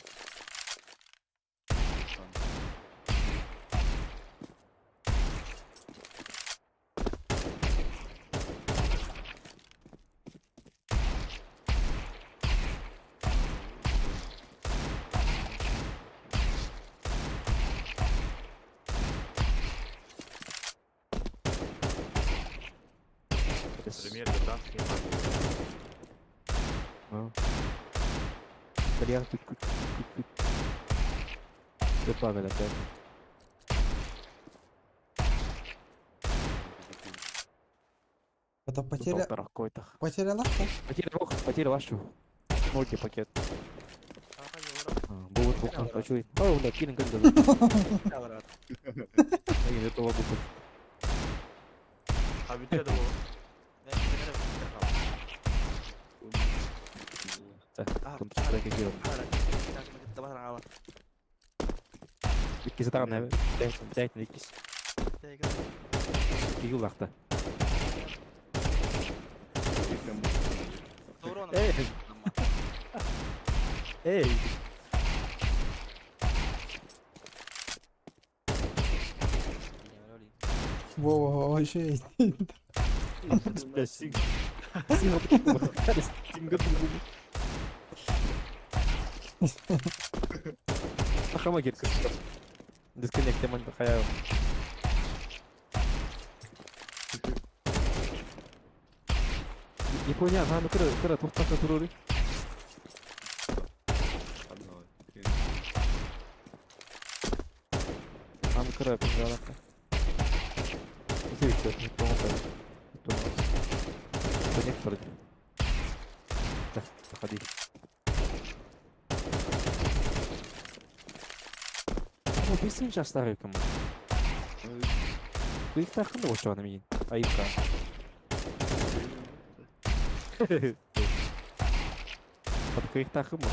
Derrière, tout, tout, tout, tout. Je pas avec la tête. Это потеря... Потеря лавка? Потеря лох, потеря вашу. Мульти пакет. Будет буква, хочу. О, бля, килин как даже. Это лобу. А ведь это было. Counter-Strike киирэн. Иккис атаҕын бүтэйтин иккис. Икки улаахта. Эй! Эй! Во-во, вообще. Бля, сиг. Сингапур. Ахама кирка. Дисконнект теман хая. Япония, аны кыра кыра тохтака турури. Аны кыра пингалака. Извините, не помогаю. Коннектор. Да, заходи. Ну, бисин жастағы кім? Кыйықтақын да очоғаны мейін. Айыпқа. Кыйықтақын ба?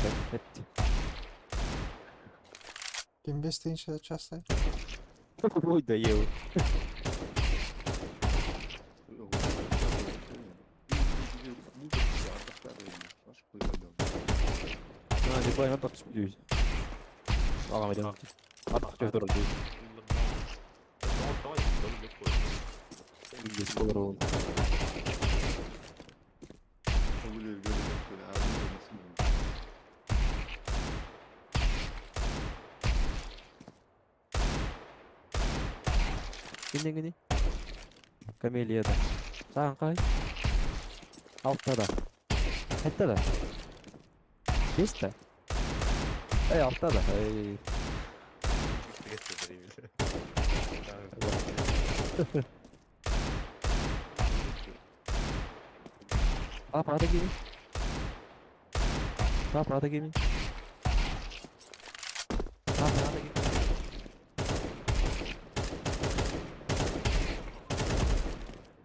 Ким 5 тысяч часто? Ой, да ел. А, не знаю, так сподіваюсь. Ага, ми А так, що дорого. Здесь был Гини гини. Камелия да. Саған қалай? Алтыда. Қайтта да? Бесте? Эй, алтыда. Эй. А, правда гини? А, правда гини? А, правда гини?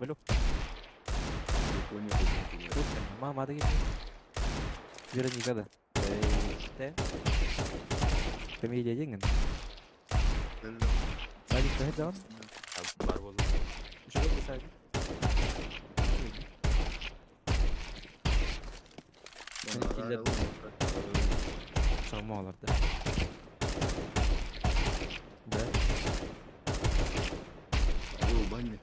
Белю. Мама, да гини? Вероника да. Эй, Камелия деген. Садик, да, Бар болу. Жүгір садик. Чалмалар да. Да. О, баня.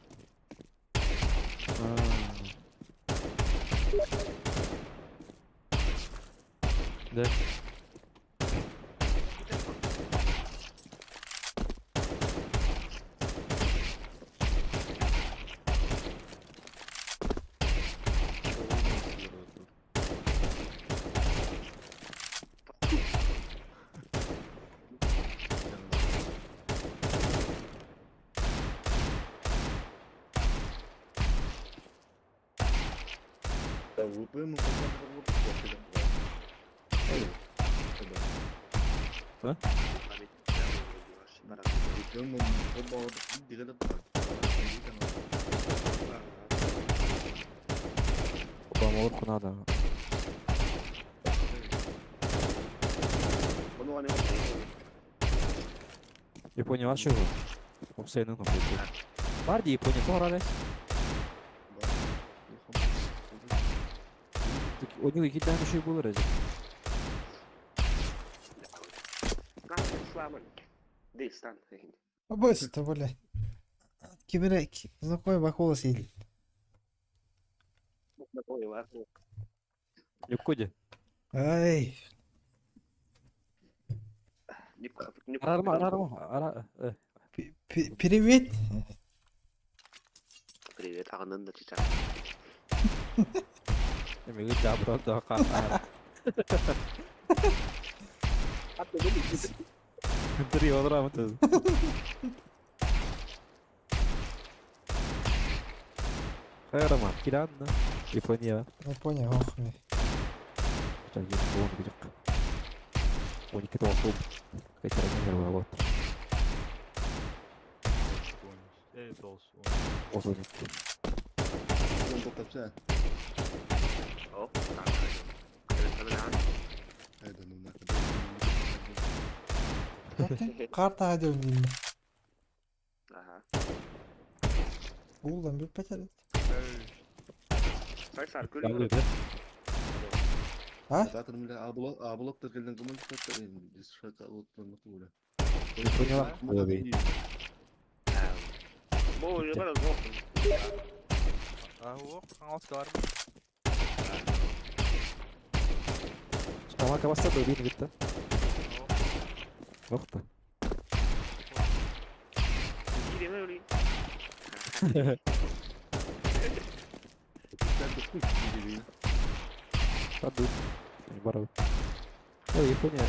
Да. А? Опа, молотку надо. Япония вообще Опсайны ну Барди Япония то У них какие-то еще и было разве? Быстро, бля. Кимирек, знакомый бакола съедет. Юкоди. Ай. Арарма, арарма, ара. Привет. Привет, ағаннан да чича. Эми жабыр да ка. Три одра мты. Хайрама, Киранна, Япония. Япония, ох, ми. Так, я не помню, где. 12 тоғыз Хотя вот. Тоғыз 12. Карта один. Ага. Улан bir petelet. А? Не поняла. Тамака баста да бир битте. Охта. Падут. Не баров. Ой, Япония.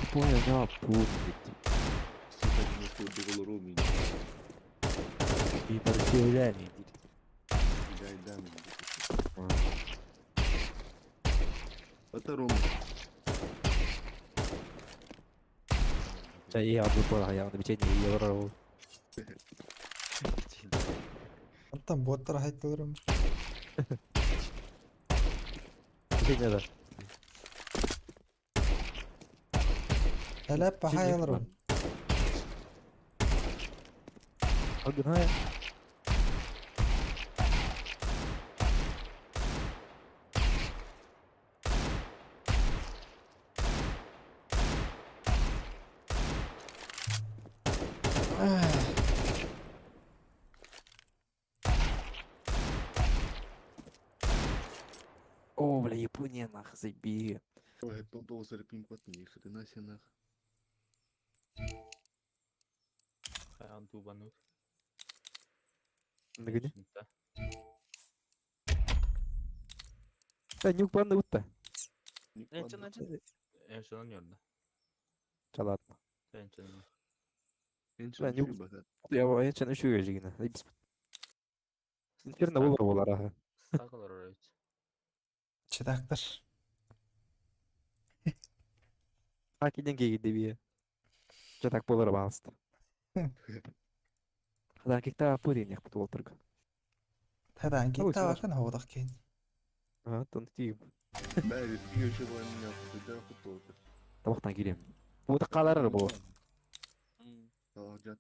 Япония, не пункт. И парсиоляне. Это Рома. Cioè, io ho due po' di vicini, io ero... Онтон буоттар хайтылырым. Vicini да. Элэп бахайаларым. Огная. О, бля, Япония, нах, заеби. Ой, тоғыз пинг баттым, ни хрена себе нах. Хайан тубанут. Нагони. Да, нюк банды утта. Энчен, энчен. Энчен yorda. Чалатно. Энчен. Бля, нюк. Я энчен үшүгө жигине. Инферно болор болар, ага. Сакалар оройт. Чыдактар. Акиден кеги дебие. Жатак болор балысты. Хадан кикта пурин яхпыт болтурга. Тадан кикта бакын хоодах кен. А, тон тип. Бәрі пигі болан япты, да, футболка. Табактан кирем. Бу да калар бу. Жат.